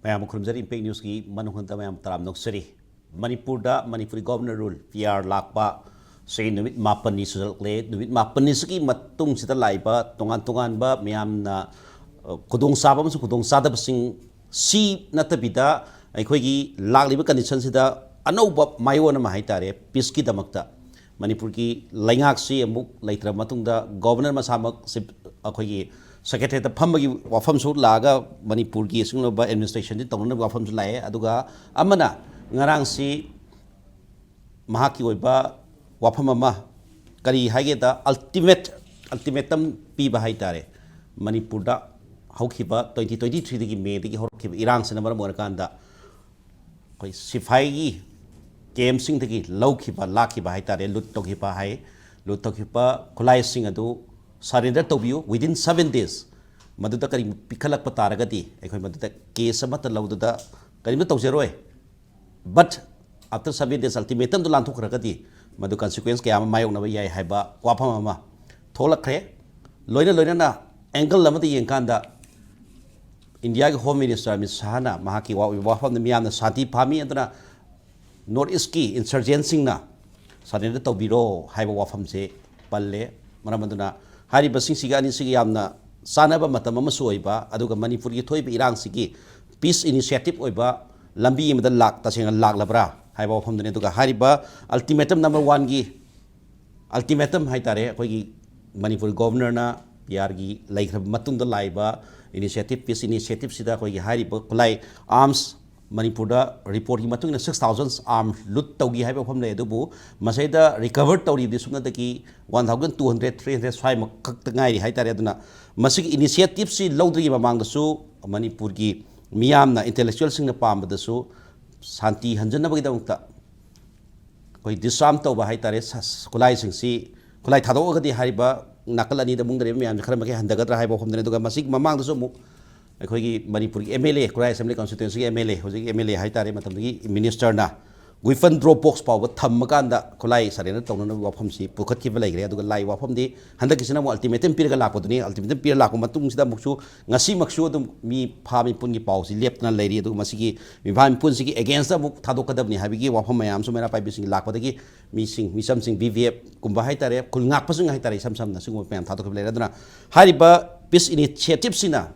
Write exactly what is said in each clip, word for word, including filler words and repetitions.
ꯃꯌꯥꯝ ꯈꯨꯔꯨꯝꯖꯔꯤ, ꯏꯝꯄꯦꯛ ꯅ꯭ꯌꯨꯁꯀꯤ ꯃꯅꯨꯡ ꯍꯨꯠꯅ ꯃꯌꯥꯝ ꯇꯔꯥꯝꯅ ꯑꯣꯛꯆꯔꯤ꯫ ꯃꯅꯤꯄꯨꯔꯗ Manipuri governor rule, P R, ꯂꯥꯛꯄ ꯁꯤ ꯅꯨꯃꯤꯠ ꯃꯥꯄꯟꯅꯤ ꯁꯨꯖꯜꯂꯛꯂꯦ꯫ ꯅꯨꯃꯤꯠ ꯃꯥꯄꯟꯅꯤꯁꯤꯒꯤ ꯃꯇꯨꯡꯁꯤꯗ ꯂꯥꯛꯏꯕ ꯇꯣꯉꯥꯟ ꯇꯣꯉꯥꯟꯕ ꯃꯌꯥꯝꯅ, ꯑ, ꯈꯨꯗꯣꯡꯆꯥꯕ ꯑꯃꯁꯨꯡ ꯈꯨꯗꯣꯡꯆꯥꯗꯕꯁꯤꯡ ꯁꯤ ꯅꯠꯇꯕꯤꯗ ꯑꯩꯈꯣꯏꯒꯤ ꯂꯥꯛꯂꯤꯕ ꯀꯟꯗꯤꯁꯟꯁꯤꯗ ꯑꯅꯧꯕ ꯃꯥꯏꯑꯣꯟ ꯑꯃ ꯍꯥꯏꯇꯥꯔꯦ, ꯄꯤꯁꯀꯤꯗꯃꯛꯇ ꯃꯅꯤꯄꯨꯔꯒꯤ ꯂꯩꯉꯥꯛꯁꯤ ꯑꯃꯨꯛ ꯂꯩꯇ꯭ꯔꯕ ꯃꯇꯨꯡꯗ ꯒꯣꯚꯔꯅꯔ ꯃꯁꯥꯃꯛ ꯁꯤ ꯑꯩꯈꯣꯏꯒꯤ ꯁꯦꯀ꯭ꯔꯦꯇꯔꯤꯌꯦꯠꯇ ꯐꯝꯕꯒꯤ ꯋꯥꯐꯝꯁꯨ ꯂꯥꯛꯑꯒ ꯃꯅꯤꯄꯨꯔꯒꯤ ꯑꯁꯤꯒꯨꯝꯂꯕ ꯑꯦꯗꯃꯤꯅꯤꯁꯇ꯭ꯔꯦꯁꯟꯁꯤ ꯇꯧꯅꯅꯕꯒꯤ ꯋꯥꯐꯝꯁꯨ ꯂꯥꯛꯑꯦ꯫ ꯑꯗꯨꯒ ꯑꯃꯅ ꯉꯔꯥꯡꯁꯤ ꯃꯍꯥꯛꯀꯤ ꯑꯣꯏꯕ ꯋꯥꯐꯝ ꯑꯃ, ꯀꯔꯤ ꯍꯥꯏꯒꯦꯗ, ꯑꯜꯇꯤꯃꯦꯠ ꯑꯜꯇꯤꯃꯦꯇꯝ ꯄꯤꯕ ꯍꯥꯏꯇꯥꯔꯦ꯫ ꯃꯅꯤꯄꯨꯔꯗ ꯍꯧꯈꯤꯕ ꯇ꯭ꯋꯦꯟꯇꯤ ꯇ꯭ꯋꯦꯟꯇꯤ ꯊ꯭ꯔꯤꯗꯒꯤ ꯃꯦꯗꯒꯤ ꯍꯧꯔꯛꯈꯤꯕ ꯏꯔꯥꯡꯁꯤꯅ ꯃꯔꯝ ꯑꯣꯏꯔꯀꯥꯟꯗ ꯑꯩꯈꯣꯏ ꯁꯤꯐꯥꯏꯒꯤ ꯀꯦꯝꯞꯁꯤꯡꯗꯒꯤ ꯂꯧꯈꯤꯕ, ꯂꯥꯛꯈꯤꯕ ꯍꯥꯏꯇꯥꯔꯦ, ꯂꯨꯠ ꯇꯧꯈꯤꯕ ꯍꯥꯏ, ꯂꯨꯠ ꯇꯧꯈꯤꯕ ꯈꯨꯠꯂꯥꯏꯁꯤꯡ ꯑꯗꯨ ꯁꯔꯦꯟꯗꯔ ꯇꯧꯕꯤꯌꯨ within seven days꯫ ꯃꯗꯨꯗ ꯀꯔꯤ ꯄꯤꯈꯠꯂꯛꯄ ꯇꯥꯔꯒꯗꯤ ꯑꯩꯈꯣꯏ ꯃꯗꯨꯗ ꯀꯦꯁ ꯑꯃꯠꯇ ꯂꯧꯗꯨꯗ ꯀꯔꯤꯝꯇ ꯇꯧꯖꯔꯣꯏ꯫ But after seven days ꯑꯜꯇꯤꯃꯦꯇꯝꯗꯨ ꯂꯥꯟꯊꯣꯛꯈ꯭ꯔꯒꯗꯤ ꯃꯗꯨ ꯀꯟꯁꯤꯀ꯭ꯋꯦꯟꯁ ꯀꯌꯥ ꯑꯃ ꯃꯥꯌꯣꯛꯅꯕ ꯌꯥꯏ ꯍꯥꯏꯕ ꯋꯥꯐꯝ ꯑꯃ ꯊꯣꯛꯂꯛꯈ꯭ꯔꯦ꯫ ꯂꯣꯏꯅ ꯂꯣꯏꯅꯅ ꯑꯦꯡꯒꯜ ꯑꯃꯗ ꯌꯦꯡꯀꯥꯟꯗ ꯏꯟꯗꯤꯌꯥꯒꯤ ꯍꯣꯝ ꯃꯤꯅꯤꯁꯇꯔ ꯑꯃꯤꯠ ꯁꯥꯍꯅ ꯃꯍꯥꯛꯀꯤ ꯋꯥ-, ꯋꯥꯐꯝꯗ ꯃꯤꯌꯥꯝꯅ ꯁꯥꯟꯇꯤ ꯐꯥꯍꯟꯅꯤ, ꯑꯗꯨꯅ ꯅꯣꯔꯠ ꯏꯁꯀꯤ ꯏꯟꯁꯔꯖꯦꯟꯁꯤꯡꯅ ꯁꯔꯦꯟꯗꯔ ꯇꯧꯕꯤꯔꯣ ꯍꯥꯏꯕ ꯋꯥꯐꯝꯁꯦ ꯄꯜꯂꯦ꯫ ꯃꯔꯝ ꯑꯗꯨꯅ ꯍꯥꯏꯔꯤꯕꯁꯤꯡꯁꯤꯒ ꯑꯅꯤꯁꯤꯒ ꯌꯥꯝꯅ ꯆꯥꯟꯅꯕ ꯃꯇꯝ ꯑꯃꯁꯨ ꯑꯣꯏꯕ, ꯑꯗꯨꯒ ꯃꯅꯤꯄꯨꯔꯒꯤ ꯊꯣꯛꯏꯕ ꯏꯔꯥꯡꯁꯤꯒꯤ ꯄꯤꯁ ꯏꯅꯤꯁꯤꯌꯦꯇꯤꯞ ꯑꯣꯏꯕ ꯂꯝꯕꯤ ꯑꯃꯗ ꯂꯥꯛ-, ꯇꯁꯦꯡꯅ ꯂꯥꯛꯂꯕ꯭ꯔꯥ ꯍꯥꯏꯕ ꯋꯥꯐꯝꯗꯨꯅꯤ꯫ ꯑꯗꯨꯒ ꯍꯥꯏꯔꯤꯕ ꯑꯜꯇꯤꯃꯦꯇꯝ ꯅꯝꯕꯔ ꯋꯥꯟꯒꯤ ꯑꯜꯇꯤꯃꯦꯇꯝ ꯍꯥꯏꯇꯥꯔꯦ, ꯑꯩꯈꯣꯏꯒꯤ ꯃꯅꯤꯄꯨꯔ ꯒꯣꯚꯔꯅꯔꯅ ꯄꯤ ꯑꯥꯔꯒꯤ ꯂꯩꯈ꯭ꯔꯕ ꯃꯇꯨꯡꯗ ꯂꯥꯛꯏꯕ ꯏꯅꯤꯁꯤꯌꯦꯇꯤꯞ, ꯄꯤꯁ ꯏꯅꯤꯁꯤꯌꯦꯇꯤꯞꯁꯤꯗ ꯑꯩꯈꯣꯏꯒꯤ ꯍꯥꯏꯔꯤꯕ ꯈꯨꯠꯂꯥꯏ, ꯑꯥꯔꯝꯁ, ꯃꯅꯤꯄꯨꯔꯗ ꯔꯤꯄꯣꯔꯠꯀꯤ ꯃꯇꯨꯡ ꯏꯟꯅ ꯁꯤꯛꯁ ꯊꯥꯎꯖꯟ ꯑꯥꯔꯝ ꯂꯨꯠ ꯇꯧꯈꯤ ꯍꯥꯏꯕ ꯋꯥꯐꯝ ꯂꯩ꯫ ꯑꯗꯨꯕꯨ ꯃꯁꯤꯗ ꯔꯤꯀꯚꯔ ꯇꯧꯔꯤꯕꯗꯤ ꯁꯨꯞꯅꯇꯒꯤ one thousand two hundred, three hundred ꯁ꯭ꯋꯥꯏꯃꯛ ꯈꯛꯇ ꯉꯥꯏꯔꯤ ꯍꯥꯏꯇꯥꯔꯦ꯫ ꯑꯗꯨꯅ ꯃꯁꯤꯒꯤ ꯏꯅꯤꯁꯤꯌꯦꯇꯤꯞꯁꯤ ꯂꯧꯗ꯭ꯔꯤꯉꯩ ꯃꯃꯥꯡꯗꯁꯨ ꯃꯅꯤꯄꯨꯔꯒꯤ ꯃꯤꯌꯥꯝꯅ, ꯏꯟꯇꯦꯂꯦꯛꯆꯨꯋꯦꯜꯁꯤꯡꯅ ꯄꯥꯝꯕꯗꯁꯨ ꯁꯥꯟꯇꯤ ꯍꯟꯖꯟꯅꯕꯒꯤꯗꯃꯛꯇ ꯑꯩꯈꯣꯏ ꯗꯤꯁꯑꯥꯔꯝ ꯇꯧꯕ ꯍꯥꯏꯇꯥꯔꯦ, ꯁ-, ꯈꯨꯠꯂꯥꯏꯁꯤꯡꯁꯤ, ꯈꯨꯠꯂꯥꯏ ꯊꯥꯗꯣꯛꯑꯒꯗꯤ ꯍꯥꯏꯔꯤꯕ ꯅꯥꯀꯜ ꯑꯅꯤꯗ ꯃꯨꯡꯗ ꯂꯩꯕ ꯃꯌꯥꯝꯁꯦ ꯈꯔ ꯃꯈꯩ ꯍꯟꯊꯒꯗ꯭ꯔꯥ ꯍꯥꯏꯕ ꯋꯥꯐꯝꯗꯅꯤ꯫ ꯑꯗꯨꯒ ꯃꯁꯤꯒꯤ ꯃꯃꯥꯡꯗꯁꯨ ꯑꯃꯨꯛ ꯑꯩꯈꯣꯏꯒꯤ ꯃꯅꯤꯄꯨꯔꯒꯤ M L A, Khurai assembly ꯀꯟꯁꯇꯤꯇ꯭ꯋꯦꯟꯁꯤꯒꯤ ꯑꯦꯝ ꯑꯦꯜ ꯑꯦ, ꯍꯧꯖꯤꯛ ꯑꯦꯝ ꯑꯦꯜ ꯑꯦ ꯍꯥꯏꯇꯥꯔꯦ, ꯃꯇꯝꯗꯨꯒꯤ ꯃꯤꯅꯤꯁꯇꯔꯅ Weapon drop box ꯐꯥꯎꯕ ꯊꯝꯃꯀꯥꯟꯗ ꯈꯨꯠꯂꯥꯏ surrender ꯇꯧꯅꯅꯕ ꯋꯥꯐꯝꯁꯤ ꯄꯨꯈꯠꯈꯤꯕ ꯂꯩꯈ꯭ꯔꯦ꯫ ꯑꯗꯨꯒ ꯂꯥꯛꯏ ꯋꯥꯐꯝꯗꯤ ꯍꯟꯗꯛꯀꯤꯁꯤꯅ ꯑꯃꯨꯛ ultimatum ꯄꯤꯔꯒ ꯂꯥꯛꯄꯗꯨꯅꯤ꯫ Ultimatum ꯄꯤꯔ ꯂꯥꯛꯄ ꯃꯇꯨꯡꯁꯤꯗ ꯑꯃꯨꯛꯁꯨ ꯉꯁꯤꯃꯛꯁꯨ ꯑꯗꯨꯝ ꯃꯤꯐꯥ ꯃꯤꯄꯨꯟꯒꯤ ꯄꯥꯎꯁꯤ ꯂꯦꯞꯇꯅ ꯂꯩꯔꯤ꯫ ꯑꯗꯨꯒ ꯃꯁꯤꯒꯤ ꯃꯤꯐꯥ ꯃꯤꯄꯨꯟꯁꯤꯒꯤ against ꯑꯃꯨꯛ ꯊꯥꯗꯣꯛꯀꯗꯕꯅꯤ ꯍꯥꯏꯕꯒꯤ ꯋꯥꯐꯝ ꯃꯌꯥꯝꯁꯨ ꯃꯩꯔꯥ ꯄꯥꯏꯕꯤꯁꯤꯡꯒꯤ ꯂꯥꯛꯄꯗꯒꯤ ꯃꯤꯁꯤꯡ, ꯃꯤꯆꯝꯁꯤꯡ, B V F ꯀꯨꯝꯕ ꯍꯥꯏꯇꯥꯔꯦ, ꯈꯨꯜ ꯉꯥꯛꯄꯁꯤꯡ ꯍꯥꯏꯇꯥꯔꯦ, ꯏꯁꯝ ꯁꯝꯅ ꯁꯤꯒꯨꯝꯕ ꯃꯌꯥꯝ ꯊꯥꯗꯣꯛꯈꯤꯕ ꯂꯩꯔꯦ꯫ ꯑꯗꯨꯅ ꯍꯥꯏꯔꯤꯕ peace initiativeꯁꯤꯅ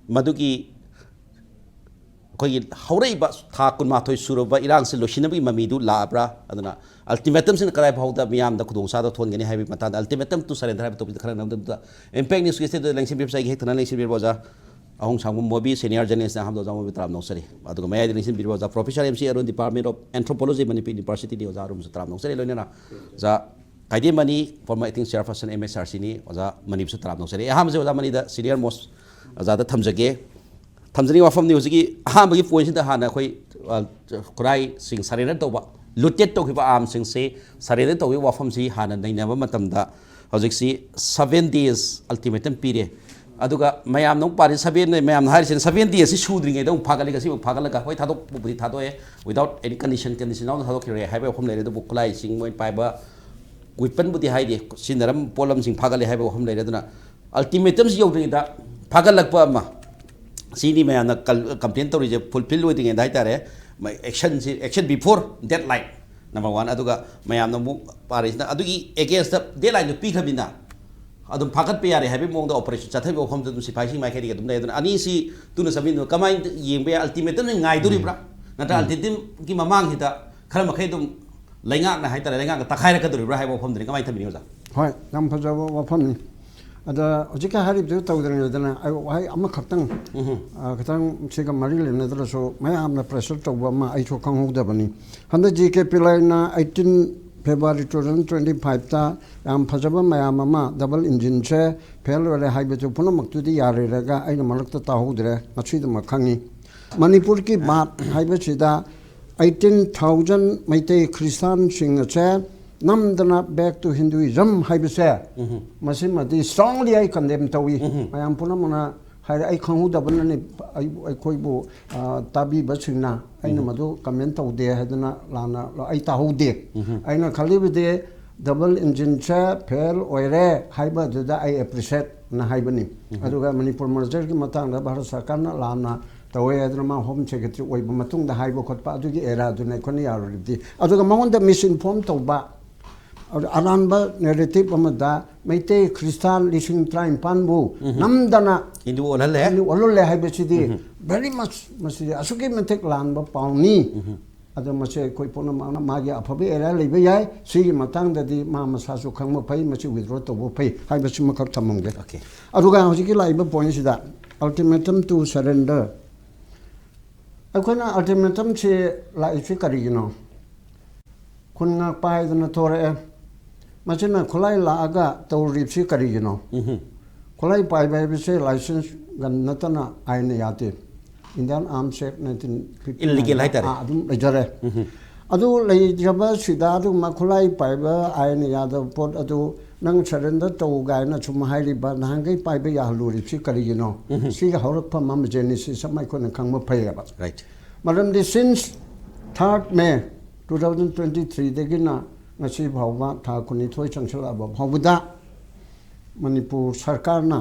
ꯃꯗꯨꯒꯤ ꯑꯩꯈꯣꯏꯒꯤ ꯍꯧꯔꯛꯏꯕ ꯊꯥ ꯀꯨꯟꯃꯥꯊꯣꯏ ꯁꯨꯔꯕ ꯏꯔꯥꯡꯁꯤ ꯂꯣꯏꯁꯤꯟꯅꯕꯒꯤ ꯃꯃꯤꯗꯨ ꯂꯥꯛꯑꯕ꯭ꯔꯥ? ꯑꯗꯨꯅ ultimatumꯁꯤꯅ ꯀꯗꯥꯏ ꯐꯥꯎꯗ ꯃꯤꯌꯥꯝꯗ ꯈꯨꯗꯣꯡꯆꯥꯗꯕ ꯊꯣꯛꯍꯟꯒꯅꯤ ꯍꯥꯏꯕꯒꯤ ꯃꯇꯥꯡꯗ, ultimatum to surrender ꯍꯥꯏꯕ topicꯇ ꯈꯟꯅꯅꯕꯗ Impact Newsꯀꯤ studio ꯂꯦꯡꯁꯤꯟꯕꯤꯔꯤꯕꯁꯦ ꯑꯩꯒꯤ ꯍꯦꯛ ꯊꯪꯅꯅ ꯂꯦꯡꯁꯤꯟꯕꯤꯔꯤꯕ ꯑꯣꯖꯥ ꯑꯍꯣꯡꯁꯥꯡꯕꯝ ꯃꯣꯕꯤ, senior journalistꯅꯤ, ꯑꯍꯥꯟꯕꯗ ꯑꯣꯖꯥ ꯃꯣꯕꯤ ꯇꯔꯥꯝꯅ ꯅꯣꯛꯆꯔꯤ꯫ ꯑꯗꯨꯒ ꯃꯌꯥꯏꯗ ꯂꯦꯡꯁꯤꯟꯕꯤꯔꯤꯕ ꯑꯣꯖꯥ Professor M C Arun, Department of Anthropology, Manipur Universityꯗꯤ ꯑꯣꯖꯥ ꯑꯔꯨꯟꯁꯨ ꯇꯔꯥꯝꯅ ꯅꯣꯛꯆꯔꯤ꯫ ꯂꯣꯏꯅꯅ ꯑꯣꯖꯥ ꯀꯥꯏꯗꯦꯃꯅꯤ, former acting chairperson M S R Cꯅꯤ, ꯑꯣꯖꯥ ꯃꯅꯤꯕꯨꯁꯨ ꯇꯔꯥꯝꯅ ꯅꯣꯛꯆꯔꯤ꯫ ꯑꯍꯥꯟꯕꯁꯦ ꯑꯣꯖꯥ ꯃꯅꯤꯗ, senior most ꯑꯣꯖꯥꯗ ꯊꯝꯖꯒꯦ꯫ ꯊꯝꯖꯅꯤꯡꯕ ꯋꯥꯐꯝꯗꯤ ꯍꯧꯖꯤꯛꯀꯤ ꯑꯍꯥꯟꯕꯒꯤ pointꯁꯤꯗ ꯍꯥꯟꯅ ꯑꯩꯈꯣꯏ, ꯑ, ꯈꯨꯔꯥꯏꯁꯤꯡ surrender ꯇꯧꯕ, looted ꯇꯧꯈꯤꯕ armꯁꯤꯡꯁꯤ surrender ꯇꯧꯕꯒꯤ ꯋꯥꯐꯝꯁꯤ ꯍꯥꯟꯅ ꯅꯩꯅꯕ ꯃꯇꯝꯗ ꯍꯧꯖꯤꯛꯁꯤ seven days ultimatum ꯄꯤꯔꯦ꯫ ꯑꯗꯨꯒ ꯃꯌꯥꯝꯅ ꯑꯃꯨꯛ ꯄꯥꯔꯤ, seven, ꯃꯌꯥꯝꯅ ꯍꯥꯏꯔꯤꯁꯤꯅ seven days ꯑꯁꯤ ꯁꯨꯗ꯭ꯔꯤꯉꯩꯗ ꯑꯃꯨꯛ ꯐꯥꯒꯠꯂꯒ, ꯁꯤ ꯑꯃꯨꯛ ꯐꯥꯒꯠꯂꯒ, ꯍꯣꯏ, ꯊꯥꯗꯣꯛꯄꯕꯨꯗꯤ ꯊꯥꯗꯣꯛꯑꯦ, without any condition, condition ꯌꯥꯎꯅ ꯊꯥꯗꯣꯛꯈꯤꯔꯦ ꯍꯥꯏꯕ ꯋꯥꯐꯝ ꯂꯩꯔꯦ꯫ ꯑꯗꯨꯕꯨ ꯈꯨꯠꯂꯥꯏꯁꯤꯡ ꯃꯣꯏ ꯄꯥꯏꯕ, weaponꯕꯨꯗꯤ ꯍꯥꯏꯗꯦ, ꯁꯤꯖꯤꯟꯅꯔꯝꯕ ꯄꯣꯠꯂꯝꯁꯤꯡ ꯐꯥꯒꯠꯂꯦ ꯍꯥꯏꯕ ꯋꯥꯐꯝ ꯂꯩꯔꯦ꯫ ꯑꯗꯨꯅ ultimatumꯁꯤ ꯌꯧꯗ꯭ꯔꯤꯉꯩꯗ ꯐꯥꯒꯠꯂꯛꯄ ꯑꯃ, ꯁꯤꯅꯤ ꯃꯌꯥꯝꯅ ꯀꯜ-, complain ꯇꯧꯔꯤꯁꯦ, fulfil ꯑꯣꯏꯗ꯭ꯔꯤꯉꯩꯗ ꯍꯥꯏꯇꯥꯔꯦ, ꯃ-, actionꯁꯤ, action before deadline, number one꯫ ꯑꯗꯨꯒ ꯃꯌꯥꯝꯅ ꯑꯃꯨꯛ ꯄꯥꯔꯤꯁꯤꯅ ꯑꯗꯨꯒꯤ againstꯇ deadlineꯗꯨ ꯄꯤꯈ꯭ꯔꯕꯅꯤꯅ ꯑꯗꯨꯝ ꯐꯥꯒꯠꯄ ꯌꯥꯔꯦ ꯍꯥꯏꯕꯒꯤ ꯃꯑꯣꯡꯗ operation ꯆꯠꯊꯕꯒꯤ ꯋꯥꯐꯝꯗꯨ ꯑꯗꯨꯝ ꯁꯤꯐꯥꯏꯁꯤꯡ ꯃꯥꯏꯀꯩꯗꯒꯤ ꯑꯗꯨꯝ ꯂꯩ꯫ ꯑꯗꯨꯅ ꯑꯅꯤꯁꯤ ꯇꯨꯅ ꯆꯠꯃꯤꯟꯅꯕ ꯀꯃꯥꯏꯅ ꯌꯦꯡꯕ ꯌꯥꯏ? Ultimatumꯅ ꯉꯥꯏꯗꯣꯔꯤꯕ꯭ꯔꯥ? ꯅꯠꯇ꯭ꯔꯒ ultimatumꯒꯤ ꯃꯃꯥꯡꯁꯤꯗ ꯈꯔ ꯃꯈꯩ ꯑꯗꯨꯝ ꯂꯩꯉꯥꯛꯅ ꯍꯥꯏꯇꯥꯔꯦ, ꯂꯩꯉꯥꯛꯅ ꯇꯛꯈꯥꯏꯔꯛꯀꯗꯣꯔꯤꯕ꯭ꯔꯥ ꯍꯥꯏꯕ ꯋꯥꯐꯝꯗꯨꯅꯤ꯫ ꯀꯃꯥꯏꯅ ꯊꯝꯕꯤꯅꯤ, ꯑꯣꯖꯥ? ꯍꯣꯏ, ꯌꯥꯝ ꯐꯖꯕ ꯋꯥꯐꯝꯅꯤ꯫ ꯑꯗ ꯍꯧꯖꯤꯛꯀꯤ ꯍꯥꯏꯔꯤꯕꯗꯨ ꯇꯧꯗ꯭ꯔꯤꯉꯩꯗꯅ ꯑꯩ ꯋꯥꯍꯩ ꯑꯃꯈꯛꯇꯪ, ꯎꯝ꯫ ꯑ, ꯈꯤꯇꯪ ꯁꯤꯒ ꯃꯔꯤ ꯂꯩꯅꯗ꯭ꯔꯁꯨ ꯃꯌꯥꯝꯅ pressure ꯇꯧꯕ ꯑꯃ ꯑꯩꯁꯨ ꯈꯪꯍꯧꯗꯕꯅꯤ꯫ ꯍꯟꯗꯛ G K Pillaiꯅ eighteen February two thousand twenty fiveꯇ ꯌꯥꯝ ꯐꯖꯕ ꯃꯌꯥꯝ ꯑꯃ, double engineꯁꯦ fail ꯑꯣꯏꯔꯦ ꯍꯥꯏꯕꯗꯨ ꯄꯨꯝꯅꯃꯛꯇꯨꯗꯤ ꯌꯥꯔꯦꯔꯒ ꯑꯩꯅ ꯃꯔꯛꯇ ꯇꯥꯍꯧꯗ꯭ꯔꯦ, ꯉꯁꯤꯗꯃꯛ ꯈꯪꯉꯤ꯫ ꯃꯅꯤꯄꯨꯔꯒꯤ ꯃꯥꯠ ꯍꯥꯏꯕꯁꯤꯗ eighteen thousand ꯃꯩꯇꯩ ꯈ꯭ꯔꯤꯁꯇꯥꯟꯁꯤꯡ ꯑꯁꯦ ꯅꯝꯗꯅ back to Hinduism ꯍꯥꯏꯕꯁꯦ, ꯎꯝ꯫ ꯃꯁꯤꯃꯗꯤ strongly ꯑꯩ condemn ꯇꯧꯏ꯫ ꯎꯝ꯫ ꯃꯌꯥꯝ ꯄꯨꯝꯅꯃꯛꯅ ꯍꯥꯏꯔꯦ꯫ ꯑꯩ ꯈꯪꯍꯧꯗꯕꯅꯅꯤ꯫ ꯑꯩ- ꯑꯩꯈꯣꯏꯕꯨ, ꯑ, ꯇꯥꯕꯤꯕꯁꯤꯡꯅ ꯑꯩꯅ ꯃꯗꯨ ꯀꯃꯦꯟ ꯇꯧꯗꯦ ꯍꯥꯏꯗꯅ ꯂꯥꯟꯅ ꯑꯩ ꯇꯥꯍꯧꯗꯦ꯫ ꯑꯩꯅ ꯈꯜꯂꯤꯕꯗꯤ ꯗꯕꯜ ꯏꯟꯖꯤꯟꯁꯦ ꯐꯦꯜ ꯑꯣꯏꯔꯦ ꯍꯥꯏꯕꯗꯨꯗ ꯑꯩ ꯑꯦꯄ꯭ꯔꯤꯁꯤꯌꯦꯠꯅ ꯍꯥꯏꯕꯅꯤ꯫ ꯑꯗꯨꯒ ꯃꯅꯤꯄꯨꯔ ꯃꯔꯖꯔꯒꯤ ꯃꯇꯥꯡꯗ ꯚꯥꯔꯠ ꯁꯔꯀꯥꯔꯅ ꯂꯥꯟꯅ ꯇꯧꯋꯦ ꯍꯥꯏꯗꯅ ꯃꯥ ꯍꯣꯝ ꯁꯦꯀ꯭ꯔꯦꯇꯔꯤ ꯑꯣꯏꯕ ꯃꯇꯨꯡꯗ ꯍꯥꯏꯕ ꯈꯣꯠꯄ ꯑꯗꯨꯒꯤ ꯑꯦꯔꯥꯗꯨꯅ ꯑꯩꯈꯣꯏꯅ ꯌꯥꯔꯣꯏꯔꯤꯕꯗꯤ꯫ ꯑꯗꯨꯒ ꯃꯉꯣꯟꯗ ꯃꯤꯁ ꯏꯟꯐꯣꯔꯝ ꯇꯧꯕ, ꯑꯗꯨ ꯑꯔꯥꯟꯕ ꯅꯦꯔꯦꯇꯤꯞ ꯑꯃꯗ ꯃꯩꯇꯩ ꯈ꯭ꯔꯤꯁꯇꯥꯟ ꯂꯤꯁꯤꯡ ꯇꯔꯥꯅꯤꯄꯥꯟꯕꯨ ꯅꯝꯗꯅ ꯍꯤꯟꯗꯨ ꯑꯣꯜꯍꯜꯂꯦ꯫ ꯍꯤꯟꯗꯨ ꯑꯣꯜꯍꯜꯂꯦ ꯍꯥꯏꯕꯁꯤꯗꯤ very much ꯃꯁꯤ ꯑꯁꯨꯛꯀꯤ ꯃꯇꯤꯛ ꯂꯥꯟꯕ ꯄꯥꯎꯅꯤ꯫ ꯑꯗꯣ ꯃꯁꯤ ꯑꯩꯈꯣꯏ ꯄꯨꯝꯅꯃꯛꯅ ꯃꯥꯒꯤ ꯑꯐꯕ ꯑꯦꯔꯤꯌꯥ ꯂꯩꯕ ꯌꯥꯏ꯫ ꯁꯤꯒꯤ ꯃꯇꯥꯡꯗꯗꯤ ꯃꯥ ꯃꯁꯥꯁꯨ ꯈꯪꯕ ꯐꯩ, ꯃꯁꯤ ꯋꯤꯗ꯭ꯔꯣ ꯇꯧꯕ ꯐꯩ ꯍꯥꯏꯕꯁꯤꯃꯈꯛ ꯊꯝꯃꯝꯒꯦ꯫ Okay. ꯑꯗꯨꯒ ꯍꯧꯖꯤꯛꯀꯤ ꯂꯥꯛꯏꯕ ꯄꯣꯏꯟꯁꯤꯗ, ultimatum to surrender, ꯑꯩꯈꯣꯏꯅ ꯑꯜꯇꯤꯃꯦꯇꯝꯁꯤ ꯂꯥꯛꯏꯁꯤ ꯀꯔꯤꯒꯤꯅꯣ? ꯈꯨꯟ ꯉꯥꯛꯄ ꯍꯥꯏꯗꯅ ꯊꯣꯔꯛꯑꯦ꯫ ꯃꯁꯤꯅ ꯈꯨꯠꯂꯥꯏ ꯂꯥꯛꯑꯒ ꯇꯧꯔꯤꯕꯁꯤ ꯀꯔꯤꯒꯤꯅꯣ? ꯈꯨꯠꯂꯥꯏ ꯄꯥꯏꯕ ꯍꯥꯏꯕꯁꯦ ꯂꯥꯏꯁꯦꯟꯁ ꯒꯟ ꯅꯠꯇꯅ ꯑꯥꯏꯟꯅ ꯌꯥꯗꯦ꯫ Indian Arms Act nineteen fifty nine, Illegal ꯍꯥꯏꯇꯥꯔꯦ꯫ ꯑꯥ, ꯑꯗꯨꯝ ꯂꯩꯖꯔꯦ꯫ ꯑꯗꯨ ꯂꯩꯖꯕꯁꯤꯗ ꯑꯗꯨꯒꯨꯝꯕ ꯈꯨꯠꯂꯥꯏ ꯄꯥꯏꯕ ꯑꯥꯏꯟꯅ ꯌꯥꯗꯕ ꯄꯣꯠ ꯑꯗꯨ ꯅꯪ ꯁꯔꯦꯟꯗꯔ ꯇꯧ ꯀꯥꯏꯅ ꯁꯨꯝ ꯍꯥꯏꯔꯤꯕ, ꯅꯍꯥꯟꯈꯩ ꯄꯥꯏꯕ ꯌꯥꯍꯜꯂꯨꯔꯤꯕꯁꯤ ꯀꯔꯤꯒꯤꯅꯣ? ꯁꯤꯒꯤ ꯍꯧꯔꯛꯐꯝ ꯑꯃ, ꯖꯦꯅꯦꯁꯤꯁ ꯑꯃ ꯑꯩꯈꯣꯏꯅ ꯈꯪꯕ ꯐꯩꯌꯦꯕ꯫ Right. ꯃꯔꯝꯗꯤ since third May two thousand twenty threeꯗꯒꯤꯅ ꯉꯁꯤ ꯐꯥꯎꯕ, ꯊꯥ ꯀꯨꯟꯅꯤꯊꯣꯏ ꯆꯪꯁꯤꯜꯂꯛꯑꯕ ꯐꯥꯎꯕꯗ, ꯃꯅꯤꯄꯨꯔ ꯁꯔꯀꯥꯔꯅ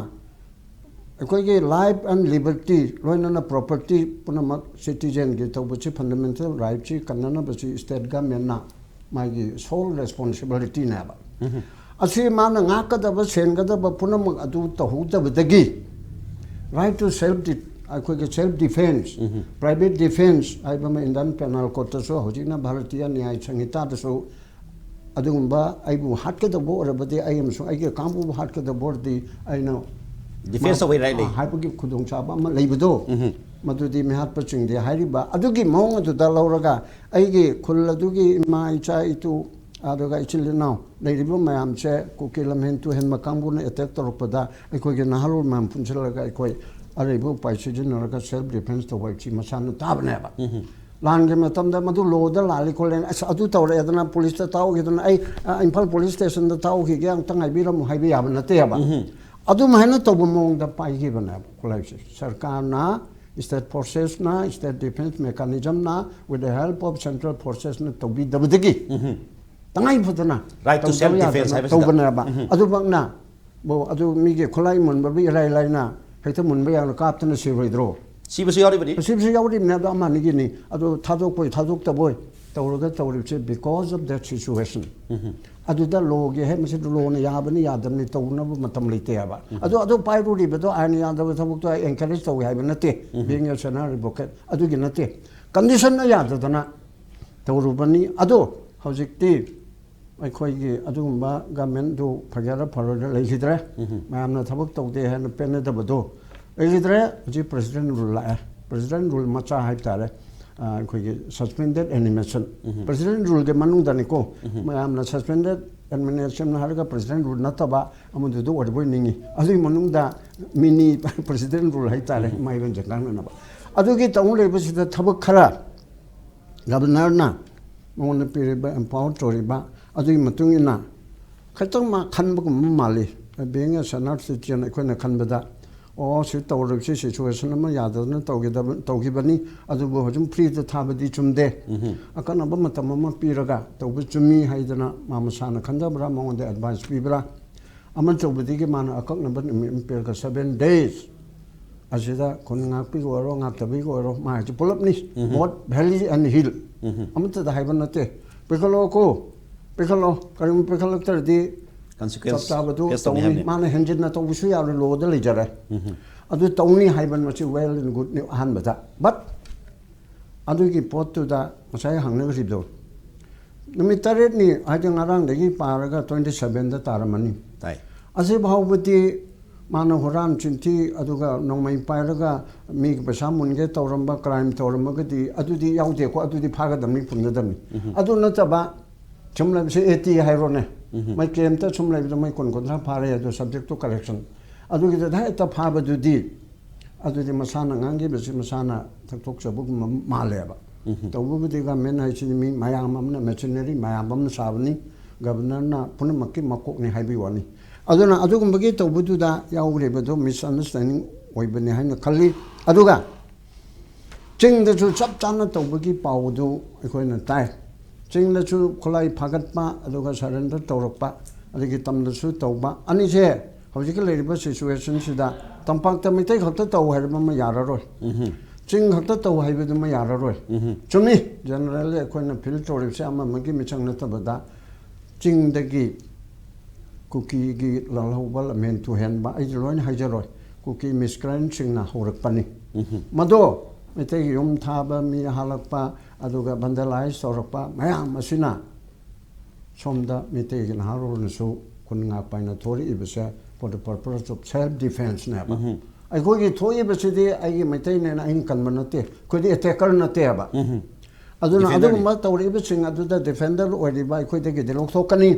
ꯑꯩꯈꯣꯏꯒꯤ life and liberty, ꯂꯣꯏꯅꯅ property ꯄꯨꯝꯅꯃꯛ citizenꯒꯤ ꯇꯧꯕꯁꯤ, fundamental rightꯁꯤ ꯀꯟꯅꯅꯕꯁꯤ state governmentꯅ ꯃꯥꯒꯤ sole responsibilityꯅꯦꯕ꯫ ꯑꯁꯤ ꯃꯥꯅ ꯉꯥꯛꯀꯗꯕ, ꯁꯦꯟꯒꯗꯕ ꯄꯨꯝꯅꯃꯛ ꯑꯗꯨ ꯇꯧꯍꯧꯗꯕꯗꯒꯤ, right to self de-, ꯑꯩꯈꯣꯏꯒꯤ self defense, private defense ꯍꯥꯏꯕ ꯑꯃ Indian Penal Codeꯇꯁꯨ, ꯍꯧꯖꯤꯛꯅ ꯚꯥꯔꯇꯤꯌꯥ ꯅ꯭ꯌꯥꯌ ꯁꯪꯍꯤꯇꯥꯗꯁꯨ, ꯑꯗꯨꯒꯨꯝꯕ ꯑꯩꯕꯨ ꯍꯥꯠꯀꯗꯕ ꯑꯣꯏꯔꯕꯗꯤ, ꯑꯩ ꯑꯃꯁꯨꯡ ꯑꯩꯒꯤ ꯀꯥꯡꯕꯨꯕꯨ ꯍꯥꯠꯀꯗꯕ ꯑꯣꯏꯔꯗꯤ, ꯑꯩꯅ Defense ꯇꯧꯕꯩ right ꯂꯩ꯫ ꯍꯥꯏꯕꯒꯤ ꯈꯨꯗꯣꯡꯆꯥꯕ ꯑꯃ ꯂꯩꯕꯗꯣ, ꯃꯗꯨꯗꯤ ꯃꯤꯍꯥꯠꯄ ꯆꯤꯡꯗꯦ ꯍꯥꯏꯔꯤꯕ꯫ ꯑꯗꯨꯒꯤ ꯃꯑꯣꯡ ꯑꯗꯨꯗ ꯂꯧꯔꯒ, ꯑꯩꯒꯤ ꯈꯨꯜ ꯑꯗꯨꯒꯤ ꯏꯃꯥ, ꯏꯆꯥ, ꯏꯇꯨ, ꯑꯗꯨꯒ ꯏꯆꯤꯜ ꯏꯅꯥꯎ ꯂꯩꯔꯤꯕ ꯃꯌꯥꯝꯁꯦ, ꯀꯨꯀꯤ ꯂꯝꯍꯦꯟ ꯇꯨꯍꯦꯟꯕ ꯀꯥꯡꯕꯨꯅ attack ꯇꯧꯔꯛꯄꯗ, ꯑꯩꯈꯣꯏꯒꯤ ꯅꯍꯥꯔꯣꯜ ꯃꯌꯥꯝ ꯄꯨꯟꯁꯤꯜꯂꯒ ꯑꯩꯈꯣꯏ ꯑꯔꯩꯕ ꯎꯄꯥꯏ ꯁꯤꯖꯤꯟꯅꯔꯒ self defense ꯇꯧꯕ ꯍꯥꯏꯕꯁꯤ ꯃꯁꯥꯅ ꯇꯥꯕꯅꯦꯕ꯫ ꯂꯥꯟꯒꯤ ꯃꯇꯝꯗ ꯃꯗꯨ lawꯗ ꯂꯥꯜꯂꯤ ꯈꯣꯠꯂꯦꯅ, "ꯑꯁ, ꯑꯗꯨ ꯇꯧꯔꯛꯑꯦꯗꯅ, ꯄꯨꯂꯤꯁꯇ ꯇꯥꯛꯎꯈꯤꯗꯅ, ꯑꯩ, ꯑ, ꯏꯝꯐꯥꯜ ꯄꯨꯂꯤꯁ ꯁ꯭ꯇꯦꯁꯟꯗ ꯇꯥꯛꯎꯈꯤꯒꯦ, ꯑꯝꯇꯪ ꯍꯥꯏꯕꯤꯔꯝꯃꯨ" ꯍꯥꯏꯕ ꯌꯥꯕ ꯅꯠꯇꯦꯕ꯫ ꯑꯗꯨꯃꯥꯏꯅ ꯇꯧꯕ ꯃꯑꯣꯡꯗ ꯄꯥꯏꯈꯤꯕꯅꯦꯕ ꯈꯨꯠꯂꯥꯏꯁꯦ꯫ ꯁꯔꯀꯥꯔꯅ, state forcesꯅ, state defence mechanismꯅ, with the help of central forcesꯅ ꯇꯧꯕꯤꯗꯕꯗꯒꯤ ꯇꯉꯥꯏ ꯐꯗꯅ Right to ꯇꯧꯗꯕ self defence ꯌꯥꯗꯅ ꯍꯥꯏꯕꯁꯤꯗ꯫ ꯇꯧꯕꯅꯦꯕ꯫ ꯑꯗꯨꯃꯛꯅ ꯕꯣ, ꯑꯗꯨ ꯃꯤꯒꯤ ꯈꯨꯠꯂꯥꯏ ꯃꯨꯟꯕꯕꯨ ꯏꯔꯥꯏ ꯂꯥꯏꯅ ꯍꯦꯛꯇ ꯃꯨꯟꯕ ꯌꯥꯅ ꯀꯥꯞꯇꯅ ꯁꯤꯔꯣꯏꯗ꯭ꯔꯣ? ꯁꯤꯕꯁꯨ ꯌꯥꯎꯔꯤꯕꯅꯤ꯫ ꯁꯤꯕꯁꯨ ꯌꯥꯎꯔꯤꯕꯅꯤ, ꯑꯗꯣ ꯑꯃ ꯑꯅꯤꯒꯤꯅꯤ꯫ ꯑꯗꯣ ꯊꯥꯗꯣꯛꯄꯣꯏ ꯊꯥꯗꯣꯛꯇꯕꯣꯏ ꯇꯧꯔꯒ ꯇꯧꯔꯤꯕꯁꯦ because of that situation꯫ ꯑꯗꯨꯗ ꯂꯣꯒꯤ ꯍꯦꯛ ꯃꯁꯤꯗ ꯂꯣꯅ ꯌꯥꯕꯅꯤ ꯌꯥꯗꯕꯅꯤ ꯇꯧꯅꯕ ꯃꯇꯝ ꯂꯩꯇꯦ ꯍꯥꯏꯕ꯫ ꯑꯗꯣ ꯑꯗꯨ ꯄꯥꯏꯔꯨꯔꯤꯕꯗꯣ ꯑꯥꯏꯟ ꯌꯥꯗꯕ ꯊꯕꯛꯇꯣ ꯑꯦꯟꯀꯔꯦꯖ ꯇꯧꯏ ꯍꯥꯏꯕ ꯅꯠꯇꯦ꯫ Being a Sena advocate ꯑꯗꯨꯒꯤ ꯅꯠꯇꯦ꯫ ꯀꯟꯗꯤꯁꯟꯅ ꯌꯥꯗꯗꯅ ꯇꯧꯔꯨꯕꯅꯤ꯫ ꯑꯗꯣ ꯍꯧꯖꯤꯛꯇꯤ ꯑꯩꯈꯣꯏꯒꯤ ꯑꯗꯨꯒꯨꯝꯕ ꯒꯃꯦꯟꯗꯨ ꯐꯒꯦꯔꯥ ꯐꯔꯣꯏꯔ ꯂꯩꯈꯤꯗ꯭ꯔꯦ꯫ ꯃꯌꯥꯝꯅ ꯊꯕꯛ ꯇꯧꯗꯦ ꯍꯥꯏꯅ ꯄꯦꯟꯅꯗꯕꯗꯣ ꯂꯩꯈꯤꯗ꯭ꯔꯦ꯫ ꯍꯧꯖꯤꯛ president rule ꯂꯥꯛꯑꯦ꯫ President rule ꯃꯆꯥ ꯍꯥꯏꯕ ꯇꯥꯔꯦ꯫ ꯑ, ꯑꯩꯈꯣꯏꯒꯤ suspended animation꯫ President ruleꯒꯤ ꯃꯅꯨꯡꯗꯅꯤꯀꯣ꯫ ꯃꯌꯥꯝꯅ suspended animation ꯍꯥꯏꯔꯒ president rule ꯅꯠꯇꯕ ꯑꯃꯗꯨꯗ ꯑꯣꯏꯔꯕꯣꯏ ꯅꯤꯡꯉꯤ꯫ ꯑꯗꯨꯒꯤ ꯃꯅꯨꯡꯗ mini president rule ꯍꯥꯏꯇꯥꯔꯦ, ꯃꯥꯏꯕꯟꯁꯦ ꯉꯥꯡꯅꯅꯕ꯫ ꯑꯗꯨꯒꯤ ꯇꯧ ꯂꯩꯕꯁꯤꯗ ꯊꯕꯛ ꯈꯔ governorꯅ ꯃꯉꯣꯟꯗ ꯄꯤꯔꯤꯕ, empower ꯇꯧꯔꯤꯕ, ꯑꯗꯨꯒꯤ ꯃꯇꯨꯡ ꯏꯟꯅ ꯈꯤꯇꯪ ꯃꯥ ꯈꯟꯕꯒꯨꯝꯕ ꯃꯥꯜꯂꯤ꯫ Being a Sena citizen ꯑꯩꯈꯣꯏꯅ ꯈꯟꯕꯗ, ꯑꯣ, ꯁꯤ ꯇꯧꯔꯤꯕꯁꯤ situation ꯑꯃ ꯌꯥꯗꯗꯅ ꯇꯧꯈꯤꯗꯕ, ꯇꯧꯈꯤꯕꯅꯤ, ꯑꯗꯨꯕꯨ ꯍꯧꯖꯤꯛ freeꯗ ꯊꯥꯕꯗꯤ ꯆꯨꯝꯗꯦ꯫ ꯑꯀꯛꯅꯕ ꯃꯇꯝ ꯑꯃ ꯄꯤꯔꯒ ꯇꯧꯕ ꯆꯨꯝꯃꯤ ꯍꯥꯏꯗꯅ ꯃꯥ ꯃꯁꯥꯅ ꯈꯟꯖꯕ꯭ꯔꯥ, ꯃꯉꯣꯟꯗ advice ꯄꯤꯕ꯭ꯔꯥ? ꯑꯃ ꯇꯧꯕꯗꯒꯤ ꯃꯥꯅ ꯑꯀꯛꯅꯕ ꯅꯨꯃꯤꯠ ꯑꯃ ꯄꯤꯔꯒ seven days ꯑꯁꯤꯗ ꯈꯨꯟ ꯉꯥꯛꯄꯤꯒ ꯑꯣꯏꯔꯣ, ꯉꯥꯛꯇꯕꯤꯒ ꯑꯣꯏꯔꯣ, ꯃꯥ ꯍꯥꯏꯁꯦ ꯄꯨꯂꯞꯅꯤ꯫ Both valley and hill꯫ ꯑꯃꯠꯇꯗ ꯍꯥꯏꯕ ꯅꯠꯇꯦ꯫ ꯄꯤꯈꯠꯂꯛꯑꯣ ꯀꯣ, ꯄꯤꯈꯠꯂꯛꯑꯣ꯫ ꯀꯔꯤꯒꯨꯝꯕ ꯄꯤꯈꯠꯂꯛꯇ꯭ꯔꯗꯤ Consequence ꯆꯞ ꯆꯥꯕꯗꯨ face ꯇꯧꯅꯤ ꯇꯧꯅꯤ꯫ ꯍꯥꯏꯕꯅꯤ꯫ ꯃꯥꯅ ꯍꯦꯟꯖꯤꯟꯅ ꯇꯧꯕꯁꯨ ꯌꯥꯔꯣꯏ, ꯂꯣꯗ ꯂꯩꯖꯔꯦ꯫ ꯑꯗꯨ ꯇꯧꯅꯤ ꯍꯥꯏꯕ ꯃꯁꯤ well and goodꯅꯤ ꯑꯍꯥꯟꯕꯗ꯫ But ꯑꯗꯨꯒꯤ ꯄꯣꯠꯇꯨꯗ ꯉꯁꯥꯏ ꯍꯪꯅꯈ꯭ꯔꯤꯕꯗꯣ, ꯅꯨꯃꯤꯠ ꯇꯔꯦꯠꯅꯤ ꯍꯥꯏꯗꯤ ꯉꯔꯥꯡꯗꯒꯤ ꯄꯥꯔꯒ twenty sevenꯗ ꯇꯥꯔꯝꯃꯅꯤ꯫ ꯇꯥꯏ꯫ ꯑꯁꯤ ꯐꯥꯎꯕꯗꯤ ꯃꯥꯅ ꯍꯨꯔꯥꯟ ꯆꯤꯟꯊꯤ, ꯑꯗꯨꯒ ꯅꯣꯡꯃꯩ ꯄꯥꯏꯔꯒ ꯃꯤꯒꯤ ꯄꯩꯁꯥ ꯃꯨꯟꯒꯦ ꯇꯧꯔꯝꯕ, crime ꯇꯧꯔꯝꯃꯒꯗꯤ ꯑꯗꯨꯗꯤ ꯌꯥꯎꯗꯦꯀꯣ, ꯑꯗꯨꯗꯤ ꯐꯥꯒꯗꯕꯅꯤ, ꯄꯨꯟꯒꯗꯕꯅꯤ꯫ ꯑꯗꯨ ꯅꯠꯇꯕ ꯁꯨꯝ ꯂꯩꯕꯁꯦ eighty ꯍꯥꯏꯔꯣꯅꯦ, ꯃꯣꯏ claimꯇ ꯁꯨꯝ ꯂꯩꯕꯗ ꯃꯣꯏ ꯀꯨꯟ ꯀꯨꯟꯊ꯭ꯔꯥ ꯐꯥꯔꯦ, ꯑꯗꯨ subject to correction꯫ ꯑꯗꯨꯒꯤꯗ ꯍꯦꯛꯇ ꯐꯥꯕꯗꯨꯗꯤ, ꯑꯗꯨꯗꯤ ꯃꯁꯥꯅ ꯉꯥꯡꯈꯤꯕꯁꯤ ꯃꯁꯥꯅ ꯊꯛꯇꯣꯛꯆꯕꯒꯨꯝꯕ ꯃꯥꯜꯂꯦꯕ꯫ ꯇꯧꯕꯕꯨꯗꯤ government ꯍꯥꯏꯁꯤꯗꯤ ꯃꯤ ꯃꯌꯥꯝ ꯑꯃꯅ machinery ꯃꯌꯥꯝ ꯑꯃꯅ ꯁꯥꯕꯅꯤ, governorꯅ ꯄꯨꯝꯅꯃꯛꯀꯤ ꯃꯀꯣꯛꯅꯤ ꯍꯥꯏꯕꯒꯤ ꯋꯥꯅꯤ꯫ ꯑꯗꯨꯅ ꯑꯗꯨꯒꯨꯝꯕꯒꯤ ꯇꯧꯕꯗꯨꯗ ꯌꯥꯎꯔꯤꯕꯗꯨ misunderstanding ꯑꯣꯏꯕꯅꯤ ꯍꯥꯏꯅ ꯈꯜꯂꯤ꯫ ꯑꯗꯨꯒ ꯆꯤꯡꯗꯁꯨ ꯆꯞ ꯆꯥꯅ ꯇꯧꯕꯒꯤ ꯄꯥꯎꯗꯨ ꯑꯩꯈꯣꯏꯅ ꯇꯥꯏ꯫ ꯆꯤꯡꯗꯁꯨ ꯈꯨꯠꯂꯥꯏ ꯐꯥꯒꯠꯄ, ꯑꯗꯨꯒ surrender ꯇꯧꯔꯛꯄ, ꯑꯗꯒꯤ ꯇꯝꯗꯁꯨ ꯇꯧꯕ꯫ ꯑꯅꯤꯁꯦ ꯍꯧꯖꯤꯛꯀꯤ ꯂꯩꯔꯤꯕ situationꯁꯤꯗ ꯇꯝꯄꯥꯛꯇ ꯃꯩꯇꯩ ꯈꯛꯇ ꯇꯧ ꯍꯥꯏꯔꯕ ꯑꯃ ꯌꯥꯔꯔꯣꯏ꯫ ꯆꯤꯡ ꯈꯛꯇ ꯇꯧ ꯍꯥꯏꯕꯗꯨꯃ ꯌꯥꯔꯔꯣꯏ꯫ ꯆꯨꯝꯃꯤ, generally ꯑꯩꯈꯣꯏꯅ feel ꯇꯧꯔꯤꯕꯁꯦ ꯑꯃ ꯑꯃꯒꯤ ꯃꯤꯆꯪ ꯅꯠꯇꯕꯗ ꯆꯤꯡꯗꯒꯤ ꯀꯨꯀꯤꯒꯤ ꯂꯥꯜꯍꯧꯕ ꯂꯝꯍꯦꯟ ꯇꯨꯍꯦꯟꯕ ꯑꯩꯗꯤ ꯂꯣꯏꯅ ꯍꯥꯏꯖꯔꯣꯏ, ꯀꯨꯀꯤ miscreantꯁꯤꯡꯅ ꯍꯧꯔꯛꯄꯅꯤ꯫ ꯃꯗꯣ ꯃꯩꯇꯩꯒꯤ ꯌꯨꯝ ꯊꯥꯕ, ꯃꯤ ꯍꯥꯠꯂꯛꯄ, ꯑꯗꯨꯒ vandalize ꯇꯧꯔꯛꯄ ꯃꯌꯥꯝ ꯑꯁꯤꯅ ꯁꯣꯝꯗ ꯃꯩꯇꯩꯒꯤ ꯅꯍꯥꯔꯣꯜꯅꯁꯨ ꯈꯨꯟ ꯉꯥꯛꯄ ꯍꯥꯏꯅ ꯊꯣꯔꯛꯏꯕꯁꯦ for the purpose of self defenceꯅꯦꯕ꯫ ꯑꯩꯈꯣꯏꯒꯤ ꯊꯣꯛꯏꯕꯁꯤꯗꯤ ꯑꯩꯒꯤ ꯃꯩꯇꯩꯅꯦꯅ ꯑꯩꯅ ꯀꯟꯕ ꯅꯠꯇꯦ, ꯑꯩꯈꯣꯏꯗꯤ attacker ꯅꯠꯇꯦꯕ꯫ ꯑꯗꯨꯅ defenderꯅꯤ꯫ ꯑꯗꯨꯒꯨꯝꯕ ꯇꯧꯔꯛꯏꯕꯁꯤꯡ ꯑꯗꯨꯗ defender ꯑꯣꯏꯔꯤꯕ ꯑꯩꯈꯣꯏꯗꯒꯤꯗꯤ ꯂꯧꯊꯣꯛꯀꯅꯤ꯫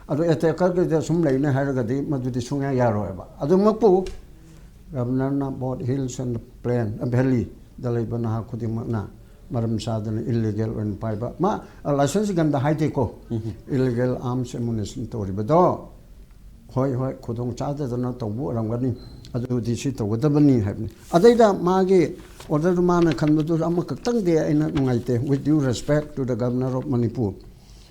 ꯑꯗꯣ attackerꯒꯤꯗ ꯁꯨꯝ ꯂꯩꯅꯤ ꯍꯥꯏꯔꯒꯗꯤ ꯃꯗꯨꯗꯤ ꯁꯨꯡꯌꯥ ꯌꯥꯔꯣꯏꯕ꯫ ꯑꯗꯨꯃꯛꯄꯨ Governorꯅ both hills and plain, valleyꯗ ꯂꯩꯕ ꯅꯍꯥ ꯈꯨꯗꯤꯡꯃꯛꯅ ꯃꯔꯝ ꯆꯥꯗꯅ illegal ꯑꯣꯏꯅ ꯄꯥꯏꯕ, ꯃꯥ license gunꯗ ꯍꯥꯏꯗꯦꯀꯣ, illegal arms ammunition ꯇꯧꯔꯤꯕꯗꯣ, ꯍꯣꯏ, ꯍꯣꯏ, ꯈꯨꯗꯣꯡ ꯆꯥꯗꯗꯅ ꯇꯧꯕ ꯑꯣꯏꯔꯝꯒꯅꯤ, ꯑꯗꯨꯗꯤ ꯁꯤ ꯇꯧꯒꯗꯕꯅꯤ ꯍꯥꯏꯕꯅꯤ꯫ ꯑꯗꯩꯗ ꯃꯥꯒꯤ orderꯗꯨ ꯃꯥꯅ ꯈꯟꯕꯗꯨ ꯑꯃꯈꯛꯇꯪꯗꯤ ꯑꯩꯅ ꯅꯨꯡꯉꯥꯏꯇꯦ, with due respect to the Governor of Manipur꯫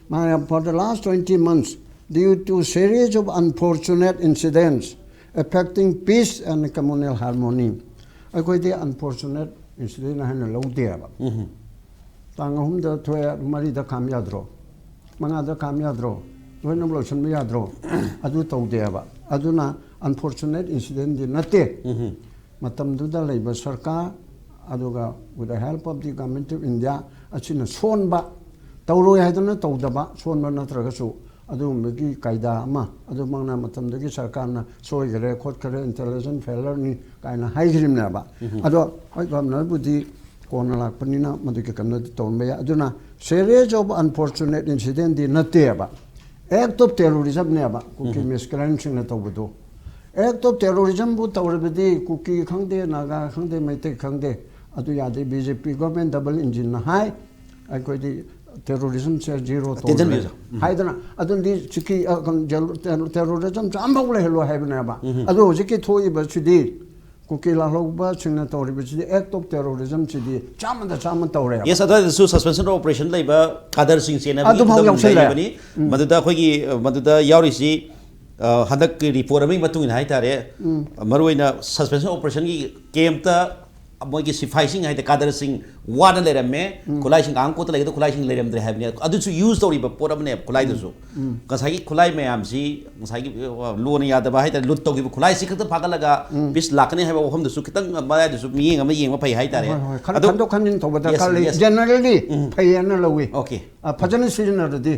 ꯃꯥꯅ, "For the last twenty months, due to series of unfortunate incidents affecting peace and communal harmony", ꯑꯩꯈꯣꯏꯗꯤ unfortunate incident ꯍꯥꯏꯅ ꯂꯧꯗꯦꯕ꯫ ꯇꯥꯡ ꯑꯍꯨꯝꯗ ꯊꯣꯛꯑꯦ, ꯃꯔꯤꯗ ꯈꯥꯝ ꯌꯥꯗ꯭ꯔꯣ? ꯃꯉꯥꯗ ꯈꯥꯝ ꯌꯥꯗ꯭ꯔꯣ? ꯂꯣꯏꯅꯃꯛ ꯂꯣꯏꯁꯤꯟꯕ ꯌꯥꯗ꯭ꯔꯣ? ꯑꯗꯨ ꯇꯧꯗꯦꯕ꯫ ꯑꯗꯨꯅ unfortunate incidentꯗꯤ ꯅꯠꯇꯦ꯫ ꯃꯇꯝꯗꯨꯗ ꯂꯩꯕ ꯁꯔꯀꯥꯔ, ꯑꯗꯨꯒ with the help of the Government of India ꯑꯁꯤꯅ ꯁꯣꯟꯕ, ꯇꯧꯔꯣꯏ ꯍꯥꯏꯗꯅ ꯇꯧꯗꯕ, ꯁꯣꯟꯕ ꯅꯠꯇ꯭ꯔꯒꯁꯨ ꯑꯗꯨꯒꯨꯝꯕꯒꯤ ꯀꯥꯏꯗꯥ ꯑꯃ, ꯑꯗꯨꯃꯛꯅ ꯃꯇꯝꯗꯨꯒꯤ ꯁꯔꯀꯥꯔꯅ ꯁꯣꯏꯈꯔꯦ, ꯈꯣꯠꯈꯔꯦ, intelligence failureꯅꯤ ꯀꯥꯏꯅ ꯍꯥꯏꯈ꯭ꯔꯤꯕꯅꯦꯕ꯫ ꯑꯗꯣ ꯍꯣꯏ, Governorꯕꯨꯗꯤ ꯀꯣꯟꯅ ꯂꯥꯛꯄꯅꯤꯅ ꯃꯗꯨꯒꯤ ꯀꯩꯅꯣꯗꯤ ꯇꯧꯔꯝꯕ ꯌꯥꯏ꯫ ꯑꯗꯨꯅ series of unfortunate incidentꯗꯤ ꯅꯠꯇꯦꯕ, act of terrorismꯅꯦꯕ ꯀꯨꯀꯤ miscreantꯁꯤꯡꯅ ꯇꯧꯕꯗꯣ꯫ Act of terrorismꯕꯨ ꯇꯧꯔꯕꯗꯤ ꯀꯨꯀꯤ ꯈꯪꯗꯦ, ꯅꯥꯒꯥ ꯈꯪꯗꯦ, ꯃꯩꯇꯩ ꯈꯪꯗꯦ, ꯑꯗꯨ ꯌꯥꯗꯦ꯫ BJP government double engineꯅ ꯍꯥꯏ, ꯑꯩꯈꯣꯏꯗꯤ ꯇꯦꯔꯣꯔꯤꯖꯝꯁꯦ ꯖꯤꯔꯣ Attention ꯇꯧꯔꯦ ꯄꯤꯌꯨ, ꯁꯥꯔ꯫ ꯎꯝ꯫ ꯍꯥꯏꯗꯅ ꯑꯗꯨꯗꯤ ꯁꯤꯀꯤ ꯇꯦꯔꯣꯔꯤꯖꯝꯁꯦ ꯑꯝꯐꯥꯎ ꯂꯩꯍꯜꯂꯣ ꯍꯥꯏꯕꯅꯦꯕ꯫ ꯑꯗꯣ ꯍꯧꯖꯤꯛꯀꯤ ꯊꯣꯛꯏꯕꯁꯤꯗꯤ ꯀꯨꯀꯤ ꯂꯥꯜꯍꯧꯕꯁꯤꯡꯅ ꯇꯧꯔꯤꯕꯁꯤꯗꯤ act of terrorism ꯁꯤꯗꯤ ꯆꯥꯝꯃꯗ ꯆꯥꯝꯃ ꯇꯧꯔꯦꯕ꯫ ꯌꯦꯁ, ꯑꯗꯨꯋꯥꯏꯗꯁꯨ suspension of operation ꯂꯩꯕ ꯀꯥꯗꯔꯁꯤꯡ ꯆꯦꯟꯅꯕꯒꯤ ꯑꯗꯨꯐꯥꯎ ꯈꯨꯗꯝ ꯌꯥꯎꯁꯜꯂꯦ꯫ ꯂꯩꯔꯤꯕꯅꯤ꯫ ꯃꯗꯨꯗ ꯑꯩꯈꯣꯏꯒꯤ, ꯃꯗꯨꯗ ꯌꯥꯎꯔꯤꯁꯤ, ꯑ, ꯍꯟꯗꯛꯀꯤ ꯔꯤꯄꯣꯔꯠ ꯑꯃꯒꯤ ꯃꯇꯨꯡ ꯏꯟꯅ ꯍꯥꯏꯇꯥꯔꯦ, ꯃꯔꯨꯑꯣꯏꯅ suspension of operation ꯒꯤ ꯀꯦꯝꯞꯇ ꯃꯣꯏꯒꯤ ꯁꯤꯐꯥꯏꯁꯤꯡ ꯍꯥꯏꯗꯤ ꯀꯥꯗꯔꯁꯤꯡ ꯋꯥꯅ ꯂꯩꯔꯝꯃꯦ, ꯈꯨꯠꯂꯥꯏꯁꯤꯡ ꯑꯥꯡ ꯀꯣꯠꯇ ꯂꯩꯒꯗ ꯈꯨꯠꯂꯥꯏꯁꯤꯡ ꯂꯩꯔꯝꯗ꯭ꯔꯦ ꯍꯥꯏꯕꯅꯤ꯫ ꯑꯗꯨꯁꯨ ꯌꯨꯁ ꯇꯧꯔꯤꯕ ꯄꯣꯠ ꯑꯃꯅꯦꯕ ꯈꯨꯠꯂꯥꯏꯗꯨꯁꯨ꯫ ꯉꯁꯥꯏꯒꯤ ꯈꯨꯠꯂꯥꯏ ꯃꯌꯥꯝꯁꯤ ꯉꯁꯥꯏꯒꯤ, ꯑ, ꯂꯣꯅ ꯌꯥꯗꯕ ꯍꯥꯏꯇꯥꯔꯦ, ꯂꯨꯠ ꯇꯧꯈꯤꯕ ꯈꯨꯠꯂꯥꯏꯁꯤ ꯈꯛꯇ ꯐꯥꯒꯠꯂꯒ ꯄꯤꯁ ꯂꯥꯛꯀꯅꯤ ꯍꯥꯏꯕ ꯋꯥꯐꯝꯗꯨꯁꯨ ꯈꯤꯇꯪ ꯃꯌꯥꯏꯗꯨꯁꯨ ꯃꯤꯠꯌꯦꯡ ꯑꯃ ꯌꯦꯡꯕ ꯐꯩ ꯍꯥꯏꯇꯥꯔꯦ꯫ ꯍꯣꯏ, ꯍꯣꯏ꯫ ꯈꯟ-, ꯑꯗꯣ ꯈꯟꯗꯣꯛ ꯈꯟꯖꯤꯟ ꯇꯧꯕ ꯗꯔꯀꯥꯔ ꯌꯦꯁ, ꯂꯩ꯫ ꯌꯦꯁ꯫ ꯖꯦꯅꯔꯦꯜꯂꯤ ꯐꯩ ꯍꯥꯏꯅ ꯂꯧꯋꯤ꯫ ꯑꯣꯀꯦ꯫ ꯑ, ꯐꯖꯅ ꯁꯤꯖꯤꯟꯅꯔꯗꯤ꯫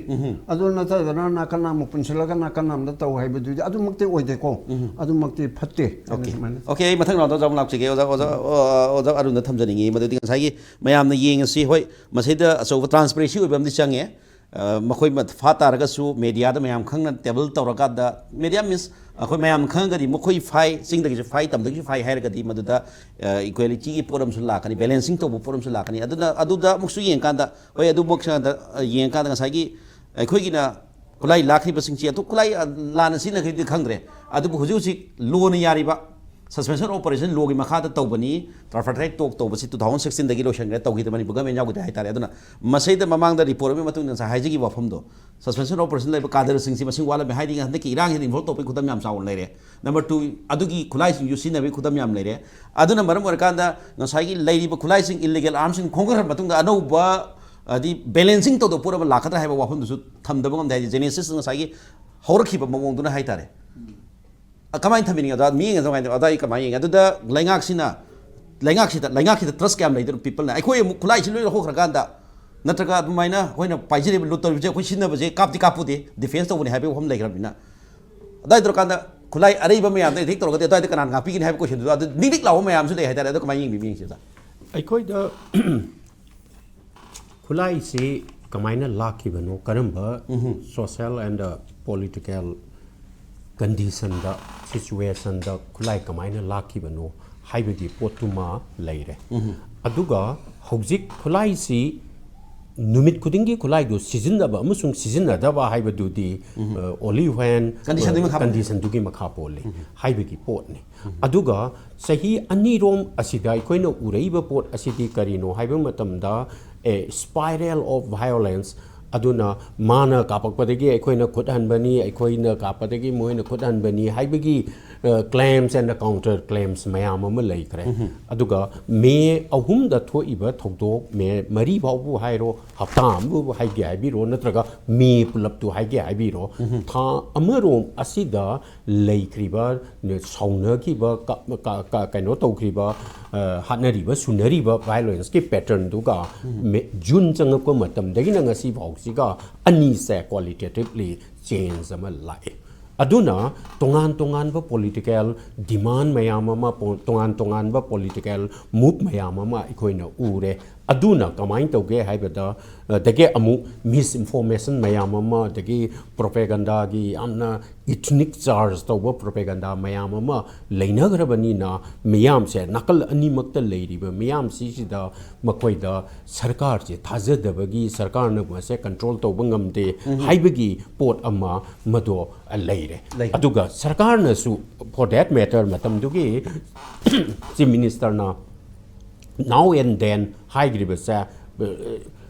ꯑꯗꯨ ꯅꯠꯇꯗꯅ ꯅꯥꯀꯟ ꯑꯃ ꯄꯨꯟꯁꯤꯜꯂꯒ ꯅꯥꯀꯟ ꯑꯃꯗ ꯇꯧ ꯍꯥꯏꯕꯗꯨꯗꯤ ꯑꯗꯨꯃꯛꯇꯤ ꯑꯣꯏꯗꯦꯀꯣ꯫ ꯑꯗꯨꯃꯛꯇꯤ ꯐꯠꯇꯦ꯫ ꯑꯣꯀꯦ꯫ ꯑꯗꯨꯃꯥꯏꯅ꯫ ꯑꯣꯀꯦ, ꯑꯩ ꯃꯊꯪ ꯔꯥꯎꯟꯗ ꯑꯣꯖꯥ ꯑꯃꯨꯛ ꯂꯥꯛꯆꯒꯦ꯫ ꯑꯣꯖꯥ, ꯑꯣꯖꯥ, ꯑꯣ, ꯑꯣꯖꯥ ꯑꯔꯨꯟꯗ ꯊꯝꯖꯅꯤꯡꯉꯤ꯫ ꯃꯗꯨꯗꯤ ꯉꯁꯥꯏꯒꯤ ꯃꯌꯥꯝꯅ ꯌꯦꯡꯉꯁꯤ, ꯍꯣꯏ, ꯃꯁꯤꯗ ꯑꯆꯧꯕ transparency ꯑꯣꯏꯕ ꯑꯃꯗꯤ ꯆꯪꯉꯦ꯫ ꯑ, ꯃꯈꯣꯏ ꯃ-, ꯐꯥ ꯇꯥꯔꯒꯁꯨ ꯃꯦꯗꯤꯌꯥꯗ ꯃꯌꯥꯝ ꯈꯪꯅ ꯇꯦꯕꯜ ꯇꯧꯔꯀꯥꯟꯗ, ꯃꯦꯗꯤꯌꯥ ꯃꯤꯟꯁ ꯑꯩꯈꯣꯏ ꯃꯌꯥꯝ ꯈꯪꯉꯒꯗꯤ ꯃꯈꯣꯏ ꯐꯥꯏ, ꯆꯤꯡꯗꯒꯤꯁꯨ ꯐꯥꯏ, ꯇꯝꯗꯒꯤꯁꯨ ꯐꯥꯏ ꯍꯥꯏꯔꯒꯗꯤ ꯃꯗꯨꯗ, ꯑ, ꯏꯀ꯭ꯋꯦꯂꯤꯇꯤꯒꯤ ꯄꯣꯠ ꯑꯃꯁꯨ ꯂꯥꯛꯀꯅꯤ, ꯕꯦꯂꯦꯟꯁꯤꯡ ꯇꯧꯕ ꯄꯣꯠ ꯑꯃꯁꯨ ꯂꯥꯛꯀꯅꯤ꯫ ꯑꯗꯨꯅ ꯑꯗꯨꯗ ꯑꯃꯨꯛꯁꯨ ꯌꯦꯡꯀꯥꯟꯗ, ꯍꯣꯏ, ꯑꯗꯨꯃꯛ ꯁꯥꯗ-, ꯑ, ꯌꯦꯡꯀꯥꯟꯗ ꯉꯁꯥꯏꯒꯤ ꯑꯩꯈꯣꯏꯒꯤꯅ ꯈꯨꯠꯂꯥꯏ ꯂꯥꯛꯈꯤꯕꯁꯤꯡꯁꯤ ꯑꯗꯨ ꯈꯨꯠꯂꯥꯏ, ꯑ, ꯂꯥꯟꯅ ꯁꯤꯖꯤꯟꯅꯈꯤꯕꯗꯤ ꯈꯪꯗ꯭ꯔꯦ꯫ ꯑꯗꯨꯕꯨ ꯍꯧꯖꯤꯛ ꯍꯧꯖꯤꯛ ꯂꯣꯅ ꯌꯥꯔꯤꯕ suspension of operation ꯂꯣꯒꯤ ꯃꯈꯥꯗ ꯇꯧꯕꯅꯤ꯫ Tripartite talk ꯇꯧꯕꯁꯤ two thousand sixteen ꯗꯒꯤ ꯂꯣꯏꯁꯤꯟꯈ꯭ꯔꯦ, ꯇꯧꯈꯤꯗꯕ ꯃꯅꯤꯄꯨꯔ ꯒꯃꯦꯟ ꯌꯥꯎꯈꯤꯗꯦ ꯍꯥꯏꯇꯥꯔꯦ꯫ ꯑꯗꯨꯅ ꯃꯁꯤꯗ ꯃꯃꯥꯡꯗ ꯔꯤꯄꯣꯔꯠ ꯑꯃꯒꯤ ꯃꯇꯨꯡ ꯏꯟꯅ ꯉꯁꯥꯏ ꯍꯥꯏꯖꯈꯤꯕ ꯋꯥꯐꯝꯗꯣ, suspension of operation ꯂꯩꯕ ꯀꯥꯗꯔꯁꯤꯡꯁꯤ ꯃꯁꯤꯡ ꯋꯥꯠꯂꯝꯃꯦ ꯍꯥꯏꯗꯤ ꯍꯟꯗꯛꯀꯤ ꯏꯔꯥꯡꯁꯤꯗ involve ꯇꯧꯕꯒꯤ ꯈꯨꯗꯝ ꯌꯥꯝ ꯆꯥꯎꯅ ꯂꯩꯔꯦ꯫ Number two, ꯑꯗꯨꯒꯤ ꯈꯨꯠꯂꯥꯏꯁꯤꯡꯁꯨ ꯁꯤꯖꯤꯟꯅꯕꯒꯤ ꯈꯨꯗꯝ ꯌꯥꯝ ꯂꯩꯔꯦ꯫ ꯑꯗꯨꯅ ꯃꯔꯝ ꯑꯣꯏꯔꯀꯥꯟꯗ ꯉꯁꯥꯏꯒꯤ ꯂꯩꯔꯤꯕ ꯈꯨꯠꯂꯥꯏꯁꯤꯡ, illegal armsꯁꯤꯡ ꯈꯣꯝꯒꯠꯈ꯭ꯔ ꯃꯇꯨꯡꯗ ꯑꯅꯧꯕ, ꯍꯥꯏꯗꯤ balancing ꯇꯧꯗꯕ ꯄꯣꯠ ꯑꯃ ꯂꯥꯛꯀꯗ꯭ꯔꯥ ꯍꯥꯏꯕ ꯋꯥꯐꯝꯗꯨꯁꯨ ꯊꯝꯗꯕ ꯉꯝꯗꯦ꯫ ꯍꯥꯏꯗꯤ Genesis ꯉꯁꯥꯏꯒꯤ ꯍꯧꯔꯛꯈꯤꯕ ꯃꯑꯣꯡꯗꯨꯅ ꯍꯥꯏꯇꯥꯔꯦ꯫ ꯑ, ꯀꯃꯥꯏꯅ ꯊꯝꯕꯤꯅꯤꯡꯉꯤ ꯑꯣꯖꯥ? ꯃꯤꯠꯌꯦꯡ ꯑꯗꯨꯃꯥꯏꯅ, ꯑꯣꯖꯥ, ꯑꯩ ꯀꯃꯥꯏꯅ ꯌꯦꯡꯉꯤ? ꯑꯗꯨꯗ ꯂꯩꯉꯥꯛꯁꯤꯅ, ꯂꯩꯉꯥꯛꯁꯤꯗ, ꯂꯩꯉꯥꯛꯁꯤꯗ trust ꯀꯌꯥꯝ ꯂꯩꯗꯣꯏꯅꯣ peopleꯅ? ꯑꯩꯈꯣꯏ ꯑꯃꯨꯛ ꯈꯨꯠꯂꯥꯏꯁꯤ ꯂꯣꯏ ꯂꯧꯊꯣꯛꯈ꯭ꯔꯀꯥꯟꯗ, ꯅꯠꯇ꯭ꯔꯒ ꯑꯗꯨꯃꯥꯏꯅ ꯑꯩꯈꯣꯏꯅ ꯄꯥꯏꯖꯔꯤꯕ, ꯂꯨꯠ ꯇꯧꯔꯤꯕꯁꯦ ꯑꯩꯈꯣꯏ ꯁꯤꯖꯤꯟꯅꯕꯁꯦ ꯀꯥꯞꯇꯤ ꯀꯥꯞꯄꯨꯗꯦ, defence ꯇꯧꯕꯅꯤ ꯍꯥꯏꯕꯒꯤ ꯋꯥꯐꯝ ꯂꯩꯈ꯭ꯔꯕꯅꯤꯅ, ꯑꯗꯨꯃꯥꯏꯅ ꯇꯧꯔꯀꯥꯟꯗ ꯈꯨꯠꯂꯥꯏ ꯑꯔꯩꯕ ꯃꯌꯥꯝꯗ attack ꯇꯧꯔꯒꯗꯤ ꯑꯗꯨꯋꯥꯏꯗ ꯀꯅꯥꯅ ꯉꯥꯛꯄꯤꯒꯅꯤ ꯍꯥꯏꯕ questionꯗꯨꯗ ꯑꯗꯨ ꯅꯤꯛ ꯅꯤꯛ ꯂꯥꯎꯕ ꯃꯌꯥꯝꯁꯨ ꯂꯩ ꯍꯥꯏꯇꯥꯔꯦ꯫ ꯑꯗꯣ ꯀꯃꯥꯏꯅ ꯌꯦꯡꯕꯤ, ꯃꯤꯠꯌꯦꯡꯁꯦ ꯑꯣꯖꯥ? ꯑꯩꯈꯣꯏꯗ ꯈꯨꯠꯂꯥꯏꯁꯤ ꯀꯃꯥꯏꯅ ꯂꯥꯛꯈꯤꯕꯅꯣ, ꯀꯔꯝꯕ social and political conditionꯗ, situationꯗ ꯈꯨꯠꯂꯥꯏ ꯀꯃꯥꯏꯅ ꯂꯥꯛꯈꯤꯕꯅꯣ ꯍꯥꯏꯕꯒꯤ ꯄꯣꯠꯇꯨꯃ ꯂꯩꯔꯦ꯫ ꯑꯗꯨꯒ ꯍꯧꯖꯤꯛ ꯈꯨꯠꯂꯥꯏꯁꯤ ꯅꯨꯃꯤꯠ ꯈꯨꯗꯤꯡꯒꯤ ꯈꯨꯠꯂꯥꯏꯗꯨ ꯁꯤꯖꯤꯟꯅꯕ ꯑꯃꯁꯨꯡ ꯁꯤꯖꯤꯟꯅꯗꯕ ꯍꯥꯏꯕꯗꯨꯗꯤ, ꯑ, only when, Conditionꯗꯨꯒꯤ ꯑ, ꯃꯈꯥ ꯄꯣꯜꯂꯦ꯫ Conditionꯗꯨꯒꯤ ꯃꯈꯥ ꯄꯣꯜꯂꯤ ꯍꯥꯏꯕꯒꯤ ꯄꯣꯠꯅꯤ꯫ ꯑꯗꯨꯒ ꯆꯍꯤ ꯑꯅꯤꯔꯣꯝ ꯑꯁꯤꯗ ꯑꯩꯈꯣꯏꯅ ꯎꯔꯛꯏꯕ ꯄꯣꯠ ꯑꯁꯤꯗꯤ ꯀꯔꯤꯅꯣ ꯍꯥꯏꯕ ꯃꯇꯝꯗ, a spiral of violence, ꯑꯗꯨꯅ ꯃꯥꯅ ꯀꯥꯞꯄꯛꯄꯗꯒꯤ ꯑꯩꯈꯣꯏꯅ ꯈꯨꯠ ꯍꯟꯕꯅꯤ, ꯑꯩꯈꯣꯏꯅ ꯀꯥꯞꯄꯗꯒꯤ ꯃꯣꯏꯅ ꯈꯨꯠ ꯍꯟꯕꯅꯤ ꯍꯥꯏꯕꯒꯤ, ꯑ, claims and counter claims ꯃꯌꯥꯝ ꯑꯃ ꯂꯩꯈ꯭ꯔꯦ꯫ ꯑꯗꯨꯒ ꯃꯦ ꯑꯍꯨꯝꯗ ꯊꯣꯛꯏꯕ ꯊꯧꯗꯣꯛ, ꯃꯦ ꯃꯔꯤ ꯐꯥꯎꯕꯨ ꯍꯥꯏꯔꯣ, ꯍꯞꯇꯥ ꯑꯃꯕꯨ ꯍꯥꯏꯒꯦ ꯍꯥꯏꯕꯤꯔꯣ, ꯅꯠꯇ꯭ꯔꯒ ꯃꯦ ꯄꯨꯂꯞꯇꯨ ꯍꯥꯏꯒꯦ ꯍꯥꯏꯕꯤꯔꯣ, ꯊꯥ ꯑꯃꯔꯣꯝ ꯑꯁꯤꯗ ꯂꯩꯈ꯭ꯔꯤꯕ, ꯁꯥꯎꯅꯈꯤꯕ, ꯀ-, ꯀ-, ꯀ-, ꯀꯩꯅꯣ ꯇꯧꯈ꯭ꯔꯤꯕ, ꯑ, ꯍꯥꯠꯅꯔꯤꯕ, ꯁꯨꯅꯔꯤꯕ violenceꯀꯤ patternꯗꯨꯒ ꯃꯦ-, ꯖꯨꯟ ꯆꯪꯉꯛꯄ ꯃꯇꯝꯗꯒꯤꯅ ꯉꯁꯤ ꯐꯥꯎꯁꯤꯒ ꯑꯅꯤꯁꯦ qualitatively change ꯑꯃ ꯂꯥꯛꯑꯦ꯫ ꯑꯗꯨꯅ ꯇꯣꯉꯥꯟ ꯇꯣꯉꯥꯟꯕ political demand ꯃꯌꯥꯝ ꯑꯃ, ꯄꯣ-, ꯇꯣꯉꯥꯟ ꯇꯣꯉꯥꯟꯕ political move ꯃꯌꯥꯝ ꯑꯃ ꯑꯩꯈꯣꯏꯅ ꯎꯔꯦ꯫ ꯑꯗꯨꯅ ꯀꯃꯥꯏꯅ ꯇꯧꯒꯦ ꯍꯥꯏꯕꯗ, ꯑꯗꯒꯤ ꯑꯃꯨꯛ misinformation ꯃꯌꯥꯝ ꯑꯃ, ꯑꯗꯒꯤ propagandaꯒꯤ ꯌꯥꯝꯅ ethnic charge ꯇꯧꯕ propaganda ꯃꯌꯥꯝ ꯑꯃ ꯂꯩꯅꯈ꯭ꯔꯕꯅꯤꯅ, ꯃꯤꯌꯥꯝꯁꯦ, ꯅꯥꯀꯜ ꯑꯅꯤꯃꯛꯇ ꯂꯩꯔꯤꯕ ꯃꯤꯌꯥꯝꯁꯤꯁꯤꯗ ꯃꯈꯣꯏꯗ ꯁꯔꯀꯥꯔꯁꯦ ꯊꯥꯖꯗꯕꯒꯤ, ꯁꯔꯀꯥꯔꯅ ꯃꯁꯦ control ꯇꯧꯕ ꯉꯝꯗꯦ ꯍꯥꯏꯕꯒꯤ ꯄꯣꯠ ꯑꯃ ꯃꯗꯣ ꯂꯩꯔꯦ꯫ ꯂꯩ꯫ ꯑꯗꯨꯒ ꯁꯔꯀꯥꯔꯅꯁꯨ, for that matter, ꯃꯇꯝꯗꯨꯒꯤ Chief Ministerꯅ now and then ꯍꯥꯏꯈ꯭ꯔꯤꯕꯁꯦ, ꯑ,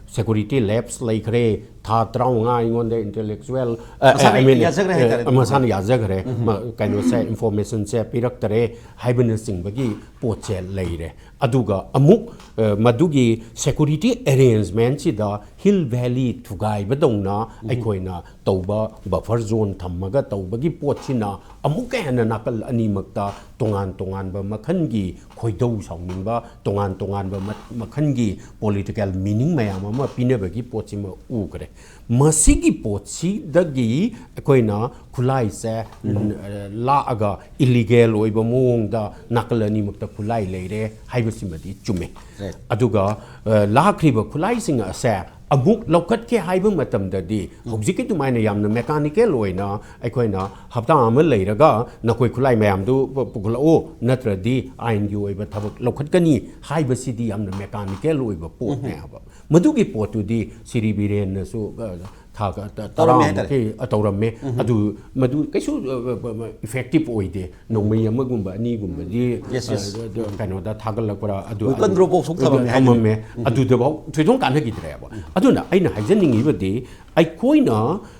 security lapse ꯂꯩꯈ꯭ꯔꯦ, ꯊꯥ ꯇꯔꯥꯃꯉꯥ ꯑꯩꯉꯣꯟꯗ intellectual, ꯑ, ꯃꯁꯥꯅ I mean, ꯌꯥꯖꯈ꯭ꯔꯦ ꯑ, ꯍꯥꯏꯇꯥꯔꯦ꯫ ꯃꯁꯥꯅ ꯌꯥꯖꯈ꯭ꯔꯦ, ꯃ-, ꯀꯩꯅꯣꯁꯦ, informationꯁꯦ ꯄꯤꯔꯛꯇꯔꯦ ꯍꯥꯏꯕꯅꯆꯤꯡꯕꯒꯤ ꯄꯣꯠꯁꯦ ꯂꯩꯔꯦ꯫ ꯑꯗꯨꯒ ꯑꯃꯨꯛ, ꯑ, ꯃꯗꯨꯒꯤ security arrangementꯁꯤꯗ Hill Valley ꯊꯨꯒꯥꯏꯕꯗꯧꯅ ꯑꯩꯈꯣꯏꯅ ꯇꯧꯕ, buffer zone ꯊꯝꯃꯒ ꯇꯧꯕꯒꯤ ꯄꯣꯠꯁꯤꯅ ꯑꯃꯨꯛꯀ ꯍꯦꯟꯅ ꯅꯥꯀꯜ ꯑꯅꯤꯃꯛꯇ ꯇꯣꯉꯥꯟ ꯇꯣꯉꯥꯟꯕ ꯃꯈꯜꯒꯤ ꯈꯣꯏꯗꯧ ꯁꯥꯎꯅꯤꯡꯕ, ꯇꯣꯉꯥꯟ ꯇꯣꯉꯥꯟꯕ ꯃ-, ꯃꯈꯜꯒꯤ political meaning ꯃꯌꯥꯝ ꯑꯃ ꯄꯤꯅꯕꯒꯤ ꯄꯣꯠꯁꯤꯃ ꯎꯈ꯭ꯔꯦ꯫ ꯃꯁꯤꯒꯤ ꯄꯣꯠꯁꯤꯗꯒꯤ ꯑꯩꯈꯣꯏꯅ ꯈꯨꯠꯂꯥꯏꯁꯦ, ꯎꯝ, ꯂꯥꯛꯑꯒ illegal ꯑꯣꯏꯕ ꯃꯑꯣꯡꯗ ꯅꯥꯀꯜ ꯑꯅꯤꯃꯛꯇ ꯈꯨꯠꯂꯥꯏ ꯂꯩꯔꯦ ꯍꯥꯏꯕꯁꯤꯃꯗꯤ ꯆꯨꯝꯃꯦ꯫ Right. ꯑꯗꯨꯒ, ꯑ, ꯂꯥꯛꯈ꯭ꯔꯤꯕ ꯈꯨꯠꯂꯥꯏꯁꯤꯡ ꯑꯁꯦ ꯑꯃꯨꯛ ꯂꯧꯈꯠꯀꯦ ꯍꯥꯏꯕ ꯃꯇꯝꯗꯗꯤ, ꯎꯝ, ꯍꯧꯖꯤꯛꯀꯤ ꯑꯗꯨꯃꯥꯏꯅ ꯌꯥꯝꯅ mechanical ꯑꯣꯏꯅ ꯑꯩꯈꯣꯏꯅ ꯍꯞꯇꯥ ꯑꯃ ꯂꯩꯔꯒ ꯅꯈꯣꯏ ꯈꯨꯠꯂꯥꯏ ꯃꯌꯥꯝꯗꯨ ꯄꯨ-, ꯄꯨꯈꯠꯂꯛꯎ, ꯅꯠꯇ꯭ꯔꯗꯤ ꯑꯥꯏꯟꯒꯤ ꯑꯣꯏꯕ ꯊꯕꯛ ꯂꯧꯈꯠꯀꯅꯤ ꯍꯥꯏꯕꯁꯤꯗꯤ ꯌꯥꯝꯅ mechanical ꯑꯣꯏꯕ ꯄꯣꯠꯅꯦ ꯎꯝ ꯍꯥꯏꯕ꯫ ꯃꯗꯨꯒꯤ ꯄꯣꯠꯇꯨꯗꯤ ꯁꯤꯔꯤ ꯕꯤꯔꯦꯟꯅꯁꯨ, ꯑ, ꯊꯥ ꯀ-, ꯇ-, ꯇꯧꯔꯝꯃꯦ ꯍꯥꯏꯇꯥꯔꯦ꯫ ꯇꯔꯥꯃꯨꯛꯀꯤ, ꯑ, ꯇꯧꯔꯝꯃꯦ꯫ ꯎꯝ꯫ ꯑꯗꯨ ꯃꯗꯨ ꯀꯩꯁꯨ, ꯑ, ꯑ, ꯑ, effective ꯑꯣꯏꯗꯦ꯫ ꯅꯣꯡꯃꯩ ꯑꯃꯒꯨꯝꯕ ꯑꯅꯤꯒꯨꯝꯕꯗꯤ, Yes, yes꯫ ꯑ, ꯑ, ꯀꯩꯅꯣꯗ ꯊꯥꯒꯠꯂꯛꯄ꯭ꯔꯥ ꯑꯗꯨ, Weapon ꯑꯗꯨ drop ꯐꯥꯎ ꯊꯝꯃꯝꯃꯦ ꯍꯥꯏꯗꯨꯅꯤ꯫ ꯊꯝꯃꯝꯃꯦ꯫ ꯎꯝ꯫ ꯑꯗꯨꯗꯐꯥꯎ ꯊꯣꯏꯗꯣꯛ ꯀꯥꯟꯅꯈꯤꯗ꯭ꯔꯦꯕ꯫ ꯎꯝ꯫ ꯑꯗꯨꯅ ꯑꯩꯅ ꯍꯥꯏꯖꯅꯤꯡꯉꯤꯕꯗꯤ ꯑꯩꯈꯣꯏꯅ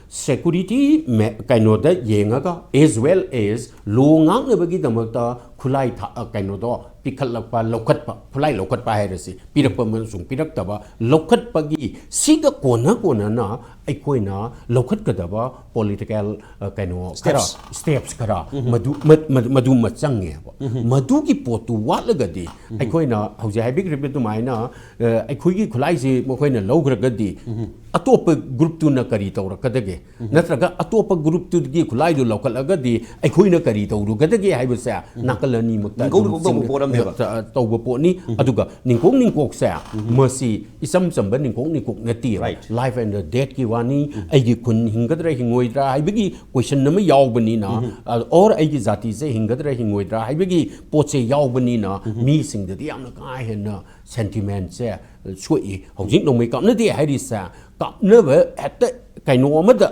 security ꯃꯦ-, ꯀꯩꯅꯣꯗ ꯌꯦꯡꯉꯒ, as well as law ꯉꯥꯛꯅꯕꯒꯤꯗꯃꯛꯇ ꯈꯨꯠꯂꯥꯏ ꯊꯥ-, ꯑ, ꯀꯩꯅꯣꯗꯣ ꯄꯤꯈꯠꯂꯛꯄ, ꯂꯧꯈꯠꯄ, ꯈꯨꯠꯂꯥꯏ ꯂꯧꯈꯠꯄ ꯍꯥꯏꯔꯁꯤ, ꯄꯤꯔꯛꯄ ꯑꯃꯁꯨꯡ ꯄꯤꯔꯛꯇꯕ, ꯂꯧꯈꯠꯄꯒꯤ ꯁꯤꯒ ꯀꯣꯟꯅ ꯀꯣꯟꯅꯅ ꯑꯩꯈꯣꯏꯅ ꯂꯧꯈꯠꯀꯗꯕ political, ꯑ, ꯀꯩꯅꯣ ꯈꯔ, Steps꯫ Steps ꯈꯔ, ꯎꯝ꯫ ꯃꯗꯨ, ꯃ-, ꯃ-, ꯃꯗꯨꯃ ꯆꯪꯉꯦꯕ꯫ ꯎꯝ꯫ ꯃꯗꯨꯒꯤ ꯄꯣꯠꯇꯨ ꯋꯥꯠꯂꯒꯗꯤ ꯎꯝ꯫ ꯑꯩꯈꯣꯏꯅ ꯍꯧꯖꯤꯛ ꯍꯥꯏꯕꯤꯈ꯭ꯔꯤꯕ ꯑꯗꯨꯃꯥꯏꯅ, ꯑ, ꯑꯩꯈꯣꯏꯒꯤ ꯈꯨꯠꯂꯥꯏꯁꯤ ꯃꯈꯣꯏꯅ ꯂꯧꯈ꯭ꯔꯒꯗꯤ ꯎꯝ꯫ ꯑꯇꯣꯞꯄ groupꯇꯨꯅ ꯀꯔꯤ ꯇꯧꯔꯛꯀꯗꯒꯦ? ꯎꯝ꯫ ꯅꯠꯇ꯭ꯔꯒ ꯑꯇꯣꯞꯄ groupꯇꯨꯒꯤ ꯈꯨꯠꯂꯥꯏꯗꯨ ꯂꯧꯈꯠꯂꯒꯗꯤ ꯑꯩꯈꯣꯏꯅ ꯀꯔꯤ ꯇꯧꯔꯨꯒꯗꯒꯦ ꯍꯥꯏꯕꯁꯦ ꯎꯝ꯫ ꯅꯥꯀꯜ ꯑꯅꯤꯃꯛꯇ ꯅꯤꯡꯀꯧ ꯑꯗꯨꯝ ꯅꯤꯡꯀꯧ ꯇꯧꯕ ꯆꯤꯡ-, ꯄꯣꯠ ꯑꯃꯅꯦꯕ꯫ ꯇ-, ꯇꯧꯕ ꯄꯣꯠꯅꯤ꯫ ꯎꯝ꯫ ꯑꯗꯨꯒ ꯅꯤꯡꯀꯣꯛ ꯅꯤꯡꯀꯣꯛꯁꯦ ꯎꯝ꯫ ꯃꯁꯤ ꯏꯆꯝ ꯆꯝꯕ ꯅꯤꯡꯀꯣꯛ ꯅꯤꯡꯀꯣꯛ ꯅꯠꯇꯦꯕ꯫ Right꯫ Life and deathꯀꯤ ꯋꯥꯅꯤ, ꯎꯝ꯫ ꯑꯩꯒꯤ ꯈꯨꯟ ꯍꯤꯡꯒꯗ꯭ꯔꯥ ꯍꯤꯡꯉꯣꯏꯗ꯭ꯔꯥ ꯍꯥꯏꯕꯒꯤ question ꯑꯃ ꯌꯥꯎꯕꯅꯤꯅ, ꯎꯝ꯫ ꯑ, or ꯑꯩꯒꯤ ꯖꯥꯇꯤꯁꯦ ꯍꯤꯡꯒꯗ꯭ꯔꯥ ꯍꯤꯡꯉꯣꯏꯗ꯭ꯔꯥ ꯍꯥꯏꯕꯒꯤ ꯄꯣꯠꯁꯦ ꯌꯥꯎꯕꯅꯤꯅ ꯎꯝ꯫ ꯃꯤꯁꯤꯡꯗꯗꯤ ꯌꯥꯝꯅ ꯀꯥ ꯍꯦꯟꯅ sentimentꯁꯦ ꯁꯣꯛꯏ꯫ ꯍꯧꯖꯤꯛ ꯅꯣꯡꯃꯩ ꯀꯥꯞꯅꯗꯦ ꯍꯥꯏꯔꯤꯁꯦ, ꯀꯥꯞꯅꯕ ꯍꯦꯛꯇ ꯀꯩꯅꯣ ꯑꯃꯗ,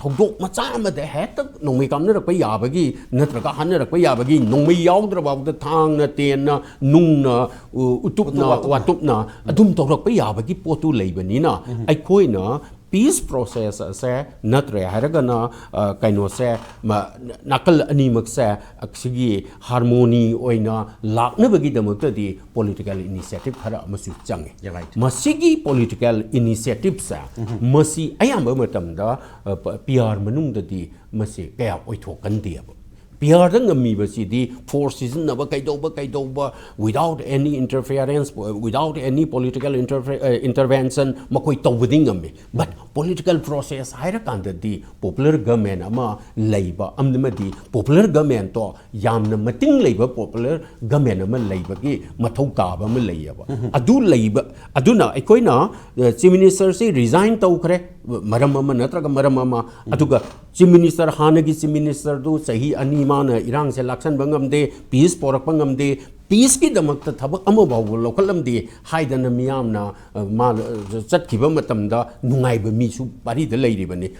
ꯊꯧꯗꯣꯛ ꯃꯆꯥ ꯑꯃꯗ ꯍꯦꯛꯇ ꯅꯣꯡꯃꯩ ꯀꯥꯞꯅꯔꯛꯄ ꯌꯥꯕꯒꯤ, ꯅꯠꯇ꯭ꯔꯒ ꯍꯥꯠꯅꯔꯛꯄ ꯌꯥꯕꯒꯤ, ꯅꯣꯡꯃꯩ ꯌꯥꯎꯗ꯭ꯔꯐꯥꯎꯗ ꯊꯥꯡꯅ, ꯇꯦꯟꯅ, ꯅꯨꯡꯅ, ꯎ-, ꯎꯇꯨꯞꯅ, ꯎꯇꯨꯞ ꯋꯥꯇꯨꯞꯅ꯫ ꯋꯥꯇꯨꯞꯅ ꯑꯗꯨꯝ ꯇꯧꯔꯛꯄ ꯌꯥꯕꯒꯤ ꯄꯣꯠꯇꯨ ꯂꯩꯕꯅꯤꯅ, ꯎꯝ꯫ ꯑꯩꯈꯣꯏꯅ peace process ꯑꯁꯦ ꯅꯠꯇ꯭ꯔꯦ ꯍꯥꯏꯔꯒꯅ, ꯑ, ꯀꯩꯅꯣꯁꯦ, ꯃ-, ꯅꯥꯀꯜ ꯑꯅꯤꯃꯛꯁꯦ ꯑꯁꯤꯒꯤ harmony ꯑꯣꯏꯅ ꯂꯥꯛꯅꯕꯒꯤꯗꯃꯛꯇꯗꯤ political initiative ꯈꯔ ꯑꯃꯁꯨ ꯆꯪꯉꯤ꯫ Yeah, right. ꯃꯁꯤꯒꯤ political initiativeꯁꯦ, ꯎꯝ꯫ ꯃꯁꯤ ꯑꯌꯥꯝꯕ ꯃꯇꯝꯗ, ꯑ, ꯄ-, PR ꯃꯅꯨꯡꯗꯗꯤ ꯃꯁꯤ ꯀꯌꯥ ꯑꯣꯏꯊꯣꯛꯀꯟꯗꯦꯕ꯫ PRꯗ ꯉꯝꯃꯤꯕꯁꯤꯗꯤ force ꯁꯤꯖꯤꯟꯅꯕ, ꯀꯩꯗꯧꯕ, ꯀꯩꯗꯧꯕ, without any interference, without any political interfe-, ꯑ, intervention ꯃꯈꯣꯏ ꯇꯧꯕꯗꯤ ꯉꯝꯃꯤ꯫ But political process ꯍꯥꯏꯔꯀꯥꯟꯗꯗꯤ popular government ꯑꯃ ꯂꯩꯕ ꯑꯃꯗꯤ popular governmentꯇꯣ ꯌꯥꯝꯅ ꯃꯇꯤꯡ ꯂꯩꯕ popular government ꯑꯃ ꯂꯩꯕꯒꯤ ꯃꯊꯧ ꯇꯥꯕ ꯑꯃ ꯂꯩꯌꯦꯕ꯫ ꯎꯝ꯫ ꯑꯗꯨ ꯂꯩꯕ, ꯑꯗꯨꯅ ꯑꯩꯈꯣꯏꯅ, ꯑ, Chief Ministerꯁꯤ resign ꯇꯧꯈ꯭ꯔꯦ, ꯃꯔꯝ ꯑꯃ ꯅꯠꯇ꯭ꯔꯒ ꯃꯔꯝ ꯑꯃ, ꯎꯝ꯫ ꯑꯗꯨꯒ Chief Minister, ꯍꯥꯟꯅꯒꯤ Chief Ministerꯗꯨ ꯆꯍꯤ ꯑꯅꯤ ꯃꯥꯅ ꯏꯔꯥꯡꯁꯦ ꯂꯥꯛꯁꯟꯕ ꯉꯝꯗꯦ, peace ꯄꯣꯔꯛꯄ ꯉꯝꯗꯦ, ꯄꯤꯁꯀꯤꯗꯃꯛꯇ ꯊꯕꯛ ꯑꯃ ꯐꯥꯎꯕ ꯂꯧꯈꯠꯂꯝꯗꯦ ꯍꯥꯏꯗꯅ ꯃꯤꯌꯥꯝꯅ, ꯑ, ꯃꯥ, ꯑ, ꯆꯠꯈꯤꯕ ꯃꯇꯝꯗ ꯅꯨꯡꯉꯥꯏꯕ ꯃꯤꯁꯨ ꯄꯥꯔꯤꯗ ꯂꯩꯔꯤꯕꯅꯤ,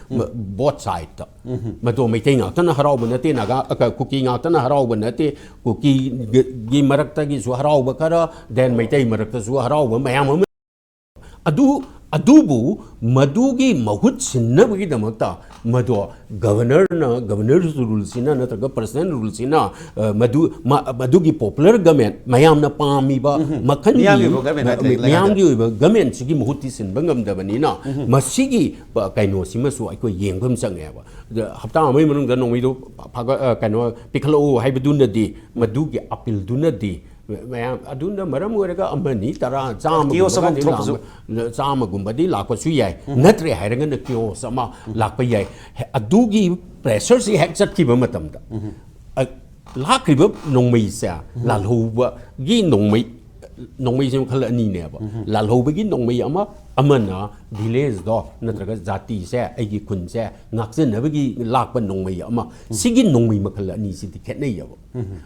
ꯕꯣꯠ ꯁꯥꯏꯗꯇ꯫ ꯃꯗꯣ ꯃꯩꯇꯩ ꯉꯥꯛꯇꯅ ꯍꯔꯥꯎꯕ ꯅꯠꯇꯦ, ꯅꯥꯒꯥ, ꯑ, ꯀ-, ꯀꯨꯀꯤ ꯉꯥꯛꯇꯅ ꯍꯔꯥꯎꯕ ꯅꯠꯇꯦ, ꯀꯨꯀꯤꯒꯤ ꯃꯔꯛꯇꯒꯤꯁꯨ ꯍꯔꯥꯎꯕ ꯈꯔ, then ꯃꯩꯇꯩ ꯃꯔꯛꯇꯁꯨ ꯍꯔꯥꯎꯕ ꯃꯌꯥꯝ ꯑꯃ꯫ ꯑꯗꯨ, ꯑꯗꯨꯕꯨ ꯃꯗꯨꯒꯤ ꯃꯍꯨꯠ ꯁꯤꯟꯅꯕꯒꯤꯗꯃꯛꯇ ꯃꯗꯣ ꯒꯕꯔꯅꯔꯅ, ꯒꯕꯔꯅꯔ ꯔꯨꯜꯁꯤꯅ ꯅꯠꯇ꯭ꯔꯒ ꯄ꯭ꯔꯁꯤꯗꯦꯟ ꯔꯨꯜꯁꯤꯅ, ꯑ, ꯃꯗꯨ, ꯃ-, ꯃꯗꯨꯒꯤ ꯄꯣꯄꯨꯂꯔ ꯒꯃꯦꯟ, ꯃꯌꯥꯝꯅ ꯄꯥꯝꯃꯤꯕ ꯃꯈꯜꯒꯤ, ꯃꯤꯌꯥꯝꯒꯤ ꯑꯣꯏꯕ ꯒꯃꯦꯟ ꯃ-, ꯍꯥꯏꯇꯥꯔꯦ, ꯃꯤꯌꯥꯝꯒꯤ ꯑꯣꯏꯕ ꯒꯃꯦꯟꯁꯤꯒꯤ ꯃꯍꯨꯠꯇꯤ ꯁꯤꯟꯕ ꯉꯝꯗꯕꯅꯤꯅ, ꯃꯁꯤꯒꯤ, ꯑ, ꯀꯩꯅꯣꯁꯤꯃꯁꯨ ꯑꯩꯈꯣꯏ ꯌꯦꯡꯕ ꯑꯃ ꯆꯪꯉꯦꯕ꯫ ꯑꯗ ꯍꯞꯇꯥ ꯑꯃꯒꯤ ꯃꯅꯨꯡꯗ ꯅꯣꯡꯃꯩꯗꯣ ꯐꯥꯒ-, ꯑ, ꯀꯩꯅꯣ, ꯄꯤꯈꯠꯂꯛꯎ ꯍꯥꯏꯕꯗꯨꯅꯗꯤ, ꯃꯗꯨꯒꯤ ꯑꯄꯤꯜꯗꯨꯅꯗꯤ ꯃꯌꯥꯝ ꯑꯗꯨꯅ ꯃꯔꯝ ꯑꯣꯏꯔꯒ ꯑꯃꯅꯤ, ꯇꯔꯥ, ꯆꯥꯝꯃꯒꯨꯝꯕ ꯀꯤꯑꯣꯁ ꯑꯃ ꯀꯥꯟꯗꯤ ꯊꯣꯛꯄꯁꯨ꯫ ꯂꯥꯛꯑꯝꯕ-, ꯆꯥꯝꯃꯒꯨꯝꯕꯗꯤ ꯂꯥꯛꯄꯁꯨ ꯌꯥꯏ꯫ ꯅꯠꯇ꯭ꯔꯦ ꯍꯥꯏꯔꯒꯅ ꯀꯤꯑꯣꯁ ꯑꯃ ꯂꯥꯛꯄ ꯌꯥꯏ꯫ ꯍꯦ-, ꯑꯗꯨꯒꯤ ꯄ꯭ꯔꯦꯁꯔꯁꯤ ꯍꯦꯛ ꯆꯠꯈꯤꯕ ꯃꯇꯝꯗ, ꯑ, ꯂꯥꯛꯈ꯭ꯔꯤꯕ ꯅꯣꯡꯃꯩꯁꯦ ꯂꯥꯜꯍꯧꯕꯒꯤ ꯅꯣꯡꯃꯩ, ꯅꯣꯡꯃꯩꯁꯦ ꯃꯈꯜ ꯑꯅꯤꯅꯦꯕ꯫ ꯂꯥꯜꯍꯧꯕꯒꯤ ꯅꯣꯡꯃꯩ ꯑꯃ, ꯑꯃꯅ ꯚꯤꯂꯦꯖꯇꯣ ꯅꯠꯇ꯭ꯔꯒ ꯖꯥꯇꯤꯁꯦ, ꯑꯩꯒꯤ ꯈꯨꯟꯁꯦ ꯉꯥꯛꯆꯅꯕꯒꯤ ꯂꯥꯛꯄ ꯅꯣꯡꯃꯩ ꯑꯃ꯫ ꯁꯤꯒꯤ ꯅꯣꯡꯃꯩ ꯃꯈꯜ ꯑꯅꯤꯁꯤꯗꯤ ꯈꯦꯠꯅꯩꯌꯦꯕ꯫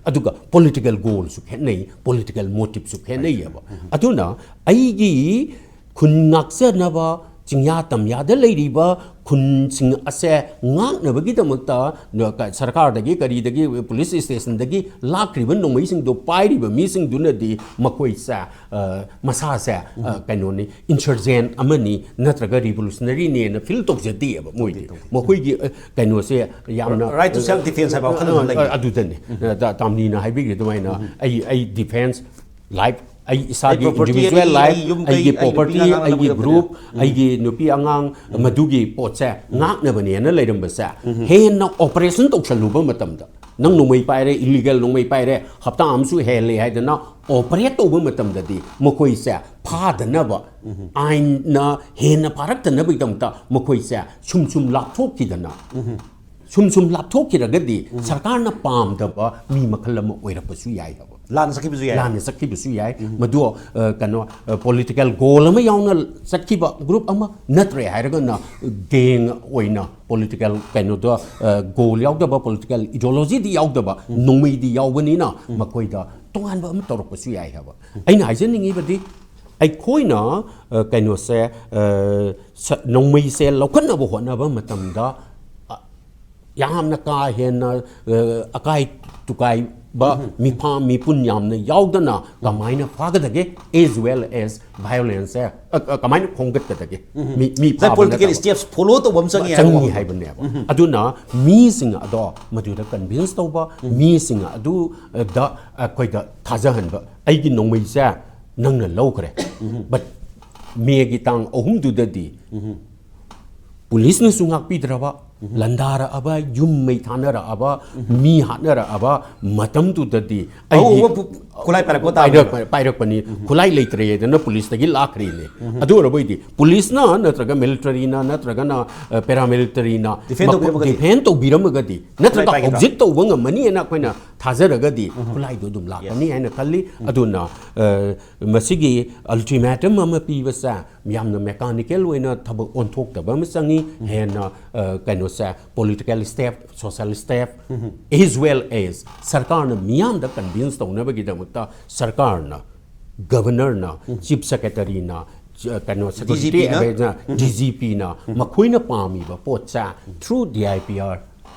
ꯑꯗꯨꯒ ꯄꯣꯂꯤꯇꯤꯀꯦꯜ ꯒꯣꯜꯁꯨ ꯈꯦꯠꯅꯩ, ꯄꯣꯂꯤꯇꯤꯀꯦꯜ ꯃꯣꯇꯤꯞꯁꯨ ꯈꯦꯠꯅꯩꯌꯦꯕ꯫ ꯑꯗꯨꯅ ꯑꯩꯒꯤ ꯈꯨꯟ ꯉꯥꯛꯆꯅꯕ, ꯆꯤꯡꯌꯥ ꯇꯝꯌꯥꯗ ꯂꯩꯔꯤꯕ ꯈꯨꯟꯁꯤꯡ ꯑꯁꯦ ꯉꯥꯛꯅꯕꯒꯤꯗꯃꯛꯇ ꯅ-, ꯀ-, ꯁꯔꯀꯥꯔꯗꯒꯤ, ꯀꯔꯤꯗꯒꯤ, ꯄꯨꯂꯤꯁ ꯁ꯭ꯇꯦꯁꯟꯗꯒꯤ ꯂꯥꯛꯈ꯭ꯔꯤꯕ ꯅꯣꯡꯃꯩꯁꯤꯡꯗꯣ ꯄꯥꯏꯔꯤꯕ ꯃꯤꯁꯤꯡꯗꯨꯅꯗꯤ ꯃꯈꯣꯏꯁꯦ, ꯑ, ꯃꯁꯥꯁꯦ, ꯑ, ꯀꯩꯅꯣꯅꯤ, ꯏꯟꯁꯔꯖꯦꯟ ꯑꯃꯅꯤ ꯅꯠꯇ꯭ꯔꯒ ꯔꯤꯚꯣꯂꯨꯁꯅꯔꯤꯅꯦꯅ ꯐꯤꯜ ꯇꯧꯖꯗꯦꯕ ꯃꯣꯏꯗꯤ꯫ ꯇꯧꯗꯦ, ꯇꯧꯗꯦ꯫ ꯃꯈꯣꯏꯒꯤ, ꯑ, ꯀꯩꯅꯣꯁꯦ ꯌꯥꯝꯅ, right to self defense ꯍꯥꯏꯕ ꯋꯥꯈꯜꯂꯣꯟ ꯑ, ꯂꯩꯌꯦ꯫ ꯑꯗꯨꯗꯅꯤ꯫ ꯑ, ꯇꯥꯝꯅꯤꯅ ꯍꯥꯏꯕꯤꯈ꯭ꯔꯦ ꯑꯗꯨꯃꯥꯏꯅ, ꯑꯩ, ꯑꯩ ꯗꯤꯐꯦꯟꯁ ꯂꯥꯏꯐ, ꯑꯩ ꯏꯁꯥꯒꯤ ꯑꯩ property, ꯏꯟꯗꯤꯚꯤꯖꯨꯋꯦꯜ ꯑꯩ, ꯂꯥꯏꯐ, ꯑꯩ ꯌꯨꯝ ꯀꯩ, ꯑꯩꯒꯤ ꯑꯩ ꯅꯨꯄꯤ ꯄ꯭ꯔꯣꯄꯔꯇꯤ, ꯑꯉꯥꯡ ꯑꯩꯒꯤ ꯂꯧꯅꯕ ꯒ꯭ꯔꯨꯞ, ꯑꯩꯒꯤ ꯅꯨꯄꯤ ꯑꯉꯥꯡ, ꯃꯗꯨꯒꯤ ꯄꯣꯠꯁꯦ ꯉꯥꯛꯅꯕꯅꯦꯅ ꯂꯩꯔꯝꯕꯁꯦ ꯍꯦꯟꯅ ꯑꯣꯄꯔꯦꯁꯟ ꯇꯧꯁꯜꯂꯨꯕ ꯃꯇꯝꯗ, ꯅꯪ ꯅꯣꯡꯃꯩ ꯄꯥꯏꯔꯦ, ꯏꯂꯤꯒꯦꯜ ꯅꯣꯡꯃꯩ ꯄꯥꯏꯔꯦ, ꯍꯞꯇꯥ ꯑꯃꯁꯨ ꯍꯦꯜꯂꯦ ꯍꯥꯏꯗꯅ ꯑꯣꯄꯔꯦꯠ ꯇꯧꯕ ꯃꯇꯝꯗꯗꯤ ꯃꯈꯣꯏꯁꯦ ꯐꯥꯗꯅꯕ, ꯑꯥꯏꯟꯅ ꯍꯦꯟꯅ ꯐꯥꯔꯛꯇꯅꯕꯒꯤꯗꯃꯛꯇ ꯃꯈꯣꯏꯁꯦ ꯁꯨꯝ ꯁꯨꯝ ꯂꯥꯞꯊꯣꯛꯈꯤꯗꯅ, ꯁꯨꯝ ꯁꯨꯝ ꯂꯥꯞꯊꯣꯛꯈꯤꯔꯒꯗꯤ ꯁꯔꯀꯥꯔꯅ ꯄꯥꯝꯗꯕ ꯃꯤ ꯃꯈꯜ ꯑꯃ ꯑꯣꯏꯔꯛꯄꯁꯨ ꯌꯥꯏ ꯍꯥꯏꯕ꯫ ꯂꯥꯟꯅ ꯆꯠꯈꯤꯕꯁꯨ ꯌꯥꯏ꯫ ꯂꯥꯟꯅ ꯆꯠꯈꯤꯕꯁꯨ ꯌꯥꯏ꯫ ꯃꯗꯨ, ꯑ, ꯀꯩꯅꯣ, ꯑ, ꯄꯣꯂꯤꯇꯤꯀꯦꯜ ꯒꯣꯜ ꯑꯃ ꯌꯥꯎꯅ ꯆꯠꯈꯤꯕ ꯒ꯭ꯔꯨꯞ ꯑꯃ ꯅꯠꯇ꯭ꯔꯦ ꯍꯥꯏꯔꯒꯅ ꯒꯦꯡ ꯑꯣꯏꯅ ꯄꯣꯂꯤꯇꯤꯀꯦꯜ ꯀꯩꯅꯣꯗꯣ, ꯑ, ꯒꯣꯜ ꯌꯥꯎꯗꯕ, ꯄꯣꯂꯤꯇꯤꯀꯦꯜ ꯏꯗꯤꯑꯣꯂꯣꯖꯤꯗꯤ ꯌꯥꯎꯗꯕ, ꯅꯣꯡꯃꯩꯗꯤ ꯌꯥꯎꯕꯅꯤꯅ ꯃꯈꯣꯏꯗ ꯇꯣꯉꯥꯟꯕ ꯑꯃ ꯇꯧꯔꯛꯄꯁꯨ ꯌꯥꯏ ꯍꯥꯏꯕ꯫ ꯑꯩꯅ ꯍꯥꯏꯖꯅꯤꯡꯉꯤꯕꯗꯤ, ꯑꯩꯈꯣꯏꯅ, ꯑ, ꯀꯩꯅꯣꯁꯦ, ꯑ, ꯁ-, ꯅꯣꯡꯃꯩꯁꯦ ꯂꯧꯈꯠꯅꯕ ꯍꯣꯠꯅꯕ ꯃꯇꯝꯗ, ꯑ, ꯌꯥꯝꯅ ꯀꯥ ꯍꯦꯟꯅ, ꯑ, ꯑꯀꯥꯏ ꯇꯨꯀꯥꯏꯕ, ꯃꯤꯐꯥ ꯃꯤꯄꯨꯟ ꯌꯥꯝꯅ ꯌꯥꯎꯗꯅ ꯀꯃꯥꯏꯅ ꯐꯥꯒꯗꯒꯦ, as well as violence ꯁꯦ, ꯑ, ꯑ, ꯀꯃꯥꯏꯅ ꯈꯣꯝꯒꯠꯀꯗꯒꯦ? ꯃꯤ, ꯃꯤ ꯉꯁꯥꯏ ꯐꯥꯕ political ꯅꯠꯇꯕ꯫ Steps follow ꯇꯧꯕ ꯑꯃ ꯆꯪꯉꯤ ꯍꯥꯏꯕ ꯆꯪꯉꯤ ꯋꯥꯐꯝ꯫ ꯍꯥꯏꯕꯅꯦꯕ꯫ ꯑꯗꯨꯅ ꯃꯤꯁꯤꯡ ꯑꯗꯣ ꯃꯗꯨꯗ convince ꯇꯧꯕ, ꯃꯤꯁꯤꯡ ꯑꯗꯨꯗ ꯑꯩꯈꯣꯏꯗ ꯊꯥꯖꯍꯟꯕ꯫ ꯑꯩꯒꯤ ꯅꯣꯡꯃꯩꯁꯦ ꯅꯪꯅ ꯂꯧꯈ꯭ꯔꯦ, but ꯃꯦꯒꯤ ꯇꯥꯡ ꯑꯍꯨꯝꯗꯨꯗꯗꯤ ꯄꯨꯂꯤꯁꯅꯁꯨ ꯉꯥꯛꯄꯤꯗ꯭ꯔꯕ, ꯂꯟꯗꯥꯔꯛꯑꯕ, ꯌꯨꯝ ꯃꯩ ꯊꯥꯅꯔꯛꯑꯕ, ꯃꯤ ꯍꯥꯠꯅꯔꯛꯑꯕ ꯃꯇꯝꯗꯨꯗꯗꯤ ꯑꯩꯒꯤ ꯑꯍꯧꯕ ꯄꯨ-, ꯈꯨꯠꯂꯥꯏ ꯄꯥꯏꯔꯛꯄ ꯇꯥꯕꯅꯤ꯫ ꯄꯥꯏꯔꯛꯄ-, ꯄꯥꯏꯔꯛꯄꯅꯤ꯫ ꯈꯨꯠꯂꯥꯏ ꯂꯩꯇ꯭ꯔꯦꯗꯅ ꯄꯨꯂꯤꯁꯇꯒꯤ ꯂꯥꯛꯈ꯭ꯔꯤꯅꯦ꯫ ꯑꯗꯨ ꯑꯣꯏꯔꯕꯣꯏꯗꯤ ꯄꯨꯂꯤꯁꯅ ꯅꯠꯇ꯭ꯔꯒ military ꯅ ꯅꯠꯇ꯭ꯔꯒꯅ, ꯑ, paramilitary ꯅ defend ꯃꯈꯣ-, ꯇꯧꯕꯤꯔꯝꯃꯒꯗꯤ? Defend ꯇꯧꯕꯤꯔꯝꯃꯒꯗꯤ, ꯅꯠꯇ꯭ꯔꯒ ꯈꯨꯠꯂꯥꯏ ꯄꯥꯏꯒꯗ꯭ꯔꯥ? ꯍꯧꯖꯤꯛ ꯇꯧꯕ ꯉꯝꯃꯅꯤ ꯍꯥꯏꯅ ꯑꯩꯈꯣꯏꯅ ꯊꯥꯖꯔꯒꯗꯤ ꯈꯨꯠꯂꯥꯏꯗꯣ ꯑꯗꯨꯝ ꯂꯥꯛꯀꯅꯤ ꯍꯥꯏꯅ ꯈꯜꯂꯤ꯫ ꯑꯗꯨꯅ, ꯑ, ꯃꯁꯤꯒꯤ ultimatum ꯑꯃ ꯄꯤꯕꯁꯦ ꯌꯥꯝꯅ mechanical ꯑꯣꯏꯅ ꯊꯕꯛ ꯑꯣꯟꯊꯣꯛꯇꯕ ꯑꯃ ꯆꯪꯉꯤ꯫ ꯍꯦꯟꯅ, ꯑ, ꯀꯩꯅꯣꯁꯦ, political step, social step, as well as ꯁꯔꯀꯥꯔꯅ ꯃꯤꯌꯥꯝꯗ convince ꯇꯧꯅꯕꯒꯤꯗꯃꯛꯇ ꯁꯔꯀꯥꯔꯅ, governor ꯅ, chief secretary ꯅ, ꯆ-, ꯀꯩꯅꯣ, security D G P ꯅ? Advisor ꯅ, D G P ꯅ, ꯃꯈꯣꯏꯅ ꯄꯥꯝꯃꯤꯕ ꯄꯣꯠꯁꯦ through D I P R,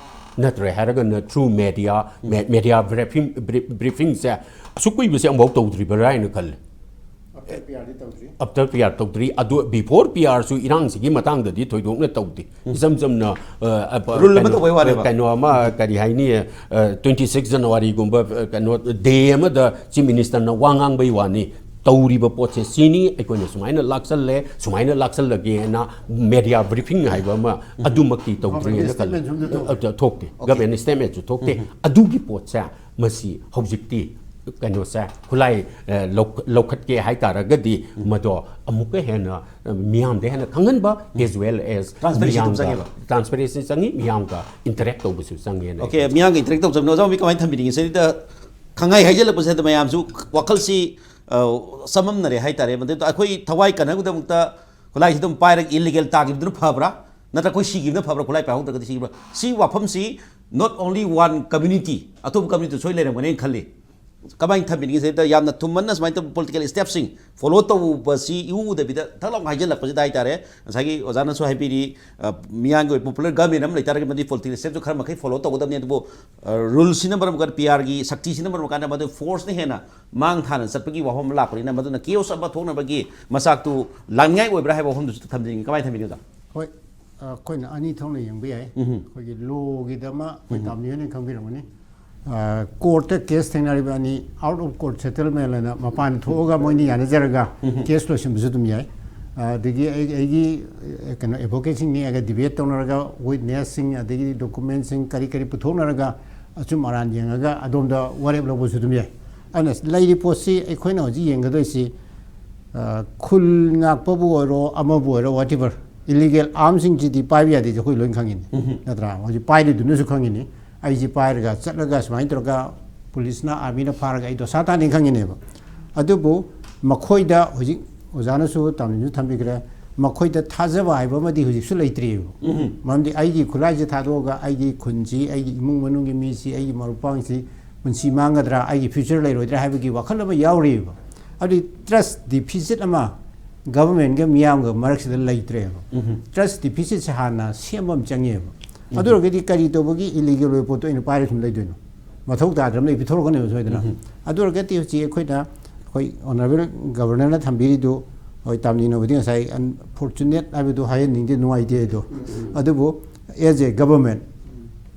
ꯅꯠꯇ꯭ꯔꯦ ꯍꯥꯏꯔꯒꯅ through media, me-, media briefing, bri-, briefing ꯁꯦ ꯑꯁꯨꯛ ꯀꯨꯏꯕꯁꯦ ꯑꯃꯨꯛ ꯇꯧꯗ꯭ꯔꯤꯕ꯭ꯔꯥ ꯍꯥꯏꯅ ꯈꯜꯂꯤ꯫ After P R ꯗꯤ ꯇꯧꯗ꯭ꯔꯤ꯫ After P R ꯇꯧꯗ꯭ꯔꯤ꯫ ꯑꯗꯨ before P R ꯁꯨ ꯏꯔꯥꯡꯁꯤꯒꯤ ꯃꯇꯥꯡꯗꯗꯤ ꯊꯣꯏꯗꯣꯛꯅ ꯇꯧꯗꯦ꯫ ꯏꯆꯝ ꯆꯝꯅ, ꯑ, ꯑ, Rule ꯑꯃ ꯀꯩꯅꯣ, ꯇꯧꯕꯩ ꯋꯥꯅꯦꯕ꯫ ꯀꯩꯅꯣ ꯑꯃ, ꯀꯔꯤ ꯍꯥꯏꯅꯤ, ꯑ, twenty six January ꯒꯨꯝꯕ, ꯑ, ꯀꯩꯅꯣ, day ꯑꯃꯗ chief minister ꯅ ꯋꯥ ꯉꯥꯡꯕꯩ ꯋꯥꯅꯤ꯫ ꯇꯧꯔꯤꯕ ꯄꯣꯠꯁꯦ ꯁꯤꯅꯤ, ꯑꯩꯈꯣꯏꯅ ꯁꯨꯃꯥꯏꯅ ꯂꯥꯛꯁꯜꯂꯦ, ꯁꯨꯃꯥꯏꯅ ꯂꯥꯛꯁꯜꯂꯒꯦꯅ media briefing ꯍꯥꯏꯕ ꯑꯃ ꯑꯗꯨꯃꯛꯇꯤ ꯇꯧꯗ꯭ꯔꯤꯅ ꯈꯜꯂꯤ꯫ Government statement ꯁꯨ ꯑꯝꯇ ꯊꯣꯛꯇꯦ꯫ ꯑ, ꯊꯣꯛꯇꯦ꯫ Okay. Government statement ꯁꯨ ꯊꯣꯛꯇꯦ꯫ ꯑꯗꯨꯒꯤ ꯄꯣꯠꯁꯦ ꯃꯁꯤ ꯍꯧꯖꯤꯛꯇꯤ ꯀꯩꯅꯣꯁꯦ ꯈꯨꯠꯂꯥꯏ, ꯑ, ꯂꯧ-, ꯂꯧꯈꯠꯀꯦ ꯍꯥꯏꯇꯥꯔꯒꯗꯤ ꯃꯗꯣ ꯑꯃꯨꯛꯀ ꯍꯦꯟꯅ, ꯑ, ꯃꯤꯌꯥꯝꯗ ꯍꯦꯟꯅ ꯈꯪꯍꯟꯕ, as well as transparency ꯑꯗꯨꯝ ꯃꯤꯌꯥꯝꯒ ꯆꯪꯉꯦꯕ꯫ Transparency ꯆꯪꯉꯤ, ꯃꯤꯌꯥꯝꯒ interact ꯇꯧꯕꯁꯨ ꯆꯪꯉꯦꯅ꯫ Okay, ꯃꯤꯌꯥꯝꯒ interact ꯇꯧꯖꯕꯅꯤ꯫ ꯑꯣꯖꯥ ꯃꯣꯃꯤ ꯀꯃꯥꯏꯅ ꯊꯝꯕꯤꯅꯤꯡꯉꯤ? ꯁꯤꯗ ꯈꯪꯍꯥꯏ ꯍꯥꯏꯖꯜꯂꯛꯄꯁꯤꯗ ꯃꯌꯥꯝꯁꯨ ꯋꯥꯈꯜꯁꯤ, ꯑ, ꯆꯃꯝꯅꯔꯦ ꯍꯥꯏꯇꯥꯔꯦ꯫ ꯃꯗꯨꯗ ꯑꯩꯈꯣꯏ ꯊꯋꯥꯏ ꯀꯟꯅꯕꯒꯤꯗꯃꯛꯇ ꯈꯨꯠꯂꯥꯏꯁꯤ ꯑꯗꯨꯝ ꯄꯥꯏꯔꯒ illegal ꯇꯥꯈꯤꯕꯗꯨꯅ ꯐꯕ꯭ꯔꯥ? ꯅꯠꯇ꯭ꯔꯒ ꯑꯩꯈꯣꯏ ꯁꯤꯈꯤꯕꯅ ꯐꯕ꯭ꯔꯥ? ꯈꯨꯠꯂꯥꯏ ꯄꯥꯏꯍꯧꯗ꯭ꯔꯒꯗꯤ ꯁꯤꯈꯤꯕ꯭ꯔꯥ? ꯁꯤ ꯋꯥꯐꯝꯁꯤ not only one community, ꯑꯇꯣꯞꯄ community ꯁꯣꯏ ꯂꯩꯔꯝꯒꯅꯦꯅ ꯈꯜꯂꯤ꯫ ꯀꯃꯥꯏꯅ ꯊꯝꯕꯤꯅꯤꯡꯉꯤ? ꯁꯤꯗ ꯌꯥꯝꯅ ꯊꯨꯝꯃꯟꯅ ꯁꯨꯃꯥꯏꯅ ꯇꯧꯕ political stepꯁꯤꯡ follow ꯇꯧꯕꯁꯤ ꯏꯎ ꯎꯗꯕꯤꯗ ꯊꯛ ꯂꯥꯎꯅ ꯍꯥꯏꯖꯤꯜꯂꯛꯄꯁꯤꯗ ꯍꯥꯏꯇꯥꯔꯦ, ꯉꯁꯥꯏꯒꯤ ꯑꯣꯖꯥꯅꯁꯨ ꯍꯥꯏꯕꯤꯔꯤ, ꯑ, ꯃꯤꯌꯥꯝꯒꯤ ꯑꯣꯏꯕ popular government ꯑꯃ ꯂꯩꯇꯥꯔꯒꯗꯤ ꯃꯗꯨꯒꯤ political stepꯁꯨ ꯈꯔ ꯃꯈꯩ follow ꯇꯧꯒꯗꯕꯅꯤ꯫ ꯑꯗꯨꯕꯨ, ꯑ, ruleꯁꯤꯅ ꯃꯔꯝ ꯑꯣꯏꯔꯒ, ꯄꯤ ꯑꯥꯔꯒꯤ ꯁꯛꯇꯤꯁꯤꯅ ꯃꯔꯝ ꯑꯣꯏꯔꯀꯥꯟꯗ ꯃꯗꯨ forceꯅ ꯍꯦꯟꯅ ꯃꯥꯡ ꯊꯥꯅ ꯆꯠꯄꯒꯤ ꯋꯥꯐꯝ ꯑꯃ ꯂꯥꯛꯄꯅꯤꯅ ꯃꯗꯨꯅ chaos ꯑꯃ ꯊꯣꯛꯅꯕꯒꯤ ꯃꯆꯥꯛꯇꯨ ꯂꯥꯟꯅꯤꯡꯉꯥꯏ ꯑꯣꯏꯕ꯭ꯔꯥ ꯍꯥꯏꯕ ꯋꯥꯐꯝꯗꯨꯁꯨ ꯊꯝꯖꯅꯤꯡꯉꯤ꯫ ꯀꯃꯥꯏꯅ ꯊꯝꯕꯤꯅꯤ, ꯑꯣꯖꯥ? ꯍꯣꯏ, ꯑꯩꯈꯣꯏꯅ ꯑꯅꯤ ꯊꯣꯛꯅ ꯌꯦꯡꯕ ꯌꯥꯏ꯫ ꯎꯝ꯫ ꯑꯩꯈꯣꯏꯒꯤ lawꯒꯤꯗꯃꯛ ꯑꯩꯈꯣꯏ ꯎꯝ꯫ ꯇꯥꯝꯕꯤꯍꯣꯏꯅ ꯈꯪꯕꯤꯔꯝꯒꯅꯤ꯫ ꯀꯣꯔꯠꯇ case ꯊꯦꯡꯅꯔꯤꯕ ꯑꯅꯤ out of court settlement ꯍꯥꯏꯅ ꯃꯄꯥꯟ ꯊꯣꯛꯑꯒ ꯃꯣꯏꯅꯤ ꯌꯥꯅꯖꯔꯒ ꯎꯝ꯫ case ꯂꯣꯏꯁꯤꯟꯕꯁꯨ ꯑꯗꯨꯝ ꯌꯥꯏ꯫ ꯑꯗꯒꯤ ꯑꯩ ꯑꯩꯒꯤ ꯑꯦ, ꯀꯩꯅꯣ advocateꯁꯤꯡ ꯅꯦꯛꯑꯒ debate ꯇꯧꯅꯔꯒ witnessꯁꯤꯡ ꯑꯗꯒꯤ documentꯁꯤꯡ ꯀꯔꯤ ꯀꯔꯤ ꯄꯨꯊꯣꯛꯅꯔꯒ ꯑꯆꯨꯝ ꯑꯔꯥꯟ ꯌꯦꯡꯉꯒ ꯑꯗꯣꯝꯗ ꯋꯥꯔꯦꯞ ꯂꯧꯕꯁꯨ ꯑꯗꯨꯝ ꯌꯥꯏ꯫ ꯑꯗꯨꯅ ꯂꯩꯔꯤꯕ ꯄꯣꯠꯁꯤ ꯑꯩꯈꯣꯏꯅ ꯍꯧꯖꯤꯛ ꯌꯦꯡꯒꯗꯣꯏꯁꯤ, ꯑ, ꯈꯨꯜ ꯉꯥꯛꯄꯕꯨ ꯑꯣꯏꯔꯣ, ꯑꯃꯕꯨ ꯑꯣꯏꯔꯣ, whatever, illegal armꯁꯤꯡꯁꯤꯗꯤ ꯄꯥꯏꯕ ꯌꯥꯗꯦꯁꯦ ꯑꯩꯈꯣꯏ ꯂꯣꯏꯅ ꯈꯪꯉꯤꯅꯤ꯫ ꯎꯝ꯫ ꯅꯠꯇ꯭ꯔꯥ? ꯍꯧꯖꯤꯛ ꯄꯥꯏꯔꯤꯗꯨꯅꯁꯨ ꯈꯪꯉꯤꯅꯤ꯫ ꯑꯩꯁꯤ ꯄꯥꯏꯔꯒ ꯆꯠꯂꯒ ꯁꯨꯃꯥꯏꯅ ꯇꯧꯔꯒ ꯄꯨꯂꯤꯁꯅ, ꯑꯥꯔꯃꯤꯅ ꯐꯥꯔꯒ ꯑꯩ ꯗꯣꯁꯥ ꯇꯥꯅꯤ ꯈꯪꯉꯤꯅꯦꯕ꯫ ꯑꯗꯨꯕꯨ ꯃꯈꯣꯏꯗ ꯍꯧꯖꯤꯛ ꯑꯣꯖꯥꯅꯁꯨ ꯇꯥꯃꯤꯜꯁꯨ ꯊꯝꯕꯤꯈ꯭ꯔꯦ, ꯃꯈꯣꯏꯗ ꯊꯥꯖꯕ ꯍꯥꯏꯕ ꯑꯃꯗꯤ ꯍꯧꯖꯤꯛꯁꯨ ꯂꯩꯇ꯭ꯔꯤꯑꯕ꯫ ꯎꯝ꯫ ꯃꯔꯝꯗꯤ ꯑꯩꯒꯤ ꯈꯨꯠꯂꯥꯏꯁꯦ ꯊꯥꯗꯣꯛꯑꯒ ꯑꯩꯒꯤ ꯈꯨꯟꯁꯤ, ꯑꯩꯒꯤ ꯏꯃꯨꯡ ꯃꯅꯨꯡꯒꯤ ꯃꯤꯁꯤ, ꯑꯩꯒꯤ ꯃꯔꯨꯞ ꯃꯄꯥꯡꯁꯤ ꯄꯨꯟꯁꯤ ꯃꯥꯡꯒꯗ꯭ꯔꯥ, ꯑꯩꯒꯤ future ꯂꯩꯔꯣꯏꯗ꯭ꯔꯥ ꯍꯥꯏꯕꯒꯤ ꯋꯥꯈꯜ ꯑꯃ ꯌꯥꯎꯔꯤꯕ꯫ ꯑꯗꯨꯗꯤ trust deficit ꯑꯃ governmentꯒ ꯃꯤꯌꯥꯝꯒ ꯃꯔꯛꯁꯤꯗ ꯂꯩꯇ꯭ꯔꯦꯕ꯫ ꯎꯝ꯫ Trust deficitꯁꯦ ꯍꯥꯟꯅ ꯁꯦꯝꯕ ꯑꯃ ꯆꯪꯉꯦꯕ꯫ ꯎꯝ꯫ ꯑꯗꯨ ꯑꯣꯏꯔꯒꯗꯤ ꯀꯔꯤ ꯇꯧꯕꯒꯤ illegal ꯑꯣꯏꯕ ꯄꯣꯠꯇꯣ ꯑꯩꯅ ꯄꯥꯏꯔ ꯁꯨꯝ ꯂꯩꯗꯣꯏꯅꯣ? ꯃꯊꯧ ꯇꯥꯗ꯭ꯔꯕꯅ ꯑꯩ ꯄꯤꯊꯣꯔꯛꯀꯅꯦꯕ ꯁꯣꯏꯗꯅ꯫ ꯎꯝ꯫ ꯑꯗꯨ ꯑꯣꯏꯔꯒꯗꯤ ꯍꯧꯖꯤꯛ ꯑꯩꯈꯣꯏꯅ, ꯑꯩꯈꯣꯏ honourable governorꯅ ꯊꯝꯕꯤꯔꯤꯗꯨ, ꯍꯣꯏ, ꯇꯥꯝꯅꯤꯅꯕꯨꯗꯤ ꯉꯁꯥꯏ unfortunate ꯍꯥꯏꯕꯗꯨ ꯍꯥꯏꯍꯟꯅꯤꯡꯗꯦ, ꯅꯨꯡꯉꯥꯏꯇꯦ ꯑꯗꯣ꯫ ꯎꯝ꯫ ꯑꯗꯨꯕꯨ as a government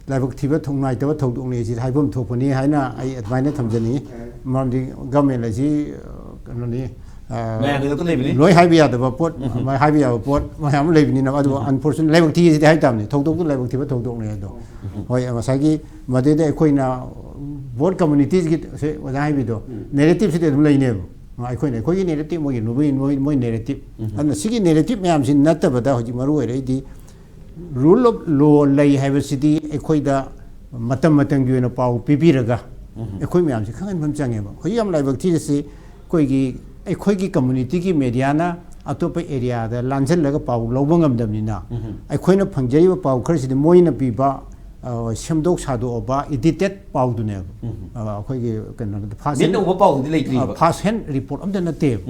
ꯂꯥꯏꯕꯛ ꯊꯤꯕ ꯊꯧ-, ꯅꯨꯡꯉꯥꯏꯇꯕ ꯊꯧꯗꯣꯛꯅꯤ ꯁꯤ ꯍꯥꯏꯐꯝ ꯊꯣꯛꯄꯅꯤ ꯍꯥꯏꯅ ꯑꯩ ꯑꯗꯨꯃꯥꯏꯅ ꯊꯝꯖꯅꯤꯡꯉꯤ꯫ ꯃꯔꯝꯗꯤ government ꯑꯁꯤ, ꯑ, ꯀꯩꯅꯣꯅꯤ, ꯑ, ꯃꯌꯥꯝꯒꯤ ꯂꯣꯏꯅ ꯂꯩꯕꯅꯤ꯫ ꯂꯣꯏ ꯍꯥꯏꯕ ꯌꯥꯗꯕ ꯄꯣꯠ, ꯎꯝ꯫ ꯃ-, ꯍꯥꯏꯕ ꯌꯥꯕ ꯄꯣꯠ ꯃꯌꯥꯝ ꯑꯃ ꯂꯩꯕꯅꯤꯅ, ꯑꯗꯨ ꯎꯝ꯫ Unfortunate, ꯂꯥꯏꯕꯛ ꯊꯤꯁꯤꯗꯤ ꯍꯥꯏ ꯇꯥꯕꯅꯤ, ꯊꯧꯗꯣꯛꯇꯨ ꯂꯥꯏꯕꯛ ꯊꯤꯕ ꯊꯧꯗꯣꯛꯅꯤ ꯑꯗꯣ꯫ ꯍꯣꯏ, ꯉꯁꯥꯏꯒꯤ ꯃꯗꯩꯗ ꯑꯩꯈꯣꯏꯅ both communityꯒꯤ ꯁꯦ ꯑꯣꯖꯥ ꯍꯥꯏꯕꯤꯗꯣ, ꯎꯝ꯫ narrativeꯁꯤꯗꯤ ꯑꯗꯨꯝ ꯂꯩꯅꯦꯕ꯫ ꯑꯩꯈꯣꯏꯅ ꯑꯩꯈꯣꯏꯒꯤ narrative, ꯃꯣꯏꯒꯤ ꯃꯣꯏ, ꯃꯣꯏ, ꯃꯣꯏ narrative꯫ ꯎꯝ꯫ ꯑꯗꯨꯅ ꯁꯤꯒꯤ narrative ꯃꯌꯥꯝꯁꯤ ꯅꯠꯇꯕꯗ ꯍꯧꯖꯤꯛ ꯃꯔꯨ ꯑꯣꯏꯔꯛꯏꯗꯤ rule of law ꯂꯩ ꯍꯥꯏꯕꯁꯤꯗꯤ ꯑꯩꯈꯣꯏꯗ ꯃꯇꯝ ꯃꯇꯝꯒꯤ ꯑꯣꯏꯅ ꯄꯥꯎ ꯄꯤꯕꯤꯔꯒ ꯎꯝ꯫ ꯑꯩꯈꯣꯏ ꯃꯌꯥꯝꯁꯤ ꯈꯪꯍꯟꯕ ꯑꯃ ꯆꯪꯉꯦꯕ꯫ ꯍꯧꯖꯤꯛ ꯌꯥꯝ ꯂꯥꯏꯕꯛ ꯊꯤꯔꯤꯁꯤ ꯑꯩꯈꯣꯏꯒꯤ, ꯑꯩꯈꯣꯏꯒꯤ communityꯒꯤ mediaꯅ ꯑꯇꯣꯞꯄ areaꯗ ꯂꯥꯟꯁꯤꯜꯂꯒ ꯄꯥꯎ ꯂꯧꯕ ꯉꯝꯗꯕꯅꯤꯅ ꯎꯝ꯫ ꯑꯩꯈꯣꯏꯅ ꯐꯪꯖꯔꯤꯕ ꯄꯥꯎ ꯈꯔꯁꯤꯗꯤ ꯃꯣꯏꯅ ꯄꯤꯕ ꯑ, ꯁꯦꯝꯗꯣꯛ ꯁꯥꯗꯣꯛꯑꯕ edited ꯄꯥꯎꯗꯨꯅꯦꯕ꯫ ꯑ, ꯑꯩꯈꯣꯏꯒꯤ ꯀꯩꯅꯣꯗ first hand, ꯃꯤꯠꯅ ꯎꯕ ꯄꯥꯎꯗꯨꯗꯤ ꯂꯩꯇ꯭ꯔꯤꯕ꯫ first hand report ꯑꯝꯇ ꯅꯠꯇꯦꯕ꯫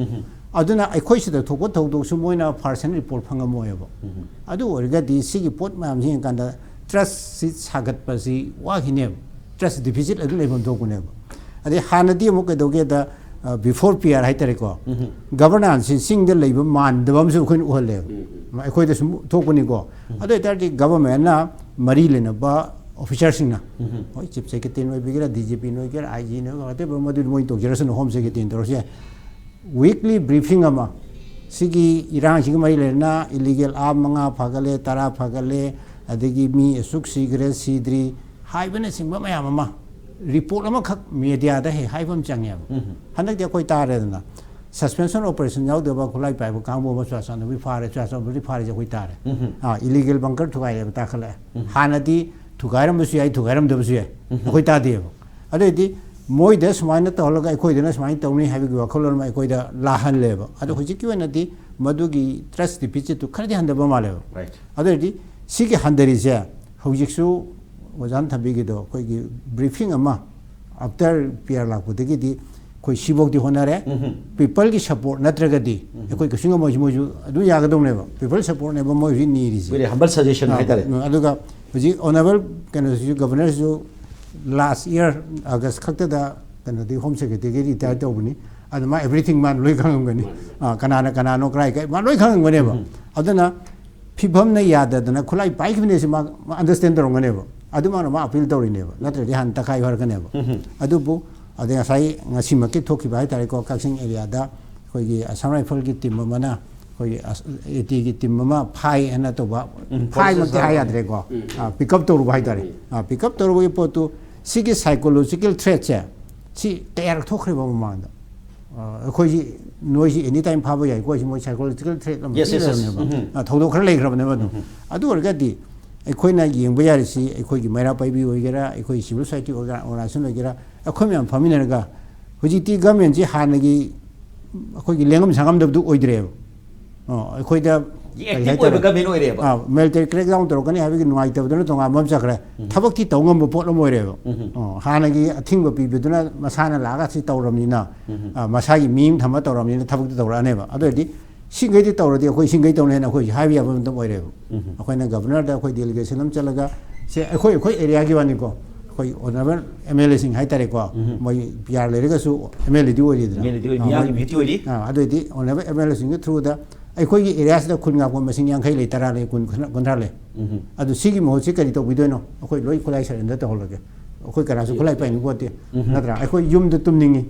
ꯑꯗꯨꯅ ꯑꯩꯈꯣꯏ ꯁꯤꯗ ꯊꯣꯛꯄ ꯊꯧꯗꯣꯛꯁꯨ ꯃꯣꯏꯅ first hand report ꯐꯪꯉꯝꯃꯣꯏꯕ꯫ ꯑꯗꯨ ꯑꯣꯏꯔꯒꯗꯤ ꯁꯤꯒꯤ ꯄꯣꯠ ꯃꯌꯥꯝꯁꯤ ꯌꯦꯡꯀꯥꯟꯗ trustꯁꯤ ꯁꯥꯒꯠꯄꯁꯤ ꯋꯥꯈꯤꯅꯦꯕ꯫ Trust deficit ꯑꯗꯨ ꯂꯩꯐꯝ ꯊꯣꯛꯄꯅꯦꯕ꯫ ꯑꯗꯩ ꯍꯥꯟꯅꯗꯤ ꯑꯃꯨꯛ ꯀꯩꯗꯧꯒꯦꯗ, before P R ꯍꯥꯏꯇꯥꯔꯦꯀꯣ, governanceꯁꯤ ꯆꯤꯡꯗ ꯂꯩꯕ ꯃꯥꯟꯗꯕ ꯑꯃꯁꯨ ꯑꯩꯈꯣꯏꯅ ꯎꯍꯜꯂꯦꯕ꯫ ꯑꯩꯈꯣꯏꯗ ꯁꯨꯝ ꯊꯣꯛꯄꯅꯤꯀꯣ꯫ ꯑꯗꯨ ꯑꯣꯏꯇꯥꯔꯗꯤ governmentꯅ ꯃꯔꯤ ꯂꯩꯅꯕ officerꯁꯤꯡꯅ, ꯍꯣꯏ, chief secretaryꯅ ꯑꯣꯏꯕꯤꯒꯦꯔꯥ, D G Pꯅ ꯑꯣꯏꯒꯦꯔꯥ, I Gꯅ ꯑꯣꯏꯒꯦꯔꯥ, whatever, ꯃꯗꯨꯗꯤ ꯃꯣꯏꯅ ꯇꯧꯖꯔꯁꯅꯨ, home secretaryꯅ ꯇꯧꯔꯁꯨ ꯌꯥꯏ꯫ Weekly briefing ꯑꯃ, ꯁꯤꯒꯤ ꯏꯔꯥꯡꯁꯤꯒ ꯃꯔꯤ ꯂꯩꯅꯅ illegal arm ꯃꯉꯥ ꯐꯥꯒꯠꯂꯦ, ꯇꯔꯥ ꯐꯥꯒꯠꯂꯦ, ꯑꯗꯒꯤ ꯃꯤ ꯑꯁꯨꯛ ꯁꯤꯈ꯭ꯔꯦ, ꯁꯤꯗ꯭ꯔꯤ ꯍꯥꯏꯕꯅꯆꯤꯡꯕ ꯃꯌꯥꯝ ꯑꯃ report ꯑꯃꯈꯛ mediaꯗ ꯍꯦꯛ ꯍꯥꯏꯕ ꯑꯃ ꯆꯪꯉꯦꯕ꯫ ꯍꯟꯗꯛꯇꯤ ꯑꯩꯈꯣꯏ ꯇꯥꯔꯦꯗꯅ, suspension operation ꯌꯥꯎꯗꯕ ꯈꯨꯠꯂꯥꯏ ꯄꯥꯏꯕ ꯀꯥꯡꯕꯨ ꯑꯃ ꯆꯨꯔꯥꯆꯥꯟꯗꯨꯕꯤ ꯐꯥꯔꯦ, ꯆꯨꯔꯥꯆꯥꯟꯗꯨꯕꯤ ꯐꯥꯔꯤꯁꯦ ꯑꯩꯈꯣꯏ ꯇꯥꯔꯦ꯫ ꯑꯥ, illegal bunker ꯊꯨꯒꯥꯏꯔꯦꯕ ꯇꯥꯈꯠꯂꯛꯑꯦ꯫ ꯍꯥꯟꯅꯗꯤ ꯊꯨꯒꯥꯏꯔꯝꯕꯁꯨ ꯌꯥꯏ, ꯊꯨꯒꯥꯏꯔꯝꯗꯕꯁꯨ ꯌꯥꯏ, ꯑꯩꯈꯣꯏ ꯇꯥꯗꯦꯕ꯫ ꯑꯗꯨꯑꯣꯏꯗꯤ ꯃꯣꯏꯗ ꯁꯨꯃꯥꯏꯅ ꯇꯧꯍꯜꯂꯒ ꯑꯩꯈꯣꯏꯗꯅ ꯁꯨꯃꯥꯏꯅ ꯇꯧꯅꯤ ꯍꯥꯏꯕꯒꯤ ꯋꯥꯈꯜꯂꯣꯟ ꯑꯃ ꯑꯩꯈꯣꯏꯗ ꯂꯥꯛꯍꯜꯂꯦꯕ꯫ ꯑꯗꯣ ꯍꯧꯖꯤꯛꯀꯤ ꯑꯣꯏꯅꯗꯤ ꯃꯗꯨꯒꯤ trust deficitꯇꯨ ꯈꯔꯗꯤ ꯍꯟꯊꯕ ꯃꯥꯜꯂꯦꯕ꯫ Right. ꯑꯗꯨ ꯑꯣꯏꯔꯗꯤ ꯁꯤꯒꯤ ꯍꯟꯊꯔꯤꯁꯦ ꯍꯧꯖꯤꯛꯁꯨ ꯑꯣꯖꯥꯅ ꯊꯝꯕꯤꯈꯤꯗꯣ, ꯑꯩꯈꯣꯏꯒꯤ briefing ꯑꯃ after P R ꯂꯥꯛꯄꯗꯒꯤꯗꯤ ꯑꯩꯈꯣꯏ ꯁꯤꯐꯧꯗꯤ ꯍꯣꯠꯅꯔꯦ꯫ Peopleꯒꯤ support ꯅꯠꯇ꯭ꯔꯒꯗꯤ ꯑꯩꯈꯣꯏ ꯀꯩꯁꯨ ꯉꯝꯃꯣꯏ, ꯃꯣꯏꯁꯨ ꯑꯗꯨꯝ ꯌꯥꯒꯗꯧꯅꯦꯕ꯫ People supportꯅꯦꯕ ꯃꯣꯏ ꯍꯧꯖꯤꯛ ꯅꯤꯔꯤꯁꯦ꯫ Very humble suggestion ꯑꯥ, ꯍꯥꯏꯇꯥꯔꯦ꯫ ꯑꯗꯨꯒ ꯍꯧꯖꯤꯛ honourable ꯀꯩꯅꯣꯁꯤꯁꯨ, governorꯁꯤꯁꯨ last year August ꯈꯛꯇꯗ ꯀꯩꯅꯣꯗꯤ home secretaryꯒꯤ retire ꯇꯧꯕꯅꯤ꯫ ꯑꯗꯨ ꯃꯥ everything ꯃꯥꯅ ꯂꯣꯏ ꯈꯪꯉꯝꯒꯅꯤ꯫ ꯑꯥ, ꯀꯅꯥꯅ ꯀꯅꯥꯅꯣ ꯀꯔꯥꯏ ꯀꯔꯤ ꯃꯥ ꯂꯣꯏ ꯈꯪꯉꯝꯒꯅꯦꯕ꯫ ꯑꯗꯨꯅ ꯐꯤꯕꯝꯅ ꯌꯥꯗꯗꯅ ꯈꯨꯠꯂꯥꯏ ꯄꯥꯏꯈꯤꯕꯅꯦ ꯁꯤ ꯃꯥ, ꯃꯥ understand ꯇꯧꯔꯝꯒꯅꯦꯕ꯫ ꯑꯗꯨꯃꯥꯏꯅ ꯃꯥ appeal ꯇꯧꯔꯤꯅꯦꯕ, ꯅꯠꯇ꯭ꯔꯗꯤ ꯍꯥꯟꯅ ꯇꯛꯈꯥꯏ ꯍꯥꯏꯔꯛꯀꯅꯦꯕ꯫ ꯑꯗꯨꯕꯨ ꯑꯗꯩ ꯉꯁꯥꯏ ꯉꯁꯤꯃꯛꯀꯤ ꯊꯣꯛꯈꯤꯕ ꯍꯥꯏꯇꯥꯔꯦꯀꯣ, ꯀꯛꯆꯤꯡ areaꯗ ꯑꯩꯈꯣꯏꯒꯤ Assam Rifleꯒꯤ team ꯑꯃꯅ ꯑꯩꯈꯣꯏꯒꯤ ꯑꯁ-, ATꯒꯤ team ꯑꯃ ꯐꯥꯏ ꯍꯥꯏꯅ ꯇꯧꯕ, ꯎꯝ, ꯐꯥꯏꯃꯛꯇꯤ forces ꯍꯥꯏ ꯑꯃ꯫ ꯌꯥꯗ꯭ꯔꯦꯀꯣ, ꯑꯥ, pick up ꯇꯧꯔꯨꯕ ꯍꯥꯏꯇꯥꯔꯦ꯫ ꯑꯥ, pick up ꯇꯧꯔꯨꯕꯒꯤ ꯄꯣꯠꯇꯨ, ꯁꯤꯒꯤ psychological threatꯁꯦ ꯁꯤ ꯀꯌꯥꯔꯛ ꯊꯣꯛꯈ꯭ꯔꯦꯕ ꯃꯃꯥꯡꯗ꯫ ꯑꯥ, ꯑꯩꯈꯣꯏꯁꯤ, ꯅꯣꯏꯁꯤ any time ꯐꯥꯕ ꯌꯥꯏꯀꯣ, ꯁꯤ ꯃꯣꯏ psychological threat ꯑꯃ Yes, yes, yes. ꯄꯤꯔꯕꯅꯦꯕ꯫ ꯑꯥ, ꯊꯧꯗꯣꯛ ꯈꯔ ꯂꯩꯈ꯭ꯔꯕꯅꯦꯕ ꯑꯗꯨꯝ꯫ ꯑꯗꯨ ꯑꯣꯏꯔꯒꯗꯤ ꯑꯩꯈꯣꯏꯅ ꯌꯦꯡꯕ ꯌꯥꯔꯤꯁꯤ, ꯑꯩꯈꯣꯏꯒꯤ ꯃꯩꯔꯥ ꯄꯥꯏꯕꯤ ꯑꯣꯏꯒꯦꯔꯥ, ꯑꯩꯈꯣꯏ civil society ꯑꯣꯏꯒꯦꯔꯥ, organization ꯑꯣꯏꯒꯦꯔꯥ, ꯑꯩꯈꯣꯏ ꯃꯌꯥꯝ ꯐꯝꯃꯤꯟꯅꯔꯒ ꯍꯧꯖꯤꯛꯇꯤ governmentꯁꯤ ꯍꯥꯟꯅꯒꯤ ꯑꯩꯈꯣꯏꯒꯤ ꯂꯦꯡꯉꯝ ꯁꯥꯉꯝꯗꯕꯗꯨ ꯑꯣꯏꯗ꯭ꯔꯦꯕ꯫ ꯑꯣ, ꯑꯩꯈꯣꯏꯗ ꯑꯦꯛꯇꯤꯚ ꯑꯣꯏꯕ ꯒꯃꯦꯟ ꯑꯣꯏꯔꯦꯕ꯫ ꯃꯤꯂꯤꯇꯔꯤ ꯀ꯭ꯔꯦꯛ ꯗꯥꯎꯟ ꯇꯧꯔꯛꯀꯅꯤ ꯍꯥꯏꯕꯒꯤ ꯅꯨꯡꯉꯥꯏꯇꯕꯗꯨꯅ ꯇꯣꯉꯥꯟꯕ ꯑꯃ ꯆꯠꯈ꯭ꯔꯦ꯫ ꯊꯕꯛꯇꯤ ꯇꯧ ꯉꯝꯕ ꯄꯣꯠ ꯑꯃ ꯑꯣꯏꯔꯦꯕ꯫ ꯑꯣ, ꯍꯥꯟꯅꯒꯤ ꯑꯊꯤꯡꯕ ꯄꯤꯕꯗꯨꯅ ꯃꯁꯥꯅ ꯂꯥꯛꯑꯒ ꯁꯤ ꯇꯧꯔꯕꯅꯤꯅ, ꯑ, ꯃꯁꯥꯒꯤ ꯃꯤ ꯑꯃ ꯊꯝꯃ ꯇꯧꯔꯕꯅꯤꯅ ꯊꯕꯛꯇꯤ ꯇꯧꯔꯛꯑꯅꯦꯕ꯫ ꯑꯗꯨ ꯑꯣꯏꯔꯗꯤ ꯁꯤꯈꯩꯗꯤ ꯇꯧꯔꯗꯤ ꯑꯩꯈꯣꯏ ꯁꯤꯈꯩ ꯇꯧꯅꯤ ꯍꯥꯏꯅ ꯑꯩꯈꯣꯏ ꯍꯥꯏꯕ ꯌꯥꯕ ꯃꯇꯝ ꯑꯣꯏꯔꯦꯕ꯫ ꯑꯩꯈꯣꯏꯅ ꯒꯕꯔꯅꯔꯗ ꯑꯩꯈꯣꯏ ꯗꯦꯂꯤꯒꯦꯁꯟ ꯑꯃ ꯆꯠꯂꯒ, ꯁꯦ ꯑꯩꯈꯣꯏ, ꯑꯩꯈꯣꯏ ꯑꯦꯔꯤꯌꯥꯒꯤ ꯋꯥꯅꯤꯀꯣ, ꯑꯩꯈꯣꯏ ꯑꯣꯅꯔꯦꯕꯜ ꯑꯦꯝ ꯑꯦꯜ ꯑꯦꯁꯤꯡ ꯍꯥꯏꯇꯥꯔꯦꯀꯣ, ꯃꯣꯏ ꯄꯤ ꯑꯥꯔ ꯂꯩꯔꯒꯁꯨ ꯑꯦꯝ ꯑꯦꯜ ꯑꯦꯗꯤ ꯑꯣꯏꯔꯤꯗꯅ꯫ ꯑꯦꯝ ꯑꯦꯜ ꯑꯦꯗꯤ ꯑꯣꯏ, ꯑꯥ, ꯃꯤꯌꯥꯝꯒꯤ ꯃꯣꯏ ꯃꯤꯍꯨꯠꯇꯤ ꯑꯣꯏꯔꯤ꯫ ꯑꯥ, ꯑꯗꯨ ꯑꯣꯏꯗꯤ ꯑꯣꯅꯔꯦꯕꯜ ꯑꯦꯝ ꯑꯦꯜ ꯑꯦꯁꯤꯡꯒꯤ ꯊ꯭ꯔꯨꯗ ꯑꯩꯈꯣꯏꯒꯤ ꯑꯦꯔꯤꯌꯥꯁꯤꯗ ꯈꯨꯟ ꯉꯥꯛꯄ ꯃꯁꯤꯡ ꯌꯥꯡꯈꯩ ꯂꯩ, ꯇꯔꯥ ꯂꯩ, ꯀꯨꯟ, ꯀꯨꯟꯊ꯭ꯔꯥ ꯂꯩ꯫ ꯑꯗꯨ ꯁꯤꯒꯤ ꯃꯍꯨꯠꯁꯤ ꯀꯔꯤ ꯇꯧꯕꯤꯗꯣꯏꯅꯣ? ꯑꯩꯈꯣꯏ ꯂꯣꯏ ꯈꯨꯠꯂꯥꯏ ꯁꯔꯦꯟꯗꯔ ꯇꯧꯍꯜꯂꯒꯦ꯫ ꯑꯩꯈꯣꯏ ꯀꯅꯥꯁꯨ ꯈꯨꯠꯂꯥꯏ ꯄꯥꯏꯅꯤꯡ ꯄꯣꯠꯇꯦ, ꯅꯠꯇ꯭ꯔꯥ? ꯑꯩꯈꯣꯏ ꯌꯨꯝꯗ ꯇꯨꯝꯅꯤꯡꯉꯤ,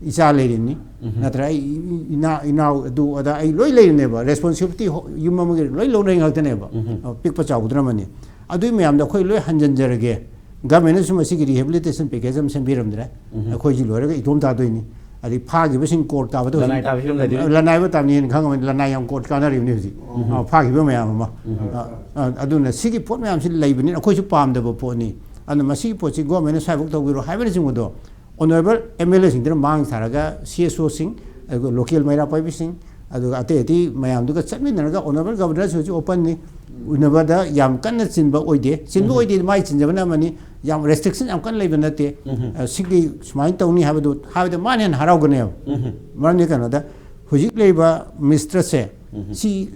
ꯏꯆꯥ ꯂꯩꯔꯤꯅꯤ, ꯅꯠꯇ꯭ꯔꯥ? ꯑꯩ ꯏ-, ꯏ-, ꯏꯅꯥ-, ꯏꯅꯥꯎ ꯑꯗꯨ ꯑꯗꯥ ꯑꯩ ꯂꯣꯏ ꯂꯩꯔꯤꯅꯦꯕ꯫ ꯔꯦꯁꯄꯣꯟꯁꯤꯕꯤꯂꯤꯇꯤ ꯍꯣ-, ꯌꯨꯝ ꯑꯃꯒꯤ ꯂꯣꯏ ꯂꯧꯅꯩ ꯉꯥꯛꯇꯅꯦꯕ꯫ ꯑ, ꯄꯤꯛꯄ ꯆꯥꯎꯕꯗꯨꯅ ꯑꯃꯅꯤ꯫ ꯑꯗꯨꯒꯤ ꯃꯌꯥꯝꯗꯣ ꯑꯩꯈꯣꯏ ꯂꯣꯏ ꯍꯟꯖꯤꯟꯖꯔꯒꯦ꯫ ꯒꯃꯦꯟꯅꯁꯨ ꯃꯁꯤꯒꯤ ꯔꯤꯍꯦꯕꯤꯂꯤꯇꯦꯁꯟ ꯄꯦꯀꯦꯖ ꯑꯃ ꯁꯦꯝꯕꯤꯔꯝꯗ꯭ꯔꯦ꯫ ꯑꯩꯈꯣꯏꯁꯤ ꯂꯣꯏꯔꯒ ꯏꯇꯣꯝ ꯇꯥꯗꯣꯏꯅꯤ꯫ ꯑꯗꯩ ꯐꯥꯈꯤꯕꯁꯤꯡ ꯀꯣꯔꯠ ꯇꯥꯕꯗ ꯍꯧꯖꯤꯛ ꯂꯅꯥꯏ ꯇꯥꯕ ꯐꯤꯕꯝ ꯂꯩꯗꯣꯏꯅꯤ꯫ ꯂꯅꯥꯏꯕ ꯇꯥꯕꯅꯤ ꯍꯥꯏꯅ ꯈꯪꯉꯕꯅꯤ꯫ ꯂꯅꯥꯏ ꯌꯥꯝ ꯀꯣꯔꯠ ꯀꯥꯟꯅꯔꯤꯕꯅꯤ ꯍꯧꯖꯤꯛ꯫ ꯑ, ꯐꯥꯈꯤꯕ ꯃꯌꯥꯝ ꯑꯃ꯫ ꯑ, ꯑ, ꯑꯗꯨꯅ ꯁꯤꯒꯤ ꯄꯣꯠ ꯃꯌꯥꯝꯁꯤ ꯂꯩꯕꯅꯤꯅ ꯑꯩꯈꯣꯏꯁꯨ ꯄꯥꯝꯗꯕ ꯄꯣꯠꯅꯤ꯫ ꯑꯗꯨꯅ ꯃꯁꯤꯒꯤ ꯄꯣꯠꯁꯤ ꯒꯣꯔꯃꯦꯟꯅ ꯁ꯭ꯋꯥꯏꯐꯥꯎ ꯇꯧꯕꯤꯔꯣ ꯍꯥꯏꯕꯅꯆꯤꯡꯕꯗꯣ ꯑꯣꯅꯔꯦꯕꯜ ꯑꯦꯝ ꯑꯦꯜ ꯑꯦꯁꯤꯡꯗꯨꯅ ꯃꯥꯡ ꯊꯥꯔꯒ ꯁꯤ ꯑꯦꯁ ꯑꯣꯁꯤꯡ, ꯑꯗꯨꯒ ꯂꯣꯀꯦꯜ ꯃꯩꯔꯥ ꯄꯥꯏꯕꯤꯁꯤꯡ, ꯑꯗꯨꯒ ꯑꯇꯩ ꯑꯇꯩ ꯃꯌꯥꯝꯗꯨꯒ ꯆꯠꯃꯤꯟꯅꯔꯒ ꯑꯣꯅꯔꯦꯕꯜ ꯒꯕꯔꯅꯔꯁꯨ ꯍꯧꯖꯤꯛ ꯑꯣꯄꯟꯅꯤ꯫ ꯎꯅꯕꯗ ꯌꯥꯝ ꯀꯟꯅ ꯆꯤꯟꯕ ꯑꯣꯏꯗꯦ꯫ ꯆꯤꯟꯕ ꯑꯣꯏꯗꯦ, ꯃꯥꯏ ꯆꯤꯟꯖꯕꯅ ꯑꯃꯅꯤ꯫ ꯌꯥꯝ ꯔꯦꯁꯇ꯭ꯔꯤꯛꯁꯟ ꯌꯥꯝ ꯀꯟꯅ ꯂꯩꯕ ꯅꯠꯇꯦ꯫ ꯑ, ꯁꯤꯒꯤ ꯁꯨꯃꯥꯏꯅ ꯇꯧꯅꯤ ꯍꯥꯏꯕꯗꯨ ꯍꯥꯏꯕꯗ ꯃꯥꯅ ꯍꯦꯟꯅ ꯍꯔꯥꯎꯒꯅꯦꯕ꯫ ꯃꯔꯝꯗꯤ ꯀꯩꯅꯣꯗ ꯍꯧꯖꯤꯛ ꯂꯩꯔꯤꯕ ꯃꯤꯁꯇ꯭ꯔꯁꯁꯦ ꯁꯤ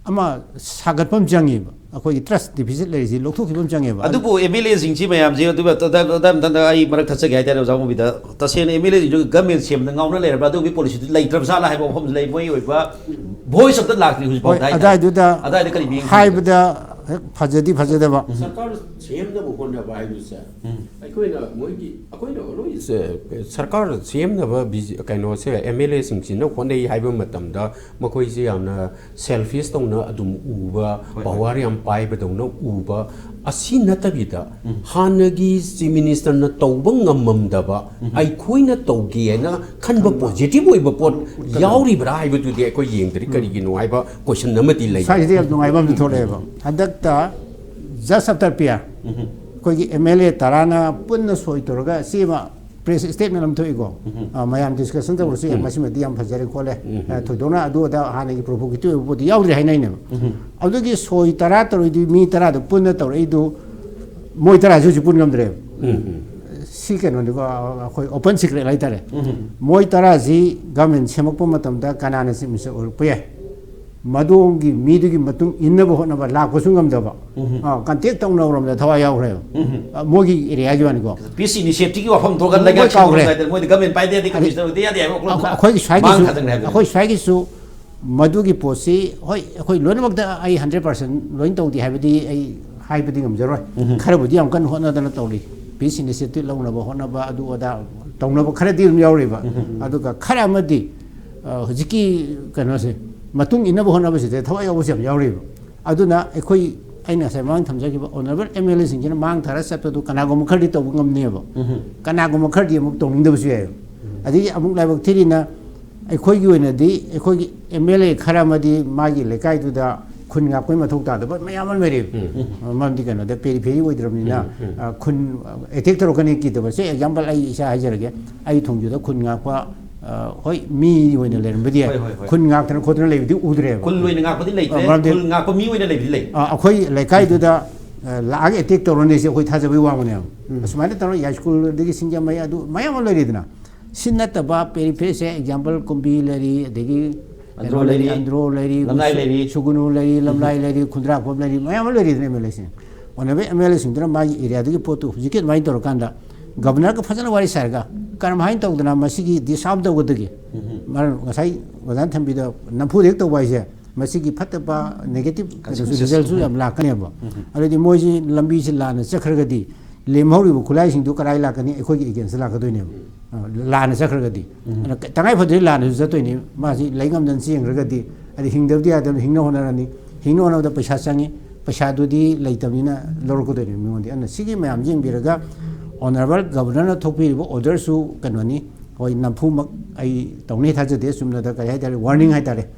ꯑꯃ ꯁꯥꯒꯠꯄ ꯑꯃ ꯆꯪꯉꯦꯕ꯫ ꯑꯩꯈꯣꯏꯒꯤ ꯇ꯭ꯔꯁ ꯗꯤꯐꯤꯁꯤꯠ ꯂꯩꯔꯤꯁꯤ ꯂꯧꯊꯣꯛꯈꯤꯕ ꯑꯃ ꯆꯪꯉꯦꯕ꯫ ꯑꯗꯨꯕꯨ ꯑꯦꯝ ꯑꯦꯜ ꯑꯦꯁꯤꯡꯁꯤ ꯃꯌꯥꯝꯁꯦ ꯑꯗꯨ ꯑꯗꯥ-, ꯑꯗꯥ-, ꯑꯗꯥ-, ꯑꯩ ꯃꯔꯛ ꯊꯠꯆꯒꯦ ꯍꯥꯏꯇꯥꯔꯦ, ꯑꯣꯖꯥ ꯃꯣꯕꯤꯗ꯫ ꯇꯁꯦꯡꯅ ꯑꯦꯝ ꯑꯦꯜ ꯑꯦꯁꯤꯡꯁꯨ ꯒꯃꯦꯟ ꯁꯦꯝꯕꯗ ꯉꯥꯎꯅ ꯂꯩꯔꯕ꯭ꯔꯥ? ꯑꯗꯨꯒꯤ ꯄꯣꯂꯤꯁꯤꯗꯨ ꯂꯩꯇ꯭ꯔꯕ ꯖꯥꯠꯂꯥ ꯍꯥꯏꯕ ꯋꯥꯐꯝꯁꯨ ꯂꯩ꯫ ꯃꯣꯏ ꯑꯣꯏꯕ ꯚꯣꯏꯁ ꯑꯝꯇ ꯂꯥꯛꯇ꯭ꯔꯤ ꯍꯧꯖꯤꯛ ꯍꯣꯏ, ꯐꯥꯎꯗ ꯍꯥꯏꯇꯥꯔꯦ꯫ ꯑꯗꯥꯏꯗꯨꯗ ꯑꯗꯥꯏꯗ ꯀꯔꯤ ꯃꯤꯠꯌꯦꯡ ꯍꯥꯏꯕꯗ ꯍꯦꯛ ꯐꯖꯗꯤ ꯐꯖꯗꯕ꯫ ꯁꯔꯀꯥꯔ ꯁꯦꯝꯅꯕ ꯍꯣꯠꯅꯕ ꯍꯥꯏꯕꯁꯦ ꯑꯩꯈꯣꯏꯅ ꯃꯣꯏꯒꯤ, ꯑꯩꯈꯣꯏꯅ ꯂꯣꯏ ꯁꯦ-, ꯁꯔꯀꯥꯔ ꯁꯦꯝꯅꯕ ꯕꯤ ꯖꯦ-, ꯀꯩꯅꯣꯁꯦ ꯑꯦꯝ ꯑꯦꯜ ꯑꯦꯁꯤꯡꯁꯤꯅ ꯍꯣꯠꯅꯩ ꯍꯥꯏꯕ ꯃꯇꯝꯗ ꯃꯈꯣꯏꯁꯦ ꯌꯥꯝꯅ ꯁꯦꯜꯐꯤꯁ ꯇꯧꯅ ꯑꯗꯨꯝ ꯎꯕ, ꯍꯣꯏ, ꯍꯣꯏ꯫ ꯄꯋꯥꯔ ꯌꯥꯝ ꯄꯥꯏꯕꯗꯧꯅ ꯎꯕ, ꯑꯁꯤ ꯅꯠꯇꯕꯤꯗ ꯍꯥꯟꯅꯒꯤ ꯆꯤꯐ ꯃꯤꯅꯤꯁꯇꯔꯅ ꯇꯧꯕ ꯉꯝꯃꯝꯗꯕ ꯑꯩꯈꯣꯏꯅ ꯇꯧꯒꯦ ꯍꯥꯏꯅ ꯈꯟꯕ ꯄꯣꯖꯤꯇꯤꯚ ꯑꯣꯏꯕ ꯄꯣꯠ ꯌꯥꯎꯔꯤꯕ꯭ꯔꯥ ꯍꯥꯏꯕꯗꯨꯗꯤ ꯑꯩꯈꯣꯏ ꯌꯦꯡꯗ꯭ꯔꯤ ꯀꯔꯤꯒꯤꯅꯣ ꯍꯥꯏꯕ ꯀꯣꯏꯁꯟ ꯑꯃꯗꯤ ꯂꯩ꯫ ꯁ꯭ꯋꯥꯏꯁꯤꯗ ꯌꯥꯝ ꯅꯨꯡꯉꯥꯏꯕ ꯑꯃꯁꯨ ꯊꯣꯛꯂꯛꯑꯦꯕ꯫ ꯍꯟꯗꯛꯇ ꯖꯁ ꯑꯐꯇꯔ ꯄꯤ ꯑꯥꯔ ꯑꯩꯈꯣꯏꯒꯤ ꯑꯦꯝ ꯑꯦꯜ ꯑꯦ ꯇꯔꯥꯅ ꯄꯨꯟꯅ ꯁꯣꯏ ꯇꯧꯔꯒ ꯆꯦ ꯑꯃ ꯄ꯭ꯔꯦꯁ ꯁ꯭ꯇꯦꯠꯃꯦꯟ ꯑꯃ ꯊꯣꯛꯏꯀꯣ꯫ ꯑ, ꯃꯌꯥꯝ ꯗꯤꯁꯀꯁꯟ ꯇꯧꯔꯁꯨ ꯌꯥꯏ, ꯃꯁꯤꯃꯗꯤ ꯌꯥꯝ ꯐꯖꯔꯦ ꯈꯣꯠꯂꯦ꯫ ꯑ, ꯊꯣꯏꯗꯣꯛꯅ ꯑꯗꯨ ꯑꯗꯥ ꯍꯥꯟꯅꯒꯤ ꯄ꯭ꯔꯣꯚꯣꯀꯦꯇꯤꯚ ꯑꯣꯏꯕ ꯄꯣꯠꯇꯤ ꯌꯥꯎꯗ꯭ꯔꯦ ꯍꯥꯏꯅꯩꯅꯦꯕ꯫ ꯑꯗꯨꯒꯤ ꯁꯣꯏ ꯇꯔꯥ ꯇꯧꯔꯤꯗꯨ ꯃꯤ ꯇꯔꯥꯗꯣ ꯄꯨꯟꯅ ꯇꯧꯔꯛꯏꯗꯨ ꯃꯣꯏ ꯇꯔꯥꯁꯤ ꯍꯧꯖꯤꯛ ꯄꯨꯟ ꯉꯝꯗ꯭ꯔꯦꯕ꯫ ꯁꯤ ꯀꯩꯅꯣꯅꯤꯀꯣ, ꯑꯩꯈꯣꯏ ꯑꯣꯄꯟ ꯁꯤꯀ꯭ꯔꯦꯠ ꯍꯥꯏꯇꯥꯔꯦ꯫ ꯃꯣꯏ ꯇꯔꯥꯁꯤ ꯒꯚꯔꯟꯃꯦꯟ ꯁꯦꯝꯃꯛꯄ ꯃꯇꯝꯗ ꯀꯅꯥꯅ ꯆꯤꯞ ꯃꯤꯅꯤꯁꯇꯔ ꯑꯣꯏꯔꯛꯄ ꯌꯥꯏ? ꯃꯗꯣꯝꯒꯤ ꯃꯤꯗꯨꯒꯤ ꯃꯇꯨꯡ ꯏꯟꯅꯕ ꯍꯣꯠꯅꯕ ꯂꯥꯛꯄꯁꯨ ꯉꯝꯗꯕ꯫ ꯀꯟꯇꯦꯛ ꯇꯧꯅꯔꯣꯝꯗ ꯊꯋꯥꯏ ꯌꯥꯎꯈ꯭ꯔꯦꯕ꯫ ꯃꯣꯏꯒꯤ ꯑꯦꯔꯤꯌꯥꯒꯤ ꯋꯥꯅꯤꯀꯣ꯫ ꯄꯤꯁ ꯏꯅꯤꯁꯤꯌꯦꯇꯤꯚꯀꯤ ꯋꯥꯐꯝ ꯊꯣꯛꯑꯒ ꯂꯩꯉꯥꯛ ꯁꯤꯟꯕ ꯀꯥꯎꯈ꯭ꯔꯦ꯫ ꯃꯣꯏꯗ ꯒꯃꯦꯟ ꯄꯥꯏꯗꯦ, ꯑꯗꯩ ꯀꯃꯤꯁꯅꯔ ꯑꯣꯏꯗꯦ, ꯌꯥꯗꯦ ꯍꯥꯏꯕ ꯋꯥꯈꯜꯂꯣꯟꯗꯨꯅ ꯑꯩꯈꯣꯏꯒꯤ ꯁ꯭ꯋꯥꯏꯒꯤꯁꯨ ꯃꯥꯡ ꯊꯥꯖꯟꯈ꯭ꯔꯦ ꯍꯥꯏꯕꯅꯤ꯫ ꯑꯩꯈꯣꯏ ꯁ꯭ꯋꯥꯏꯒꯤꯁꯨ ꯃꯗꯨꯒꯤ ꯄꯣꯠꯁꯤ, ꯍꯣꯏ, ꯑꯩꯈꯣꯏ ꯂꯣꯏꯅꯃꯛꯇ ꯑꯩ ꯍꯟꯗ꯭ꯔꯦꯠ ꯄꯥꯔꯁꯦꯟ ꯂꯣꯏꯅ ꯇꯧꯗꯦ ꯍꯥꯏꯕꯗꯤ ꯑꯩ ꯍꯥꯏꯕꯗꯤ ꯉꯝꯖꯔꯣꯏ꯫ ꯈꯔꯕꯨꯗꯤ ꯌꯥꯝ ꯀꯟꯅ ꯍꯣꯠꯅꯗꯅ ꯇꯧꯔꯤ꯫ ꯄꯤꯁ ꯏꯅꯤꯁꯤꯌꯦꯇꯤꯚ ꯂꯧꯅꯕ ꯍꯣꯠꯅꯕ, ꯑꯗꯨ ꯑꯗꯥ ꯇꯧꯅꯕ ꯈꯔꯗꯤ ꯑꯗꯨꯝ ꯌꯥꯎꯔꯤꯕ꯫ ꯑꯗꯨꯒ ꯈꯔ ꯑꯃꯗꯤ, ꯑ, ꯍꯧꯖꯤꯛꯀꯤ ꯀꯩꯅꯣꯁꯦ ꯃꯇꯨꯡ ꯏꯟꯅꯕ ꯍꯣꯠꯅꯕꯁꯤꯗ ꯊꯋꯥꯏ ꯌꯥꯎꯕꯁꯨ ꯌꯥꯝ ꯌꯥꯎꯔꯤꯕ꯫ ꯑꯗꯨꯅ ꯑꯩꯈꯣꯏ, ꯑꯩꯅ ꯉꯁꯥꯏ ꯃꯃꯥꯡ ꯊꯝꯖꯈꯤꯕ ꯑꯣꯅꯔꯦꯕꯜ ꯑꯦꯝ ꯑꯦꯜ ꯑꯦꯁꯤꯡꯁꯤꯅ ꯃꯥꯡ ꯊꯥꯔ ꯆꯠꯄꯗꯨ ꯀꯅꯥꯒꯨꯝꯕ ꯈꯔꯗꯤ ꯇꯧꯕ ꯉꯝꯅꯦꯕ꯫ ꯀꯅꯥꯒꯨꯝꯕ ꯈꯔꯗꯤ ꯑꯃꯨꯛ ꯇꯧꯅꯤꯡꯗꯕꯁꯨ ꯌꯥꯏꯑꯕ꯫ ꯑꯗꯒꯤ ꯑꯃꯨꯛ ꯂꯥꯏꯕꯛ ꯊꯤꯔꯤꯅ ꯑꯩꯈꯣꯏꯒꯤ ꯑꯣꯏꯅꯗꯤ ꯑꯩꯈꯣꯏꯒꯤ ꯑꯦꯝ ꯑꯦꯜ ꯑꯦ ꯈꯔ ꯑꯃꯗꯤ ꯃꯥꯒꯤ ꯂꯩꯀꯥꯏꯗꯨꯗ ꯈꯨꯟ ꯉꯥꯛꯄꯒꯤ ꯃꯊꯧ ꯇꯥꯗꯕ ꯃꯌꯥꯝ ꯑꯃ ꯂꯩꯔꯤꯕ꯫ ꯃꯔꯝꯗꯤ ꯀꯩꯅꯣꯗ ꯄꯦꯔꯤꯐꯦꯔꯤ ꯑꯣꯏꯗ꯭ꯔꯕꯅꯤꯅ, ꯑ, ꯈꯨꯟ ꯑꯦꯇꯦꯛ ꯇꯧꯔꯛꯀꯅꯤ ꯀꯤꯗꯕꯁꯦ꯫ ꯑꯦꯛꯖꯥꯝꯄꯜ ꯑꯩ ꯏꯁꯥ ꯍꯥꯏꯖꯔꯒꯦ, ꯑꯩ ꯊꯣꯡꯖꯨꯗ ꯈꯨꯟ ꯉꯥꯛꯄ, ꯑ, ꯍꯣꯏ, ꯃꯤ ꯑꯣꯏꯅ ꯂꯩꯔꯝꯕꯗꯤ ꯌꯥꯏ꯫ ꯍꯣꯏ, ꯍꯣꯏ, ꯍꯣꯏ꯫ ꯈꯨꯟ ꯉꯥꯛꯇꯅ ꯈꯣꯠꯇꯅ ꯂꯩꯕꯗꯤ ꯎꯗ꯭ꯔꯦꯕ꯫ ꯈꯨꯜ ꯑꯣꯏꯅ ꯉꯥꯛꯄꯗꯤ ꯂꯩꯇ꯭ꯔꯦ꯫ ꯑ, ꯃꯔꯝꯗꯤ ꯈꯨꯜ ꯉꯥꯛꯄ ꯃꯤ ꯑꯣꯏꯅ ꯂꯩꯕꯗꯤ ꯂꯩ꯫ ꯑ, ꯑꯩꯈꯣꯏ ꯂꯩꯀꯥꯏꯗꯨꯗ, ꯑ, ꯂꯥꯛꯑꯒ ꯑꯦꯇꯦꯛ ꯇꯧꯔꯅꯤꯁꯦ ꯑꯩꯈꯣꯏ ꯊꯥꯖꯕꯒꯤ ꯋꯥꯡꯃꯅꯦꯕ꯫ ꯑꯁꯨꯃꯥꯏꯅ ꯇꯧꯔꯒ ꯌꯥꯏꯁ꯭ꯀꯨꯜꯗꯒꯤ ꯁꯤꯡꯖꯃꯩ ꯑꯗꯨ ꯃꯌꯥꯝ ꯑꯃ ꯂꯩꯔꯤꯗꯅ꯫ ꯁꯤ ꯅꯠꯇꯕ ꯄꯦꯔꯤꯐꯦꯔꯤꯁꯦ, ꯑꯦꯛꯖꯥꯝꯄꯜ, ꯀꯨꯝꯕꯤ ꯂꯩꯔꯤ, ꯑꯗꯒꯤ ꯑꯟꯗ꯭ꯔꯣ ꯀꯩꯅꯣ ꯂꯩꯔꯤ, ꯂꯩꯔꯤ, ꯑꯟꯗ꯭ꯔꯣ ꯂꯩꯔꯤ, ꯂꯝꯂꯥꯏ ꯂꯩꯔꯤ꯫ ꯁꯨꯒꯨꯅꯨ ꯂꯩꯔꯤ, ꯂꯝꯂꯥꯏ ꯂꯩꯔꯤ, ꯈꯨꯟꯗ꯭ꯔꯥꯛꯄꯝ ꯂꯩꯔꯤ, ꯃꯌꯥꯝ ꯑꯃ ꯂꯩꯔꯤꯗꯅ ꯑꯦꯝ ꯑꯦꯜ ꯑꯦꯁꯤꯡ꯫ ꯑꯣꯅꯔꯦꯕꯜ ꯑꯦꯝ ꯑꯦꯜ ꯑꯦꯁꯤꯡꯗꯨꯅ ꯃꯥꯒꯤ ꯑꯦꯔꯤꯌꯥꯗꯨꯒꯤ ꯄꯣꯠꯇꯨ ꯍꯧꯖꯤꯛꯀꯤ ꯑꯗꯨꯃꯥꯏꯅ ꯇꯧꯔꯀꯥꯟꯗ ꯒꯕꯔꯅꯔꯒ ꯐꯖꯅ ꯋꯥꯔꯤ ꯁꯥꯔꯒ ꯀꯔꯝꯍꯥꯏꯅ ꯇꯧꯗꯅ ꯃꯁꯤꯒꯤ ꯗꯤꯁꯑꯥꯔꯝ ꯇꯧꯒꯗꯒꯦ? ꯃꯔꯝ ꯉꯁꯥꯏ ꯑꯣꯖꯥꯅ ꯊꯝꯕꯤꯗ ꯅꯝꯐꯨꯗ ꯍꯦꯛ ꯇꯧꯕ ꯍꯥꯏꯁꯦ ꯃꯁꯤꯒꯤ ꯐꯠꯇꯕ ꯅꯦꯒꯦꯇꯤꯚ ꯔꯤꯖꯜꯁꯨ ꯌꯥꯝ ꯂꯥꯛꯀꯅꯦꯕ꯫ ꯑꯗꯨꯗꯤ ꯃꯣꯏꯁꯤ ꯂꯝꯕꯤꯁꯤ ꯂꯥꯟꯅ ꯆꯠꯈ꯭ꯔꯒꯗꯤ ꯂꯦꯝꯍꯧꯔꯤꯕ ꯈꯨꯠꯂꯥꯏꯁꯤꯡꯗꯨ ꯀꯗꯥꯏ ꯂꯥꯛꯀꯅꯤ? ꯑꯩꯈꯣꯏꯒꯤ ꯑꯦꯒꯦꯟꯁꯇ ꯂꯥꯛꯀꯗꯣꯏꯅꯦꯕ꯫ ꯑ, ꯂꯥꯟꯅ ꯆꯠꯈ꯭ꯔꯒꯗꯤ꯫ ꯑꯗꯨꯅ ꯇꯉꯥꯏ ꯐꯗ꯭ꯔꯗꯤ ꯂꯥꯟꯅꯁꯨ ꯆꯠꯇꯣꯏꯅꯤ꯫ ꯃꯥꯁꯤ ꯂꯩ ꯉꯝꯗꯅ ꯆꯦꯟꯈ꯭ꯔꯒꯗꯤ, ꯑꯗꯩ ꯍꯤꯡꯗꯕꯗꯤ ꯌꯥꯗꯕꯅꯤ, ꯍꯤꯡꯅ ꯍꯣꯠꯅꯔꯅꯤ꯫ ꯍꯤꯡꯅ ꯍꯣꯠꯅꯕꯗ ꯄꯩꯁꯥ ꯆꯪꯉꯤ꯫ ꯄꯩꯁꯥꯗꯨꯗꯤ ꯂꯩꯇꯕꯅꯤꯅ ꯂꯧꯔꯛꯀꯗꯣꯏꯅꯤ ꯃꯤꯉꯣꯟꯗ꯫ ꯑꯗꯨꯅ ꯁꯤꯒꯤ ꯃꯌꯥꯝ ꯌꯦꯡꯕꯤꯔꯒ ꯑꯣꯅꯔꯦꯕꯜ ꯒꯕꯔꯅꯔꯅ ꯊꯣꯛꯄꯤꯔꯤꯕ ꯑꯣꯔꯗꯔꯁꯨ ꯀꯩꯅꯣꯅꯤ, ꯍꯣꯏ, ꯅꯝꯐꯨꯃꯛ ꯑꯩ ꯇꯧꯅꯤ ꯊꯥꯖꯗꯦ꯫ ꯆꯨꯝꯅꯗ ꯀꯔꯤ ꯍꯥꯏꯇꯥꯔꯦ, ꯋꯥꯔꯅꯤꯡ ꯍꯥꯏꯇꯥꯔꯦ,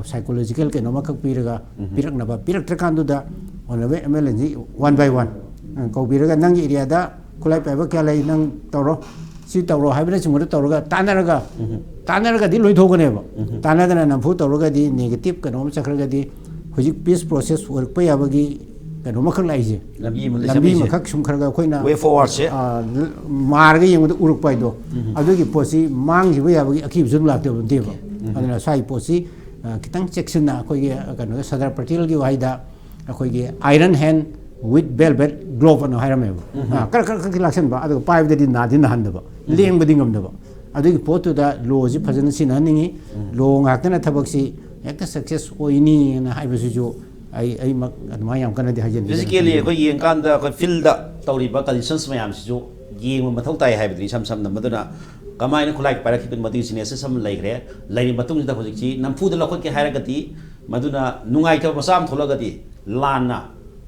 ꯁꯥꯏꯀꯣꯂꯣꯖꯤꯀꯦꯜ ꯀꯩꯅꯣ ꯑꯃꯈꯛ ꯄꯤꯔꯒ, ꯄꯤꯔꯛꯅꯕ꯫ ꯄꯤꯔꯛꯇ꯭ꯔꯀꯥꯟꯗꯨꯗ ꯑꯣꯅꯔꯦꯕꯜ ꯑꯦꯝ ꯑꯦꯜ ꯑꯦꯁꯤ ꯋꯥꯟ ꯕꯥꯏ ꯋꯥꯟ ꯀꯧꯕꯤꯔꯒ, "ꯅꯪꯒꯤ ꯑꯦꯔꯤꯌꯥꯗ ꯈꯨꯠꯂꯥꯏ ꯄꯥꯏꯕ ꯀꯌꯥ ꯂꯩ, ꯅꯪ ꯇꯧꯔꯣ, ꯁꯤ ꯇꯧꯔꯣ ꯍꯥꯏꯕꯅꯆꯤꯡꯕꯗ ꯇꯧꯔꯒ ꯇꯥꯟꯅꯔꯒ, ꯇꯥꯟꯅꯔꯒꯗꯤ ꯂꯣꯏꯊꯣꯛꯀꯅꯦꯕ꯫ ꯇꯥꯟꯅꯗꯅ ꯅꯝꯐꯨ ꯇꯧꯔꯒꯗꯤ negative ꯀꯩꯅꯣꯝ ꯆꯠꯈ꯭ꯔꯒꯗꯤ ꯍꯧꯖꯤꯛ peace process ꯑꯣꯏꯔꯛꯄ ꯌꯥꯕꯒꯤ ꯀꯩꯅꯣ ꯑꯃꯈꯛ ꯂꯥꯛꯏꯁꯦ꯫ ꯂꯝꯕꯤ ꯑꯃ ꯂꯝꯕꯤ ꯂꯩꯖꯕ ꯑꯃꯈꯛ ꯁꯨꯝ ꯈꯔ ꯈꯔ ꯑꯩꯈꯣꯏꯅ Way forwardꯁꯦ꯫ ꯑꯥ, ꯃꯥꯔꯒ ꯌꯦꯡꯕꯗ ꯎꯔꯛꯄ ꯍꯥꯏꯗꯣ, ꯑꯗꯨꯒꯤ ꯄꯣꯠꯁꯤ ꯃꯥꯡꯈꯤꯕ ꯌꯥꯕꯒꯤ ꯑꯀꯤꯕꯁꯨ ꯑꯗꯨꯝ ꯂꯥꯛꯇꯕ ꯅꯠꯇꯦꯕ꯫ ꯑꯗꯨꯅ ꯁ꯭ꯋꯥꯏ ꯄꯣꯠꯁꯤ, ꯑꯥ, ꯈꯤꯇꯪ ꯆꯦꯛꯁꯤꯟꯅ ꯑꯩꯈꯣꯏꯒꯤ, ꯑꯥ, ꯀꯩꯅꯣꯗ ꯁꯔꯗꯥꯔ ꯄꯇꯦꯜꯒꯤ ꯋꯥꯍꯩꯗ ꯑꯩꯈꯣꯏꯒꯤ iron hand with velvet glove ꯑꯅ ꯍꯥꯏꯔꯝꯃꯦꯕ꯫ ꯑꯥ, ꯈꯔ ꯈꯔ ꯈꯔ ꯈꯔ ꯂꯥꯛꯁꯟꯕ, ꯑꯗꯨꯒ ꯄꯥꯏꯕꯗꯗꯤ ꯅꯥꯗꯤ ꯅꯥꯍꯟꯗꯕ, ꯂꯦꯡꯕꯗꯤ ꯉꯝꯗꯕ꯫ ꯑꯗꯨꯒꯤ ꯄꯣꯠꯇꯨꯗ ꯂꯣꯁꯤ ꯐꯖꯅ ꯁꯤꯖꯤꯟꯅꯍꯟꯅꯤꯡꯉꯤ꯫ ꯂꯣ ꯉꯥꯛꯇꯅ ꯊꯕꯛꯁꯤ ꯍꯦꯛꯇ success ꯑꯣꯏꯅꯤꯅ ꯍꯥꯏꯕꯁꯤꯁꯨ ꯑꯩ, ꯑꯩꯃꯛ ꯑꯗꯨꯃꯥꯏꯅ ꯌꯥꯝ ꯀꯟꯅꯗꯤ ꯍꯥꯏꯖꯅꯤꯡꯗꯦ꯫ Basically ꯑꯩꯈꯣꯏ ꯌꯦꯡꯀꯥꯟꯗ ꯑꯩꯈꯣꯏ fieldꯗ ꯇꯧꯔꯤꯕ conditions ꯃꯌꯥꯝꯁꯤꯁꯨ ꯌꯦꯡꯕ ꯃꯊꯧ ꯇꯥꯏ ꯍꯥꯏꯕꯗꯨꯅꯤ꯫ ꯏꯁꯝ ꯁꯝꯅ ꯃꯗꯨꯅ ꯀꯃꯥꯏꯅ ꯈꯨꯠꯂꯥꯏ ꯄꯥꯏꯔꯛꯈꯤꯕꯅꯣ, ꯃꯗꯨꯒꯤ genesis ꯑꯃ ꯂꯩꯈ꯭ꯔꯦ꯫ ꯂꯩꯔꯕ ꯃꯇꯨꯡꯁꯤꯗ ꯍꯧꯖꯤꯛꯁꯤ ꯅꯝꯐꯨꯗ ꯂꯧꯈꯠꯀꯦ ꯍꯥꯏꯔꯒꯗꯤ, ꯃꯗꯨꯅ ꯅꯨꯡꯉꯥꯏꯇꯕ ꯃꯆꯥ ꯑꯃ ꯊꯣꯛꯂꯒꯗꯤ ꯂꯥꯟꯅ,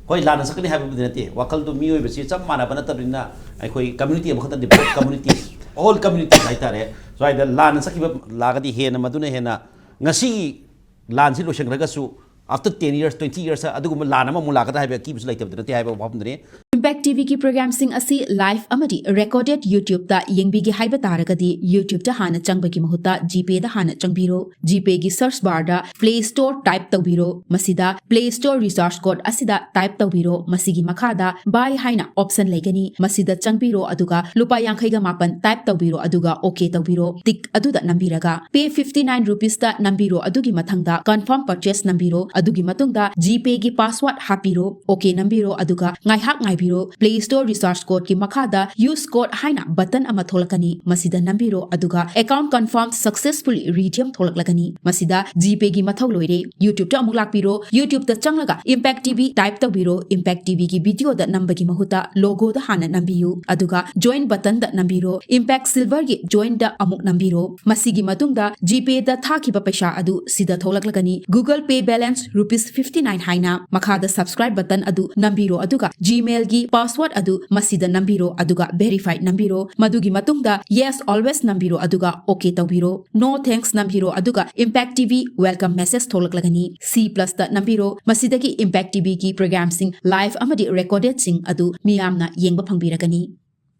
ꯍꯣꯏ, ꯂꯥꯟꯅ ꯆꯠꯀꯅꯤ ꯍꯥꯏꯕꯕꯨꯗꯤ ꯅꯠꯇꯦ, ꯋꯥꯈꯜꯗꯨ ꯃꯤꯑꯣꯏꯕꯁꯤ ꯆꯞ ꯃꯥꯟꯅꯕ ꯅꯠꯇꯕꯅꯤꯅ ꯑꯩꯈꯣꯏ community ꯑꯃꯈꯛꯇ ꯅꯠꯇꯦ, both communities, all communities ꯍꯥꯏꯇꯥꯔꯦ꯫ ꯁ꯭ꯋꯥꯏꯗ ꯂꯥꯟꯅ ꯆꯠꯈꯤꯕ ꯂꯥꯛꯑꯒꯗꯤ ꯍꯦꯟꯅ ꯃꯗꯨꯅ ꯍꯦꯟꯅ ꯉꯁꯤꯒꯤ ꯂꯥꯟꯁꯤ ꯂꯣꯏꯁꯤꯟꯈ꯭ꯔꯒꯁꯨ after ten years, twenty years ꯑꯗꯨꯒꯨꯝꯕ ꯂꯥꯟ ꯑꯃꯃꯨꯛ ꯂꯥꯛꯀꯗ꯭ꯔꯥ ꯍꯥꯏꯕ ꯑꯀꯤꯕꯁꯨ ꯂꯩꯇꯕꯗꯤ ꯅꯠꯇꯦ ꯍꯥꯏꯕ ꯋꯥꯐꯝꯗꯨꯅꯤ꯫ Impact TVꯒꯤ programꯁꯤꯡ ꯑꯁꯤ live ꯑꯃꯗꯤ recorded YouTubeꯇ ꯌꯦꯡꯕꯤꯒꯦ ꯍꯥꯏꯕ ꯇꯥꯔꯒꯗꯤ YouTubeꯇ ꯍꯥꯟꯅ ꯆꯪꯕꯒꯤ ꯃꯍꯨꯠꯇ GPayꯗ ꯍꯥꯟꯅ ꯆꯪꯕꯤꯔꯣ꯫ GPayꯒꯤ search barꯗ Play Store type ꯇꯧꯕꯤꯔꯣ꯫ ꯃꯁꯤꯗ Play Store resource code ꯑꯁꯤꯗ type ꯇꯧꯕꯤꯔꯣ꯫ ꯃꯁꯤꯒꯤ ꯃꯈꯥꯗ Buy ꯍꯥꯏꯅ option ꯂꯩꯒꯅꯤ꯫ ꯃꯁꯤꯗ ꯆꯪꯕꯤꯔꯣ, ꯑꯗꯨꯒ ꯂꯨꯄꯥ ꯌꯥꯡꯈꯩꯒ ꯃꯥꯄꯟ type ꯇꯧꯕꯤꯔꯣ, ꯑꯗꯨꯒ OK ꯇꯧꯕꯤꯔꯣ꯫ Tick ꯑꯗꯨꯗ ꯅꯝꯕꯤꯔꯒ Pay fifty nine rupeesꯇ ꯅꯝꯕꯤꯔꯣ, ꯑꯗꯨꯒꯤ ꯃꯊꯪꯗ Confirm Purchase ꯅꯝꯕꯤꯔꯣ, ꯑꯗꯨꯒꯤ ꯃꯇꯨꯡꯗ GPayꯒꯤ password ꯍꯥꯞꯄꯤꯔꯣ, OK ꯅꯝꯕꯤꯔꯣ, ꯑꯗꯨꯒ ꯉꯥꯏꯍꯥꯛ ꯉꯥꯏꯕꯤꯔꯣ꯫ Play Store resource codeꯀꯤ ꯃꯈꯥꯗ Use Code ꯍꯥꯏꯅ button ꯑꯃ ꯊꯣꯛꯂꯛꯀꯅꯤ, ꯃꯁꯤꯗ ꯅꯝꯕꯤꯔꯣ, ꯑꯗꯨꯒ Account Confirm Successfully Redeem ꯊꯣꯛꯂꯛꯂꯒꯅꯤ꯫ ꯃꯁꯤꯗ GPayꯒꯤ ꯃꯊꯧ ꯂꯣꯏꯔꯦ꯫ YouTubeꯇ ꯑꯃꯨꯛ ꯂꯥꯛꯄꯤꯔꯣ, YouTubeꯇ ꯆꯪꯂꯒ Impact TV type ꯇꯧꯕꯤꯔꯣ꯫ Impact TVꯒꯤ videoꯗ ꯅꯝꯕꯒꯤ ꯃꯍꯨꯠꯇ logoꯗ ꯍꯥꯟꯅ ꯅꯝꯕꯤꯌꯨ, ꯑꯗꯨꯒ Join buttonꯗ ꯅꯝꯕꯤꯔꯣ꯫ Impact Silverꯒꯤ Joinꯗ ꯑꯃꯨꯛ ꯅꯝꯕꯤꯔꯣ꯫ ꯃꯁꯤꯒꯤ ꯃꯇꯨꯡꯗ GPayꯗ ꯊꯥꯈꯤꯕ ꯄꯩꯁꯥ ꯑꯗꯨ ꯁꯤꯗ ꯊꯣꯛꯂꯛꯂꯒꯅꯤ꯫ Google Pay balance rupees fifty nine ꯍꯥꯏꯅ꯫ ꯃꯈꯥꯗ Subscribe button ꯑꯗꯨ ꯅꯝꯕꯤꯔꯣ, ꯑꯗꯨꯒ Gmailꯒꯤ password ꯑꯗꯨ ꯃꯁꯤꯗ ꯅꯝꯕꯤꯔꯣ, ꯑꯗꯨꯒ Verify ꯅꯝꯕꯤꯔꯣ꯫ ꯃꯗꯨꯒꯤ ꯃꯇꯨꯡꯗ Yes Always ꯅꯝꯕꯤꯔꯣ, ꯑꯗꯨꯒ OK ꯇꯧꯕꯤꯔꯣ꯫ No Thanks ꯅꯝꯕꯤꯔꯣ, ꯑꯗꯨꯒ Impact TV welcome message ꯊꯣꯛꯂꯛꯂꯒꯅꯤ꯫ C plusꯇ ꯅꯝꯕꯤꯔꯣ꯫ ꯃꯁꯤꯗꯒꯤ Impact TVꯒꯤ programꯁꯤꯡ live ꯑꯃꯗꯤ recordedꯁꯤꯡ ꯑꯗꯨ ꯃꯤꯌꯥꯝꯅ ꯌꯦꯡꯕ ꯐꯪꯕꯤꯔꯒꯅꯤ꯫